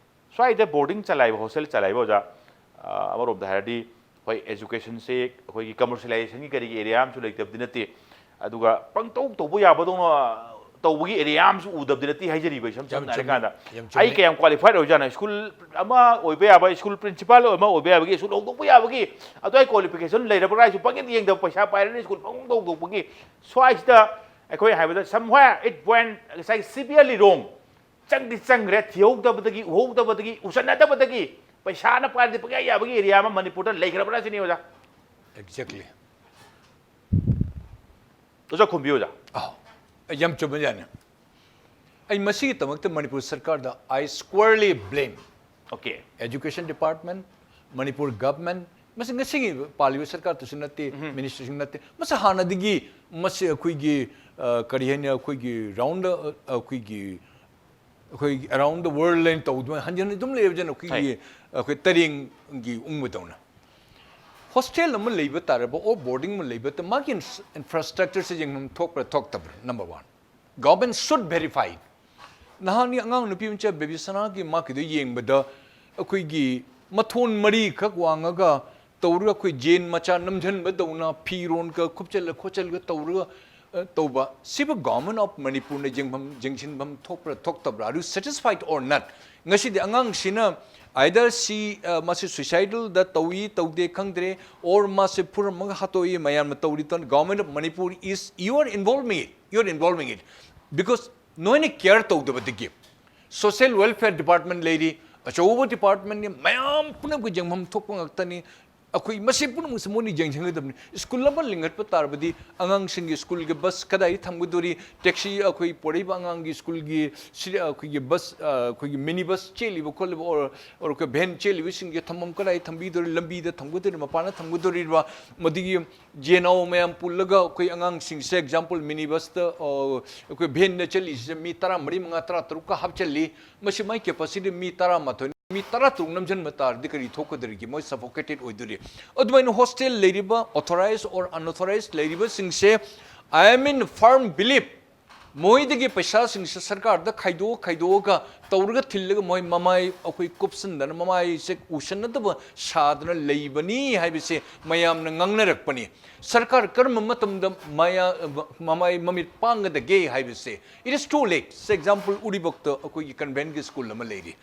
ꯁ꯭ꯋꯥꯏꯗ ꯕꯣꯔꯗꯤꯡ ꯆꯂꯥꯏꯕ, ꯍꯣꯁꯇꯦꯜ ꯆꯂꯥꯏꯕ ꯑꯣꯖꯥ, ꯑ, ꯑꯃꯔꯣꯝꯗ ꯍꯥꯏꯔꯗꯤ ꯍꯣꯏ, ꯑꯦꯖꯨꯀꯦꯁꯟꯁꯦ ꯑꯩꯈꯣꯏꯒꯤ ꯀꯃꯔꯁꯤꯌꯦꯂꯥꯏꯖꯦꯁꯟꯒꯤ ꯀꯔꯤꯒꯤ ꯑꯦꯔꯤꯌꯥ ꯑꯃꯁꯨ ꯂꯩꯇꯕꯗꯤ ꯅꯠꯇꯦ꯫ ꯑꯗꯨꯒ ꯄꯪꯇꯧ ꯇꯧꯕ ꯌꯥꯕꯗꯧꯅ ꯇꯧꯕꯒꯤ ꯑꯦꯔꯤꯌꯥ ꯑꯃꯁꯨ ꯎꯗꯕꯗꯤ ꯅꯠꯇꯦ ꯍꯥꯏꯖꯔꯤꯕ, ꯏꯁꯝ ꯌꯥꯝ ꯁꯝꯅ ꯆꯨꯝꯃꯤ, ꯍꯥꯏꯔꯀꯥꯟꯗ꯫ ꯌꯥꯝ ꯆꯨꯝꯃꯤ꯫ ꯑꯩ ꯀꯌꯥꯝ ꯀ꯭ꯋꯥꯂꯤꯐꯥꯏꯠ ꯑꯣꯏꯖꯥꯠꯅꯣ? ꯁ꯭ꯀꯨꯜ ꯑꯃ ꯑꯣꯏꯕ ꯌꯥꯕ, ꯁ꯭ꯀꯨꯜ ꯄ꯭ꯔꯤꯟꯁꯤꯄꯥꯜ ꯑꯃ ꯑꯣꯏꯕ ꯌꯥꯕꯒꯤ, ꯁ꯭ꯀꯨꯜ ꯍꯧꯗꯣꯛꯄ ꯌꯥꯕꯒꯤ ꯑꯗꯨꯋꯥꯏ ꯀ꯭ꯋꯥꯂꯤꯐꯤꯀꯦꯁꯟ ꯂꯩꯔꯕ꯭ꯔꯥ ꯍꯥꯏꯁꯨ ꯄꯪꯌꯦꯡꯗ ꯌꯦꯡꯗꯕ, ꯄꯩꯁꯥ ꯄꯥꯏꯔꯅꯤ, ꯁ꯭ꯀꯨꯜ ꯄꯪꯍꯧꯗ ꯍꯧꯗꯣꯛꯄꯒꯤ꯫ ꯁ꯭ꯋꯥꯏꯁꯤꯗ ꯑꯩꯈꯣꯏ ꯍꯥꯏꯕꯗ somewhere it went ꯉꯁꯥꯏꯒꯤ severely wrong꯫ ꯆꯪꯗꯤ ꯆꯪꯈ꯭ꯔꯦ, ꯊꯤꯍꯧꯗꯕꯗꯒꯤ, ꯎꯍꯧꯗꯕꯗꯒꯤ, ꯎꯁꯟꯅꯗꯕꯗꯒꯤ ꯄꯩꯁꯥꯅ ꯄꯥꯏꯔꯗꯤ ꯄꯪꯌꯥ ꯌꯥꯕꯒꯤ ꯑꯦꯔꯤꯌꯥ ꯑꯃ ꯃꯅꯤꯄꯨꯔꯗ ꯂꯩꯈ꯭ꯔꯕ꯭ꯔꯥ ꯁꯤꯅꯤ ꯑꯣꯖꯥ꯫ Exactly. ꯑꯣꯖꯥ ꯈꯨꯝꯕꯤꯌꯨ ꯑꯣꯖꯥ꯫ ꯑꯥꯎ, ꯑꯩ ꯌꯥꯝ ꯆꯨꯝꯕꯖꯥꯠꯅꯤ꯫ ꯑꯩ ꯃꯁꯤꯒꯤꯗꯃꯛꯇ ꯃꯅꯤꯄꯨꯔ ꯁꯔꯀꯥꯔꯗ I squarely blame okay. Education Department, Manipur Government, ꯃꯁꯤ ꯉꯁꯤꯒꯤ ꯄꯥꯜꯂꯤꯕ ꯁꯔꯀꯥꯔꯗꯁꯨ ꯅꯠꯇꯦ, ꯃꯤꯅꯤꯁꯇ꯭ꯔꯤꯁꯨ ꯅꯠꯇꯦ, ꯃꯁꯤ ꯍꯥꯟꯅꯗꯒꯤ ꯃꯁꯤ ꯑꯩꯈꯣꯏꯒꯤ ꯑ, ꯀꯔꯤ ꯍꯥꯏꯅꯤ, ꯑꯩꯈꯣꯏꯒꯤ ꯔꯥꯎꯟ ꯑꯩꯈꯣꯏꯒꯤ ꯑꯩꯈꯣꯏ around the world ꯂꯥꯏꯅ ꯇꯧꯗꯨꯅ ꯍꯟꯖꯤꯟ ꯑꯗꯨꯝ ꯂꯩꯔꯕꯖꯅ ꯑꯩꯈꯣꯏꯒꯤ ꯑꯩꯈꯣꯏ ꯇꯔꯦꯡꯒꯤ ꯎꯪꯕꯗꯧꯅ꯫ ꯍꯣꯁꯇꯦꯜ ꯑꯃ ꯂꯩꯕ ꯇꯥꯔꯕ ꯑꯣꯔ ꯕꯣꯔꯗꯤꯡ ꯑꯃ ꯂꯩꯕ ꯇꯥ ꯃꯥꯒꯤ ꯏꯟꯐ꯭ꯔꯥꯁ꯭ꯇ꯭ꯔꯛꯆꯔꯁꯦ ꯌꯦꯡꯐꯝ ꯊꯣꯛꯄ꯭ꯔꯥ ꯊꯣꯛꯇꯕ꯭ꯔꯥ? Number one, government should verify꯫ ꯅꯍꯥꯟꯒꯤ ꯑꯉꯥꯡ ꯅꯨꯄꯤ ꯃꯆꯥ ꯕꯦꯕꯤꯁꯅꯥꯒꯤ ꯃꯥꯒꯤꯗꯣ ꯌꯦꯡꯕꯗ ꯑꯩꯈꯣꯏꯒꯤ ꯃꯊꯣꯟ ꯃꯔꯤꯈꯛ ꯋꯥꯡꯉꯒ ꯇꯧꯔꯒ ꯑꯩꯈꯣꯏ ꯖꯦꯟ ꯃꯆꯥ ꯅꯝꯁꯤꯟꯕꯗꯧꯅ ꯐꯤꯔꯣꯟꯒ ꯈꯨꯞꯆꯜꯂ ꯈꯣꯠꯆꯜꯂꯒ ꯇꯧꯔꯒ ꯑ, ꯇꯧꯕ ꯁꯤꯕꯨ Government of Manipurꯅ ꯌꯦꯡꯐꯝ ꯌꯦꯡꯁꯤꯟꯐꯝ ꯊꯣꯛꯄ꯭ꯔꯥ ꯊꯣꯛꯇꯕ꯭ꯔꯥ? Are you satisfied or not? ꯉꯁꯤꯗꯤ ꯑꯉꯥꯡꯁꯤꯅ either ꯁꯤ ꯑ, ꯃꯥꯁꯤ suicidalꯗ ꯇꯧꯏ ꯇꯧꯗꯦ ꯈꯪꯗ꯭ꯔꯦ, or ꯃꯥꯁꯦ ꯐꯨꯔꯝꯃꯒ ꯍꯥꯠꯇꯣꯛꯏ ꯃꯌꯥꯝꯅ ꯇꯧꯔꯤ ꯇꯧꯅ꯫ Government of Manipur is, you are involving it, you are involving it because ꯅꯣꯏꯅ ꯀꯦꯌꯔ ꯇꯧꯗꯕꯗꯒꯤ꯫ Social Welfare Department ꯂꯩꯔꯤ, ꯑꯆꯧꯕ ꯗꯤꯄꯥꯔꯠꯃꯦꯟꯅꯤ, ꯃꯌꯥꯝ ꯄꯨꯝꯅꯃꯛꯀꯤ ꯌꯦꯡꯐꯝ ꯊꯣꯛꯄ ꯉꯥꯛꯇꯅꯤ꯫ ꯑꯩꯈꯣꯏ ꯃꯁꯤ ꯄꯨꯝꯅꯃꯛꯁꯦ ꯃꯣꯏꯅ ꯌꯦꯡꯁꯤꯟꯒꯗꯕꯅꯤ꯫ ꯁ꯭ꯀꯨꯜ ꯑꯃ ꯂꯤꯡꯈꯠꯄ ꯇꯥꯔꯕꯗꯤ ꯑꯉꯥꯡꯁꯤꯡꯒꯤ ꯁ꯭ꯀꯨꯜꯒꯤ ꯕꯁ ꯀꯗꯥꯏꯗ ꯊꯝꯒꯗꯣꯔꯤ, ꯇꯦꯛꯁꯤ ꯑꯩꯈꯣꯏ ꯄꯣꯔꯛꯏꯕ ꯑꯉꯥꯡꯒꯤ ꯁ꯭ꯀꯨꯜꯒꯤ ꯁꯤ-, ꯑꯩꯈꯣꯏꯒꯤ ꯕꯁ, ꯑ, ꯑꯩꯈꯣꯏꯒꯤ ꯃꯤꯅꯤ ꯕꯁ ꯆꯦꯜꯂꯤꯕ ꯈꯣꯠꯂꯤꯕ or, or ꯑꯩꯈꯣꯏ ꯚꯦꯟ ꯆꯦꯜꯂꯤꯕꯁꯤꯡꯁꯦ ꯊꯝꯐꯝ ꯀꯗꯥꯏꯗ ꯊꯝꯕꯤꯗꯣꯔꯤ, ꯂꯝꯕꯤꯗ ꯊꯝꯒꯗꯣꯔꯤ, ꯃꯄꯥꯟꯗ ꯊꯝꯒꯗꯣꯔꯤꯕ, ꯃꯗꯨꯒꯤ ꯌꯦꯅꯥꯎ ꯃꯌꯥꯝ ꯄꯨꯜꯂꯒ ꯑꯩꯈꯣꯏ ꯑꯉꯥꯡꯁꯤꯡꯁꯦ example ꯃꯤꯅꯤ ꯕꯁꯇ, ꯑ, ꯑꯩꯈꯣꯏ ꯚꯦꯟꯗ ꯆꯠꯂꯤꯁꯤꯗ ꯃꯤ ꯇꯔꯥꯃꯔꯤ, ꯃꯉꯥ, ꯇꯔꯥꯇꯔꯨꯛꯀ ꯍꯥꯞꯆꯜꯂꯤ꯫ ꯃꯁꯤ ꯃꯥꯏ ꯀꯦꯄꯥꯁꯤꯇꯤ ꯃꯤ ꯇꯔꯥꯃꯥꯊꯣꯏ ꯃꯤ ꯇꯔꯥ ꯇꯔꯨꯛ ꯅꯝꯁꯤꯟꯕ ꯇꯥꯔꯗꯤ ꯀꯔꯤ ꯊꯣꯛꯀꯗꯧꯔꯤꯒꯦ? ꯃꯣꯏ suffocated ꯑꯣꯏꯗꯣꯔꯤ꯫ ꯑꯗꯨꯃꯥꯏꯅ hostel ꯂꯩꯔꯤꯕ, authorized or unauthorized ꯂꯩꯔꯤꯕꯁꯤꯡꯁꯦ, I am in firm belief, ꯃꯣꯏꯗꯒꯤ ꯄꯩꯁꯥꯁꯤꯡꯁꯦ ꯁꯔꯀꯥꯔꯗ ꯈꯥꯏꯗꯣꯛꯑ ꯈꯥꯏꯗꯣꯛꯑꯒ ꯇꯧꯔꯒ ꯊꯤꯜꯂꯒ ꯃꯣꯏ ꯃꯃꯥꯏ ꯑꯩꯈꯣꯏ ꯀꯨꯞꯁꯤꯟꯗꯅ, ꯃꯃꯥꯏꯁꯦ ꯎꯁꯟꯅꯗꯕ ꯁꯥꯗꯅ ꯂꯩꯕꯅꯤ ꯍꯥꯏꯕꯁꯦ ꯃꯌꯥꯝꯅ ꯉꯥꯡꯅꯔꯛꯄꯅꯤ꯫ ꯁꯔꯀꯥꯔ ꯀꯔꯝꯕ ꯃꯇꯝꯗ ꯃꯌꯥ-, ꯃꯃꯥꯏ ꯃꯃꯤꯠ ꯄꯥꯡꯒꯗꯒꯦ ꯍꯥꯏꯕꯁꯦ, it is too late꯫ For example, ꯎꯔꯤꯄꯣꯛꯇ ꯑꯩꯈꯣꯏꯒꯤ convent ꯀꯤ school ꯑꯃ ꯂꯩꯔꯤ꯫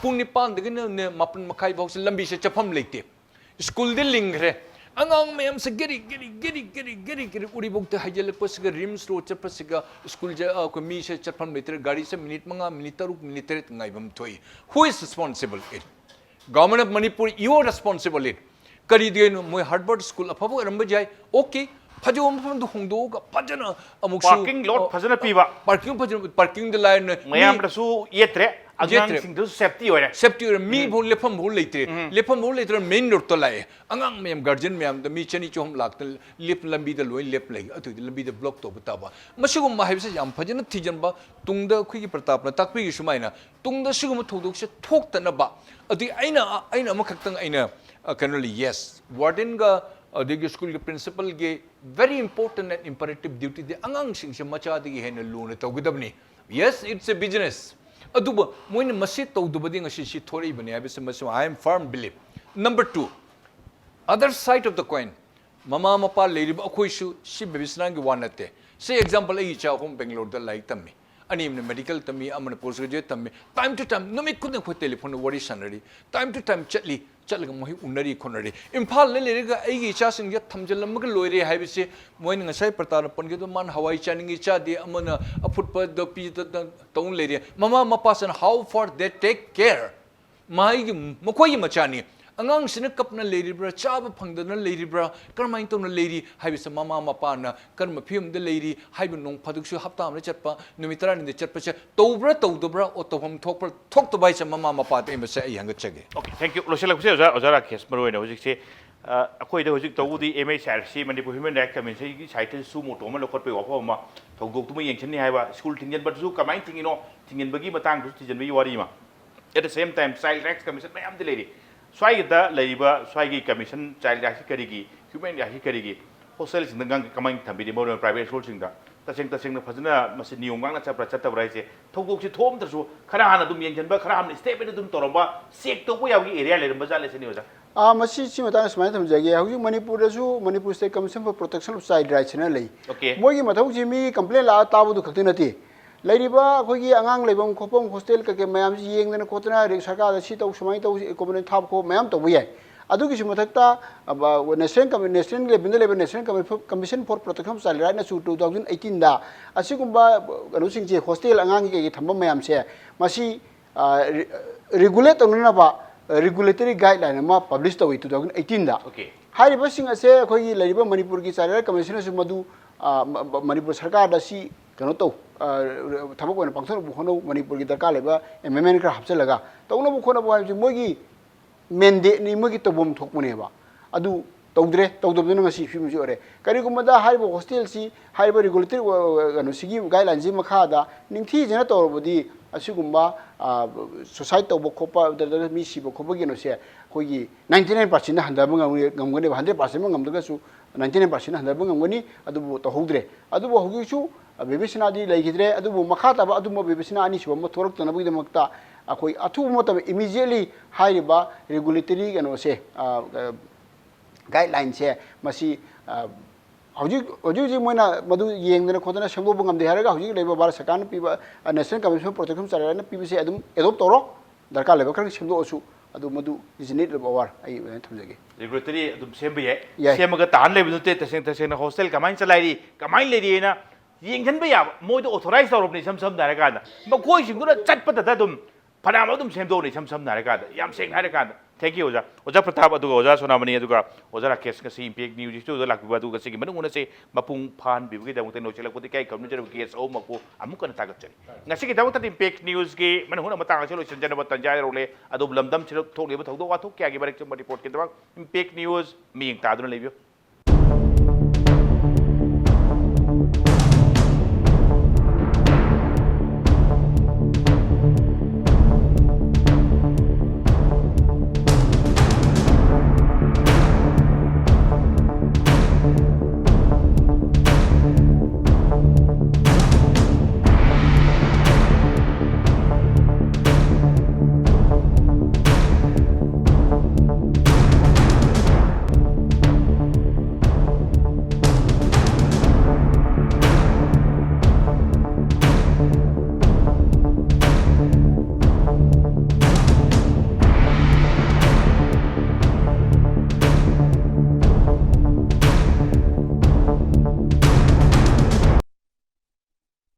ꯄꯨꯡ ꯅꯤꯄꯥꯟꯗꯒꯤꯅꯅꯦ ꯃꯥꯄꯟ ꯃꯈꯥꯏ ꯐꯥꯎꯁꯦ ꯂꯝꯕꯤꯁꯦ ꯆꯠꯐꯝ ꯂꯩꯇꯦ꯫ School ꯗꯤ ꯂꯤꯡꯈ꯭ꯔꯦ꯫ ꯑꯉꯥꯡ ꯃꯌꯥꯝꯁꯦ ꯒꯦꯔꯤ ꯒꯦꯔꯤ ꯒꯦꯔꯤ ꯒꯦꯔꯤ ꯒꯦꯔꯤ ꯒꯦꯔꯤ ꯎꯔꯤꯄꯣꯛꯇ ꯍꯥꯏꯖꯤꯜꯂꯛꯄꯁꯤꯒ, RIMS road ꯆꯠꯄꯁꯤꯒ, school ꯁꯦ, ꯑ, ꯑꯩꯈꯣꯏ ꯃꯤꯁꯦ ꯆꯠꯐꯝ ꯂꯩꯇ꯭ꯔꯦ꯫ ꯒꯥꯔꯤꯁꯦ minute ꯃꯉꯥ, minute ꯇꯔꯨꯛ, minute ꯇꯔꯦꯠ ꯉꯥꯏꯐꯝ ꯊꯣꯛꯏ꯫ Who is responsible it? Government of Manipur, you are responsible it꯫ ꯀꯔꯤꯗꯒꯤꯅꯣ? ꯃꯣꯏ Harvard school ꯑꯐꯕ ꯑꯣꯏꯔꯝꯕ ꯌꯥꯏ, okay, ꯐꯖꯕ ꯃꯐꯝꯗ ꯍꯣꯡꯗꯣꯛꯑꯒ ꯐꯖꯅ ꯑꯃꯨꯛꯁꯨ, parking lot ꯑ, ꯐꯖꯅ ꯄꯤꯕ꯫ Parking ꯐꯖꯅ, parking ꯗ ꯂꯥꯏꯔꯅ ꯃꯤ ꯃꯌꯥꯝꯗꯁꯨ ꯌꯦꯠꯇ꯭ꯔꯦ, ꯌꯦꯠꯇ꯭ꯔꯦ꯫ ꯑꯉꯥꯡꯁꯤꯡꯗꯁꯨ safety ꯑꯣꯏꯔꯦ꯫ Safety ꯑꯣꯏꯔꯦ, ꯃꯤ ꯎꯝ꯫ ꯐꯥꯎ ꯂꯦꯞꯐꯝ ꯐꯥꯎ ꯂꯩꯇ꯭ꯔꯦ꯫ ꯎꯝ꯫ ꯂꯦꯞꯐꯝ ꯐꯥꯎ ꯂꯩꯇ꯭ꯔꯦ, main road ꯇ ꯂꯥꯛꯑꯦ꯫ ꯑꯉꯥꯡ ꯃꯌꯥꯝ, guardian ꯃꯌꯥꯝꯗ ꯃꯤ ꯆꯅꯤ ꯆꯍꯨꯝ ꯂꯥꯛꯇꯅ ꯂꯦꯞ-, ꯂꯝꯕꯤꯗ ꯂꯣꯏ ꯂꯦꯞ ꯂꯩ꯫ ꯑꯗꯨꯗꯤ ꯂꯝꯕꯤꯗ block ꯇꯧꯕ ꯇꯥꯕ꯫ ꯃꯁꯤꯒꯨꯝꯕ ꯍꯥꯏꯕꯁꯦ ꯌꯥꯝ ꯐꯖꯅ ꯊꯤꯖꯤꯟꯕ, ꯇꯨꯡꯗ ꯑꯩꯈꯣꯏꯒꯤ ꯄ꯭ꯔꯇꯥꯞꯅ ꯇꯥꯛꯄꯤꯔꯤ ꯁꯨꯃꯥꯏꯅ, ꯇꯨꯡꯗ ꯁꯤꯒꯨꯝꯕ ꯊꯧꯗꯣꯛꯁꯦ ꯊꯣꯛꯇꯅꯕ꯫ ꯑꯗꯨꯒꯤ ꯑꯩꯅ, ꯑꯩꯅ ꯑꯃꯈꯛꯇꯪ ꯑꯩꯅ, ꯑ, ꯀꯩꯅꯣ ꯂꯩ, yes, warden ꯒ ꯑꯗꯒꯤ school ꯒꯤ principal ꯒꯤ very important and imperative duty ꯗꯤ ꯑꯉꯥꯡꯁꯤꯡꯁꯦ ꯃꯆꯥꯗꯒꯤ ꯍꯦꯟꯅ ꯂꯨꯅ ꯇꯧꯒꯗꯕꯅꯤ꯫ Yes, it's a business꯫ ꯑꯗꯨꯕꯨ ꯃꯣꯏꯅ ꯃꯁꯤ ꯇꯧꯗꯕꯗꯤ ꯉꯁꯤ ꯁꯤ ꯊꯣꯔꯛꯏꯕꯅꯤ ꯍꯥꯏꯕꯁꯤ ꯃꯁꯤ I am firm belief꯫ Number two, other side of the coin, ꯃꯃꯥ ꯃꯄꯥ ꯂꯩꯔꯤꯕ ꯑꯩꯈꯣꯏꯁꯨ, ꯁꯤ ꯕꯦꯕꯤꯁꯅꯥꯒꯤ ꯋꯥ ꯅꯠꯇꯦ꯫ Say example, ꯑꯩꯒꯤ ꯏꯆꯥ ꯑꯍꯨꯝ Bangalore ꯗ ꯂꯥꯏꯔꯤꯛ ꯇꯝꯃꯤ, ꯑꯅꯤ ꯑꯃꯅ medical ꯇꯝꯃꯤ, ꯑꯃꯅ post graduate ꯇꯝꯃꯤ꯫ Time to time, ꯅꯨꯃꯤꯠ ꯈꯨꯗꯤꯡ ꯑꯩꯈꯣꯏ telephone ꯗ ꯋꯥꯔꯤ ꯁꯥꯟꯅꯔꯤ꯫ Time to time ꯆꯠꯂꯤ, ꯆꯠꯂꯒ ꯃꯈꯣꯏ ꯎꯅꯔꯤ ꯈꯣꯠꯅꯔꯤ꯫ ꯏꯝꯐꯥꯜꯗ ꯂꯩꯔꯒ ꯑꯩꯒꯤ ꯏꯆꯥꯁꯤꯡꯁꯦ ꯊꯝꯖꯤꯜꯂꯝꯃꯒ ꯂꯣꯏꯔꯦ ꯍꯥꯏꯕꯁꯦ, ꯃꯣꯏꯅ ꯉꯁꯥꯏ ꯄ꯭ꯔꯇꯥꯞꯅ ꯄꯟꯈꯤꯕꯗꯣ, ꯃꯥꯅ ꯍꯋꯥꯏ ꯆꯥꯅꯤꯡꯉꯤ ꯆꯥꯗꯦ, ꯑꯃꯅ ꯑꯐꯨꯠꯄꯗ ꯄꯤꯗꯅ ꯇꯧ ꯂꯩꯔꯦ꯫ ꯃꯃꯥ ꯃꯄꯥꯁꯤꯅ how far they take care? ꯃꯥꯒꯤ, ꯃꯈꯣꯏꯒꯤ ꯃꯆꯥꯅꯤ꯫ ꯑꯉꯥꯡꯁꯤꯅ ꯀꯞꯅ ꯂꯩꯔꯤꯕ꯭ꯔꯥ, ꯆꯥꯕ ꯐꯪꯗꯅ ꯂꯩꯔꯤꯕ꯭ꯔꯥ, ꯀꯔꯝꯍꯥꯏꯅ ꯇꯧꯅ ꯂꯩꯔꯤ ꯍꯥꯏꯕꯁꯦ, ꯃꯃꯥ ꯃꯄꯥꯅ ꯀꯔꯝꯕ ꯐꯤꯕꯝꯗ ꯂꯩꯔꯤ ꯍꯥꯏꯕ ꯅꯣꯡ ꯐꯥꯗꯣꯛꯁꯨ ꯍꯞꯇꯥ ꯑꯃꯗ ꯆꯠꯄ, ꯅꯨꯃꯤꯠ ꯇꯔꯥꯅꯤꯗ ꯆꯠꯄꯁꯦ ꯇꯧꯕ꯭ꯔꯥ, ꯇꯧꯗꯕ꯭ꯔꯥ, ꯑꯣ, ꯇꯧꯐꯝ ꯊꯣꯛꯄ꯭ꯔꯥ, ꯊꯣꯛꯇꯕ ꯍꯥꯏꯁꯦ ꯃꯃꯥ ꯃꯄꯥꯗ ꯑꯩ ꯃꯁꯦ ꯑꯩ ꯍꯪꯒꯠꯆꯒꯦ꯫ Okay, thank you꯫ ꯂꯣꯏꯁꯤꯜꯂꯛꯄꯁꯦ ꯑꯣꯖꯥ, ꯑꯣꯖꯥ ꯔꯥꯀꯦꯁ, ꯃꯔꯨ ꯑꯣꯏꯅ ꯍꯧꯖꯤꯛꯁꯦ, ꯑ, ꯑꯩꯈꯣꯏꯗ ꯍꯧꯖꯤꯛ ꯇꯧꯕꯗꯤ MHRC, Manipur Human Rights Commission ꯒꯤ side ꯇ suo motu ꯑꯃ ꯂꯧꯈꯠꯄꯒꯤ ꯋꯥꯐꯝ ꯑꯃ, ꯊꯧꯗꯣꯛꯇꯨꯃ ꯌꯦꯡꯁꯤꯟꯅꯤ ꯍꯥꯏꯕ, school ꯊꯤꯡꯖꯤꯟꯕꯗꯨꯁꯨ ꯀꯃꯥꯏꯅ ꯊꯤꯡꯉꯤꯅꯣ, ꯊꯤꯡꯖꯤꯟꯕꯒꯤ ꯃꯇꯥꯡꯗꯨꯁꯨ ꯊꯤꯖꯤꯟꯕꯒꯤ ꯋꯥꯔꯤ ꯑꯃ꯫ At the same time, child rights commission ꯃꯌꯥꯝꯗꯤ ꯂꯩꯔꯤ꯫ ꯁ꯭ꯋꯥꯏꯒꯤꯗ ꯂꯩꯔꯤꯕ ꯁ꯭ꯋꯥꯏꯒꯤ commission, child rights ꯀꯔꯤꯒꯤ, human rights ꯀꯔꯤꯒꯤ, hostelꯁꯤꯡꯗ ꯉꯥꯡ-, ꯀꯃꯥꯏꯅ ꯊꯝꯕꯤꯔꯤ? ꯃꯔꯨ ꯑꯣꯏꯅ private schoolꯁꯤꯡꯗ ꯇꯁꯦꯡ ꯇꯁꯦꯡꯅ ꯐꯖꯅ ꯃꯁꯤ ꯅꯤꯌꯣꯝ ꯉꯥꯛꯅ ꯆꯠꯄ꯭ꯔꯥ ꯆꯠꯇꯕ꯭ꯔꯥ ꯍꯥꯏꯁꯦ, ꯊꯧꯗꯣꯛꯁꯤ ꯊꯣꯛꯑꯝꯗ꯭ꯔꯁꯨ ꯈꯔ ꯍꯥꯟꯅ ꯑꯗꯨꯝ ꯌꯦꯡꯁꯤꯟꯕ, ꯈꯔ ꯍꯥꯟꯅ step in ꯑꯗꯨꯝ ꯇꯧꯔꯝꯕ, check ꯇꯧꯕ ꯌꯥꯕꯒꯤ area ꯂꯩꯔꯝꯕ ꯖꯥꯠꯂꯦ ꯁꯤꯅꯤ ꯑꯣꯖꯥ꯫ ꯑꯥ, ꯃꯁꯤ, ꯁꯤ ꯃꯇꯥꯡꯗ ꯁꯨꯃꯥꯏꯅ ꯊꯝꯖꯒꯦ꯫ ꯍꯧꯖꯤꯛ ꯃꯅꯤꯄꯨꯔꯗꯁꯨ Manipur State Commission for Protection of Child Rights ꯍꯥꯏꯅ ꯂꯩ꯫ Okay. ꯃꯣꯏꯒꯤ ꯃꯊꯧꯁꯤ ꯃꯤ complain ꯂꯥꯛꯑ ꯇꯥꯕꯗꯨ ꯈꯛꯇ ꯅꯠꯇꯦ, ꯂꯩꯔꯤꯕ ꯑꯩꯈꯣꯏꯒꯤ ꯑꯉꯥꯡ ꯂꯩꯐꯝ ꯈꯣꯠꯐꯝ, hostel ꯀꯩꯀꯩ ꯃꯌꯥꯝꯁꯤ ꯌꯦꯡꯗꯅ ꯈꯣꯠꯇꯅ, ꯍꯥꯏꯗꯤ ꯁꯔꯀꯥꯔꯗ ꯁꯤ ꯇꯧ, ꯁꯨꯃꯥꯏꯅ ꯇꯧ, ꯀꯣꯝꯄ꯭ꯂꯦꯟ ꯊꯥꯕ ꯈꯣꯠꯄ ꯃꯌꯥꯝ ꯇꯧꯕ ꯌꯥꯏ꯫ ꯑꯗꯨꯒꯤꯁꯨ ꯃꯊꯛꯇ, ꯑ, ꯕ-, national ꯀꯃꯤ-, national levelꯗ ꯂꯩꯕ National Commi-, Commission for Protection of Child Rightꯅꯁꯨ two thousand eighteenꯗ ꯑꯁꯤꯒꯨꯝꯕ, ꯀꯩꯅꯣꯁꯤꯡꯁꯦ, hostel ꯑꯉꯥꯡꯒꯤ ꯀꯩꯒꯤ ꯊꯝꯕ ꯃꯌꯥꯝꯁꯦ, ꯃꯁꯤ, ꯑ, ꯔꯤ-, regulate ꯇꯧꯅꯅꯕ regulatory guideline ꯑꯃ publish ꯇꯧꯏ two thousand eighteenꯗ꯫ Okay. ꯍꯥꯏꯔꯤꯕꯁꯤꯡ ꯑꯁꯦ ꯑꯩꯈꯣꯏꯒꯤ ꯂꯩꯔꯤꯕ ꯃꯅꯤꯄꯨꯔꯒꯤ Child Right Commissionꯅꯁꯨ ꯃꯗꯨ, ꯑ, ꯃ-, ꯃ-, ꯃꯅꯤꯄꯨꯔ ꯁꯔꯀꯥꯔꯗ ꯁꯤ ꯀꯩꯅꯣ ꯇꯧ, ꯑ, ꯊꯕꯛ ꯑꯣꯏꯅ ꯄꯥꯡꯊꯣꯛꯅꯕ ꯍꯣꯠꯅꯧ, ꯃꯅꯤꯄꯨꯔꯒꯤ ꯗꯔꯀꯥꯔ ꯂꯩꯕ amendment ꯈꯔ ꯍꯥꯞꯆꯤꯜꯂꯒ ꯇꯧꯅꯕ ꯈꯣꯠꯅꯕ ꯍꯥꯏꯕꯁꯤ ꯃꯣꯏꯒꯤ mandateꯅꯤ, ꯃꯣꯏꯒꯤ ꯇꯧꯐꯝ ꯊꯣꯛꯄꯅꯦꯕ꯫ ꯑꯗꯨ ꯇꯧꯗ꯭ꯔꯦ, ꯇꯧꯗꯕꯗꯨꯅ ꯉꯁꯤ ꯐꯤꯕꯝꯁꯤ ꯑꯣꯏꯔꯦ꯫ ꯀꯔꯤꯒꯨꯝꯕꯗ ꯍꯥꯏꯔꯤꯕ hostelꯁꯤ, ꯍꯥꯏꯔꯤꯕ regulatory ꯑꯣꯏ-, ꯑꯣꯏ-, ꯀꯩꯅꯣꯁꯤꯒꯤ guidelineꯁꯤ ꯃꯈꯥꯗ ꯅꯤꯡꯊꯤꯖꯅ ꯇꯧꯔꯕꯗꯤ ꯑꯁꯤꯒꯨꯝꯕ, ꯑ, suicide ꯇꯧꯕ ꯈꯣꯠꯄ, ꯅꯠꯇ꯭ꯔꯒ ꯃꯤ ꯁꯤꯕ ꯈꯣꯠꯄꯒꯤ ꯀꯩꯅꯣꯁꯦ ꯑꯩꯈꯣꯏꯒꯤ ninety nine percentꯅ ꯍꯟꯊꯕ ꯉꯝꯒꯅꯤ-, ꯉꯝꯒꯅꯦꯕ꯫ Hundred percent ꯉꯝꯗ꯭ꯔꯒꯁꯨ ninety nine percentꯅ ꯍꯟꯊꯕ ꯉꯝꯒꯅꯤ, ꯑꯗꯨꯕꯨ ꯇꯧꯍꯧꯗ꯭ꯔꯦ꯫ ꯑꯗꯨꯕꯨ ꯍꯧꯖꯤꯛꯁꯨ ꯕꯤꯕꯤꯁꯅꯥꯗꯤ ꯂꯩꯈꯤꯗ꯭ꯔꯦ, ꯑꯗꯨꯕꯨ ꯃꯈꯥ ꯇꯥꯕ ꯑꯗꯨꯝꯕ ꯕꯤꯕꯤꯁꯅꯥ ꯑꯅꯤꯁꯨꯕ ꯑꯃ ꯊꯣꯛꯂꯛꯇꯅꯕꯒꯤꯗꯃꯛꯇ ꯑꯩꯈꯣꯏ ꯑꯊꯨꯕ ꯃꯇꯝꯗ immediately ꯍꯥꯏꯔꯤꯕ regulatory ꯀꯩꯅꯣꯁꯦ, ꯑ, ꯑ, guidelineꯁꯦ ꯃꯁꯤ, ꯑ, ꯍꯧꯖꯤꯛ, ꯍꯧꯖꯤꯛ ꯍꯧꯖꯤꯛ ꯃꯣꯏꯅ ꯃꯗꯨ ꯌꯦꯡꯗꯅ ꯈꯣꯠꯇꯅ ꯁꯦꯝꯗꯣꯛꯄ ꯉꯝꯗꯦ ꯍꯥꯏꯔꯒ ꯍꯧꯖꯤꯛ ꯂꯩꯕ ꯚꯥꯔꯠ ꯁꯔꯀꯥꯔꯅ ꯄꯤꯕ, ꯑ, National Commission for Protection of Child Rightꯅ ꯄꯤꯕꯁꯦ ꯑꯗꯨꯝ adopt ꯇꯧꯔꯣ, ꯗꯔꯀꯥꯔ ꯂꯩꯕ ꯈꯔ ꯁꯦꯝꯗꯣꯛꯑꯁꯨ, ꯑꯗꯨ ꯃꯗꯨ is need of hour ꯑꯩ ꯑꯗꯨꯃꯥꯏꯅ ꯊꯝꯖꯒꯦ꯫ Regulatory ꯑꯗꯨꯝ ꯁꯦꯝꯕ ꯌꯥꯏ꯫ ꯌꯥꯏ꯫ ꯁꯦꯝꯃꯒ ꯇꯥꯍꯟ ꯂꯩꯕ ꯅꯠꯇꯦ, ꯇꯁꯦꯡ ꯇꯁꯦꯡꯅ hostel ꯀꯃꯥꯏꯅ ꯆꯂꯥꯏꯔꯤ, ꯀꯃꯥꯏꯅ ꯂꯩꯔꯤꯅ ꯌꯦꯡꯁꯤꯟꯕ ꯌꯥꯕ, ꯃꯣꯏꯗ authorize ꯇꯧꯔꯕꯅꯤ ꯏꯁꯝ ꯁꯝꯅ ꯍꯥꯏꯔꯀꯥꯟꯗ꯫ ꯃꯈꯣꯏꯁꯤꯡꯗꯨꯅ ꯆꯠꯄꯗꯗ ꯑꯗꯨꯝ ꯐꯅꯌꯥꯝ ꯑꯗꯨꯝ ꯁꯦꯝꯗꯣꯛꯑꯅꯤ ꯏꯁꯝ ꯁꯝꯅ ꯍꯥꯏꯔꯀꯥꯟꯗ꯫ ꯌꯥꯝ ꯁꯦꯡꯅ ꯍꯥꯏꯔꯀꯥꯟꯗ꯫ Thank you ꯑꯣꯖꯥ꯫ ꯑꯣꯖꯥ ꯄ꯭ꯔꯇꯥꯞ ꯑꯗꯨꯒ ꯑꯣꯖꯥ ꯁꯣꯅꯥꯃꯅꯤ ꯑꯗꯨꯒ ꯑꯣꯖꯥ ꯔꯥꯀꯦꯁ ꯉꯁꯤ Impact News Instituteꯗ ꯂꯥꯛꯄꯤꯕ ꯑꯗꯨꯒ ꯉꯁꯤꯒꯤ ꯃꯅꯨꯡ ꯍꯨꯠꯅꯁꯤ ꯃꯄꯨꯡ ꯐꯥꯍꯟꯕꯤꯕꯒꯤꯗꯃꯛꯇ ꯅꯣꯏꯁꯤꯜꯂꯛꯄꯗ ꯏꯀꯥꯏ ꯈꯨꯝꯅꯖꯔꯕ guest ꯑꯍꯨꯝꯃꯛꯄꯨ ꯑꯃꯨꯛ ꯍꯟꯅ ꯊꯥꯒꯠꯆꯔꯤ꯫ ꯉꯁꯤꯒꯤꯗꯃꯛꯇꯗꯤ Impact Newsꯀꯤ ꯃꯅꯨꯡ ꯍꯨꯠꯅ ꯃꯇꯥꯡ ꯑꯁꯤ ꯂꯣꯏꯁꯤꯟꯖꯅꯕ ꯇꯟꯖꯥ ꯌꯧꯔꯛꯂꯦ꯫ ꯑꯗꯨꯕꯨ ꯂꯝꯗꯝꯁꯤꯗ ꯊꯣꯛꯂꯤꯕ ꯊꯧꯗꯣꯛ ꯋꯥꯊꯣꯛ ꯀꯌꯥꯒꯤ ꯃꯔꯛ ꯆꯨꯝꯕ reportꯀꯤꯗꯃꯛ Impact News ꯃꯤꯠꯌꯦꯡ ꯇꯥꯗꯨꯅ ꯂꯩꯕꯤꯌꯨ꯫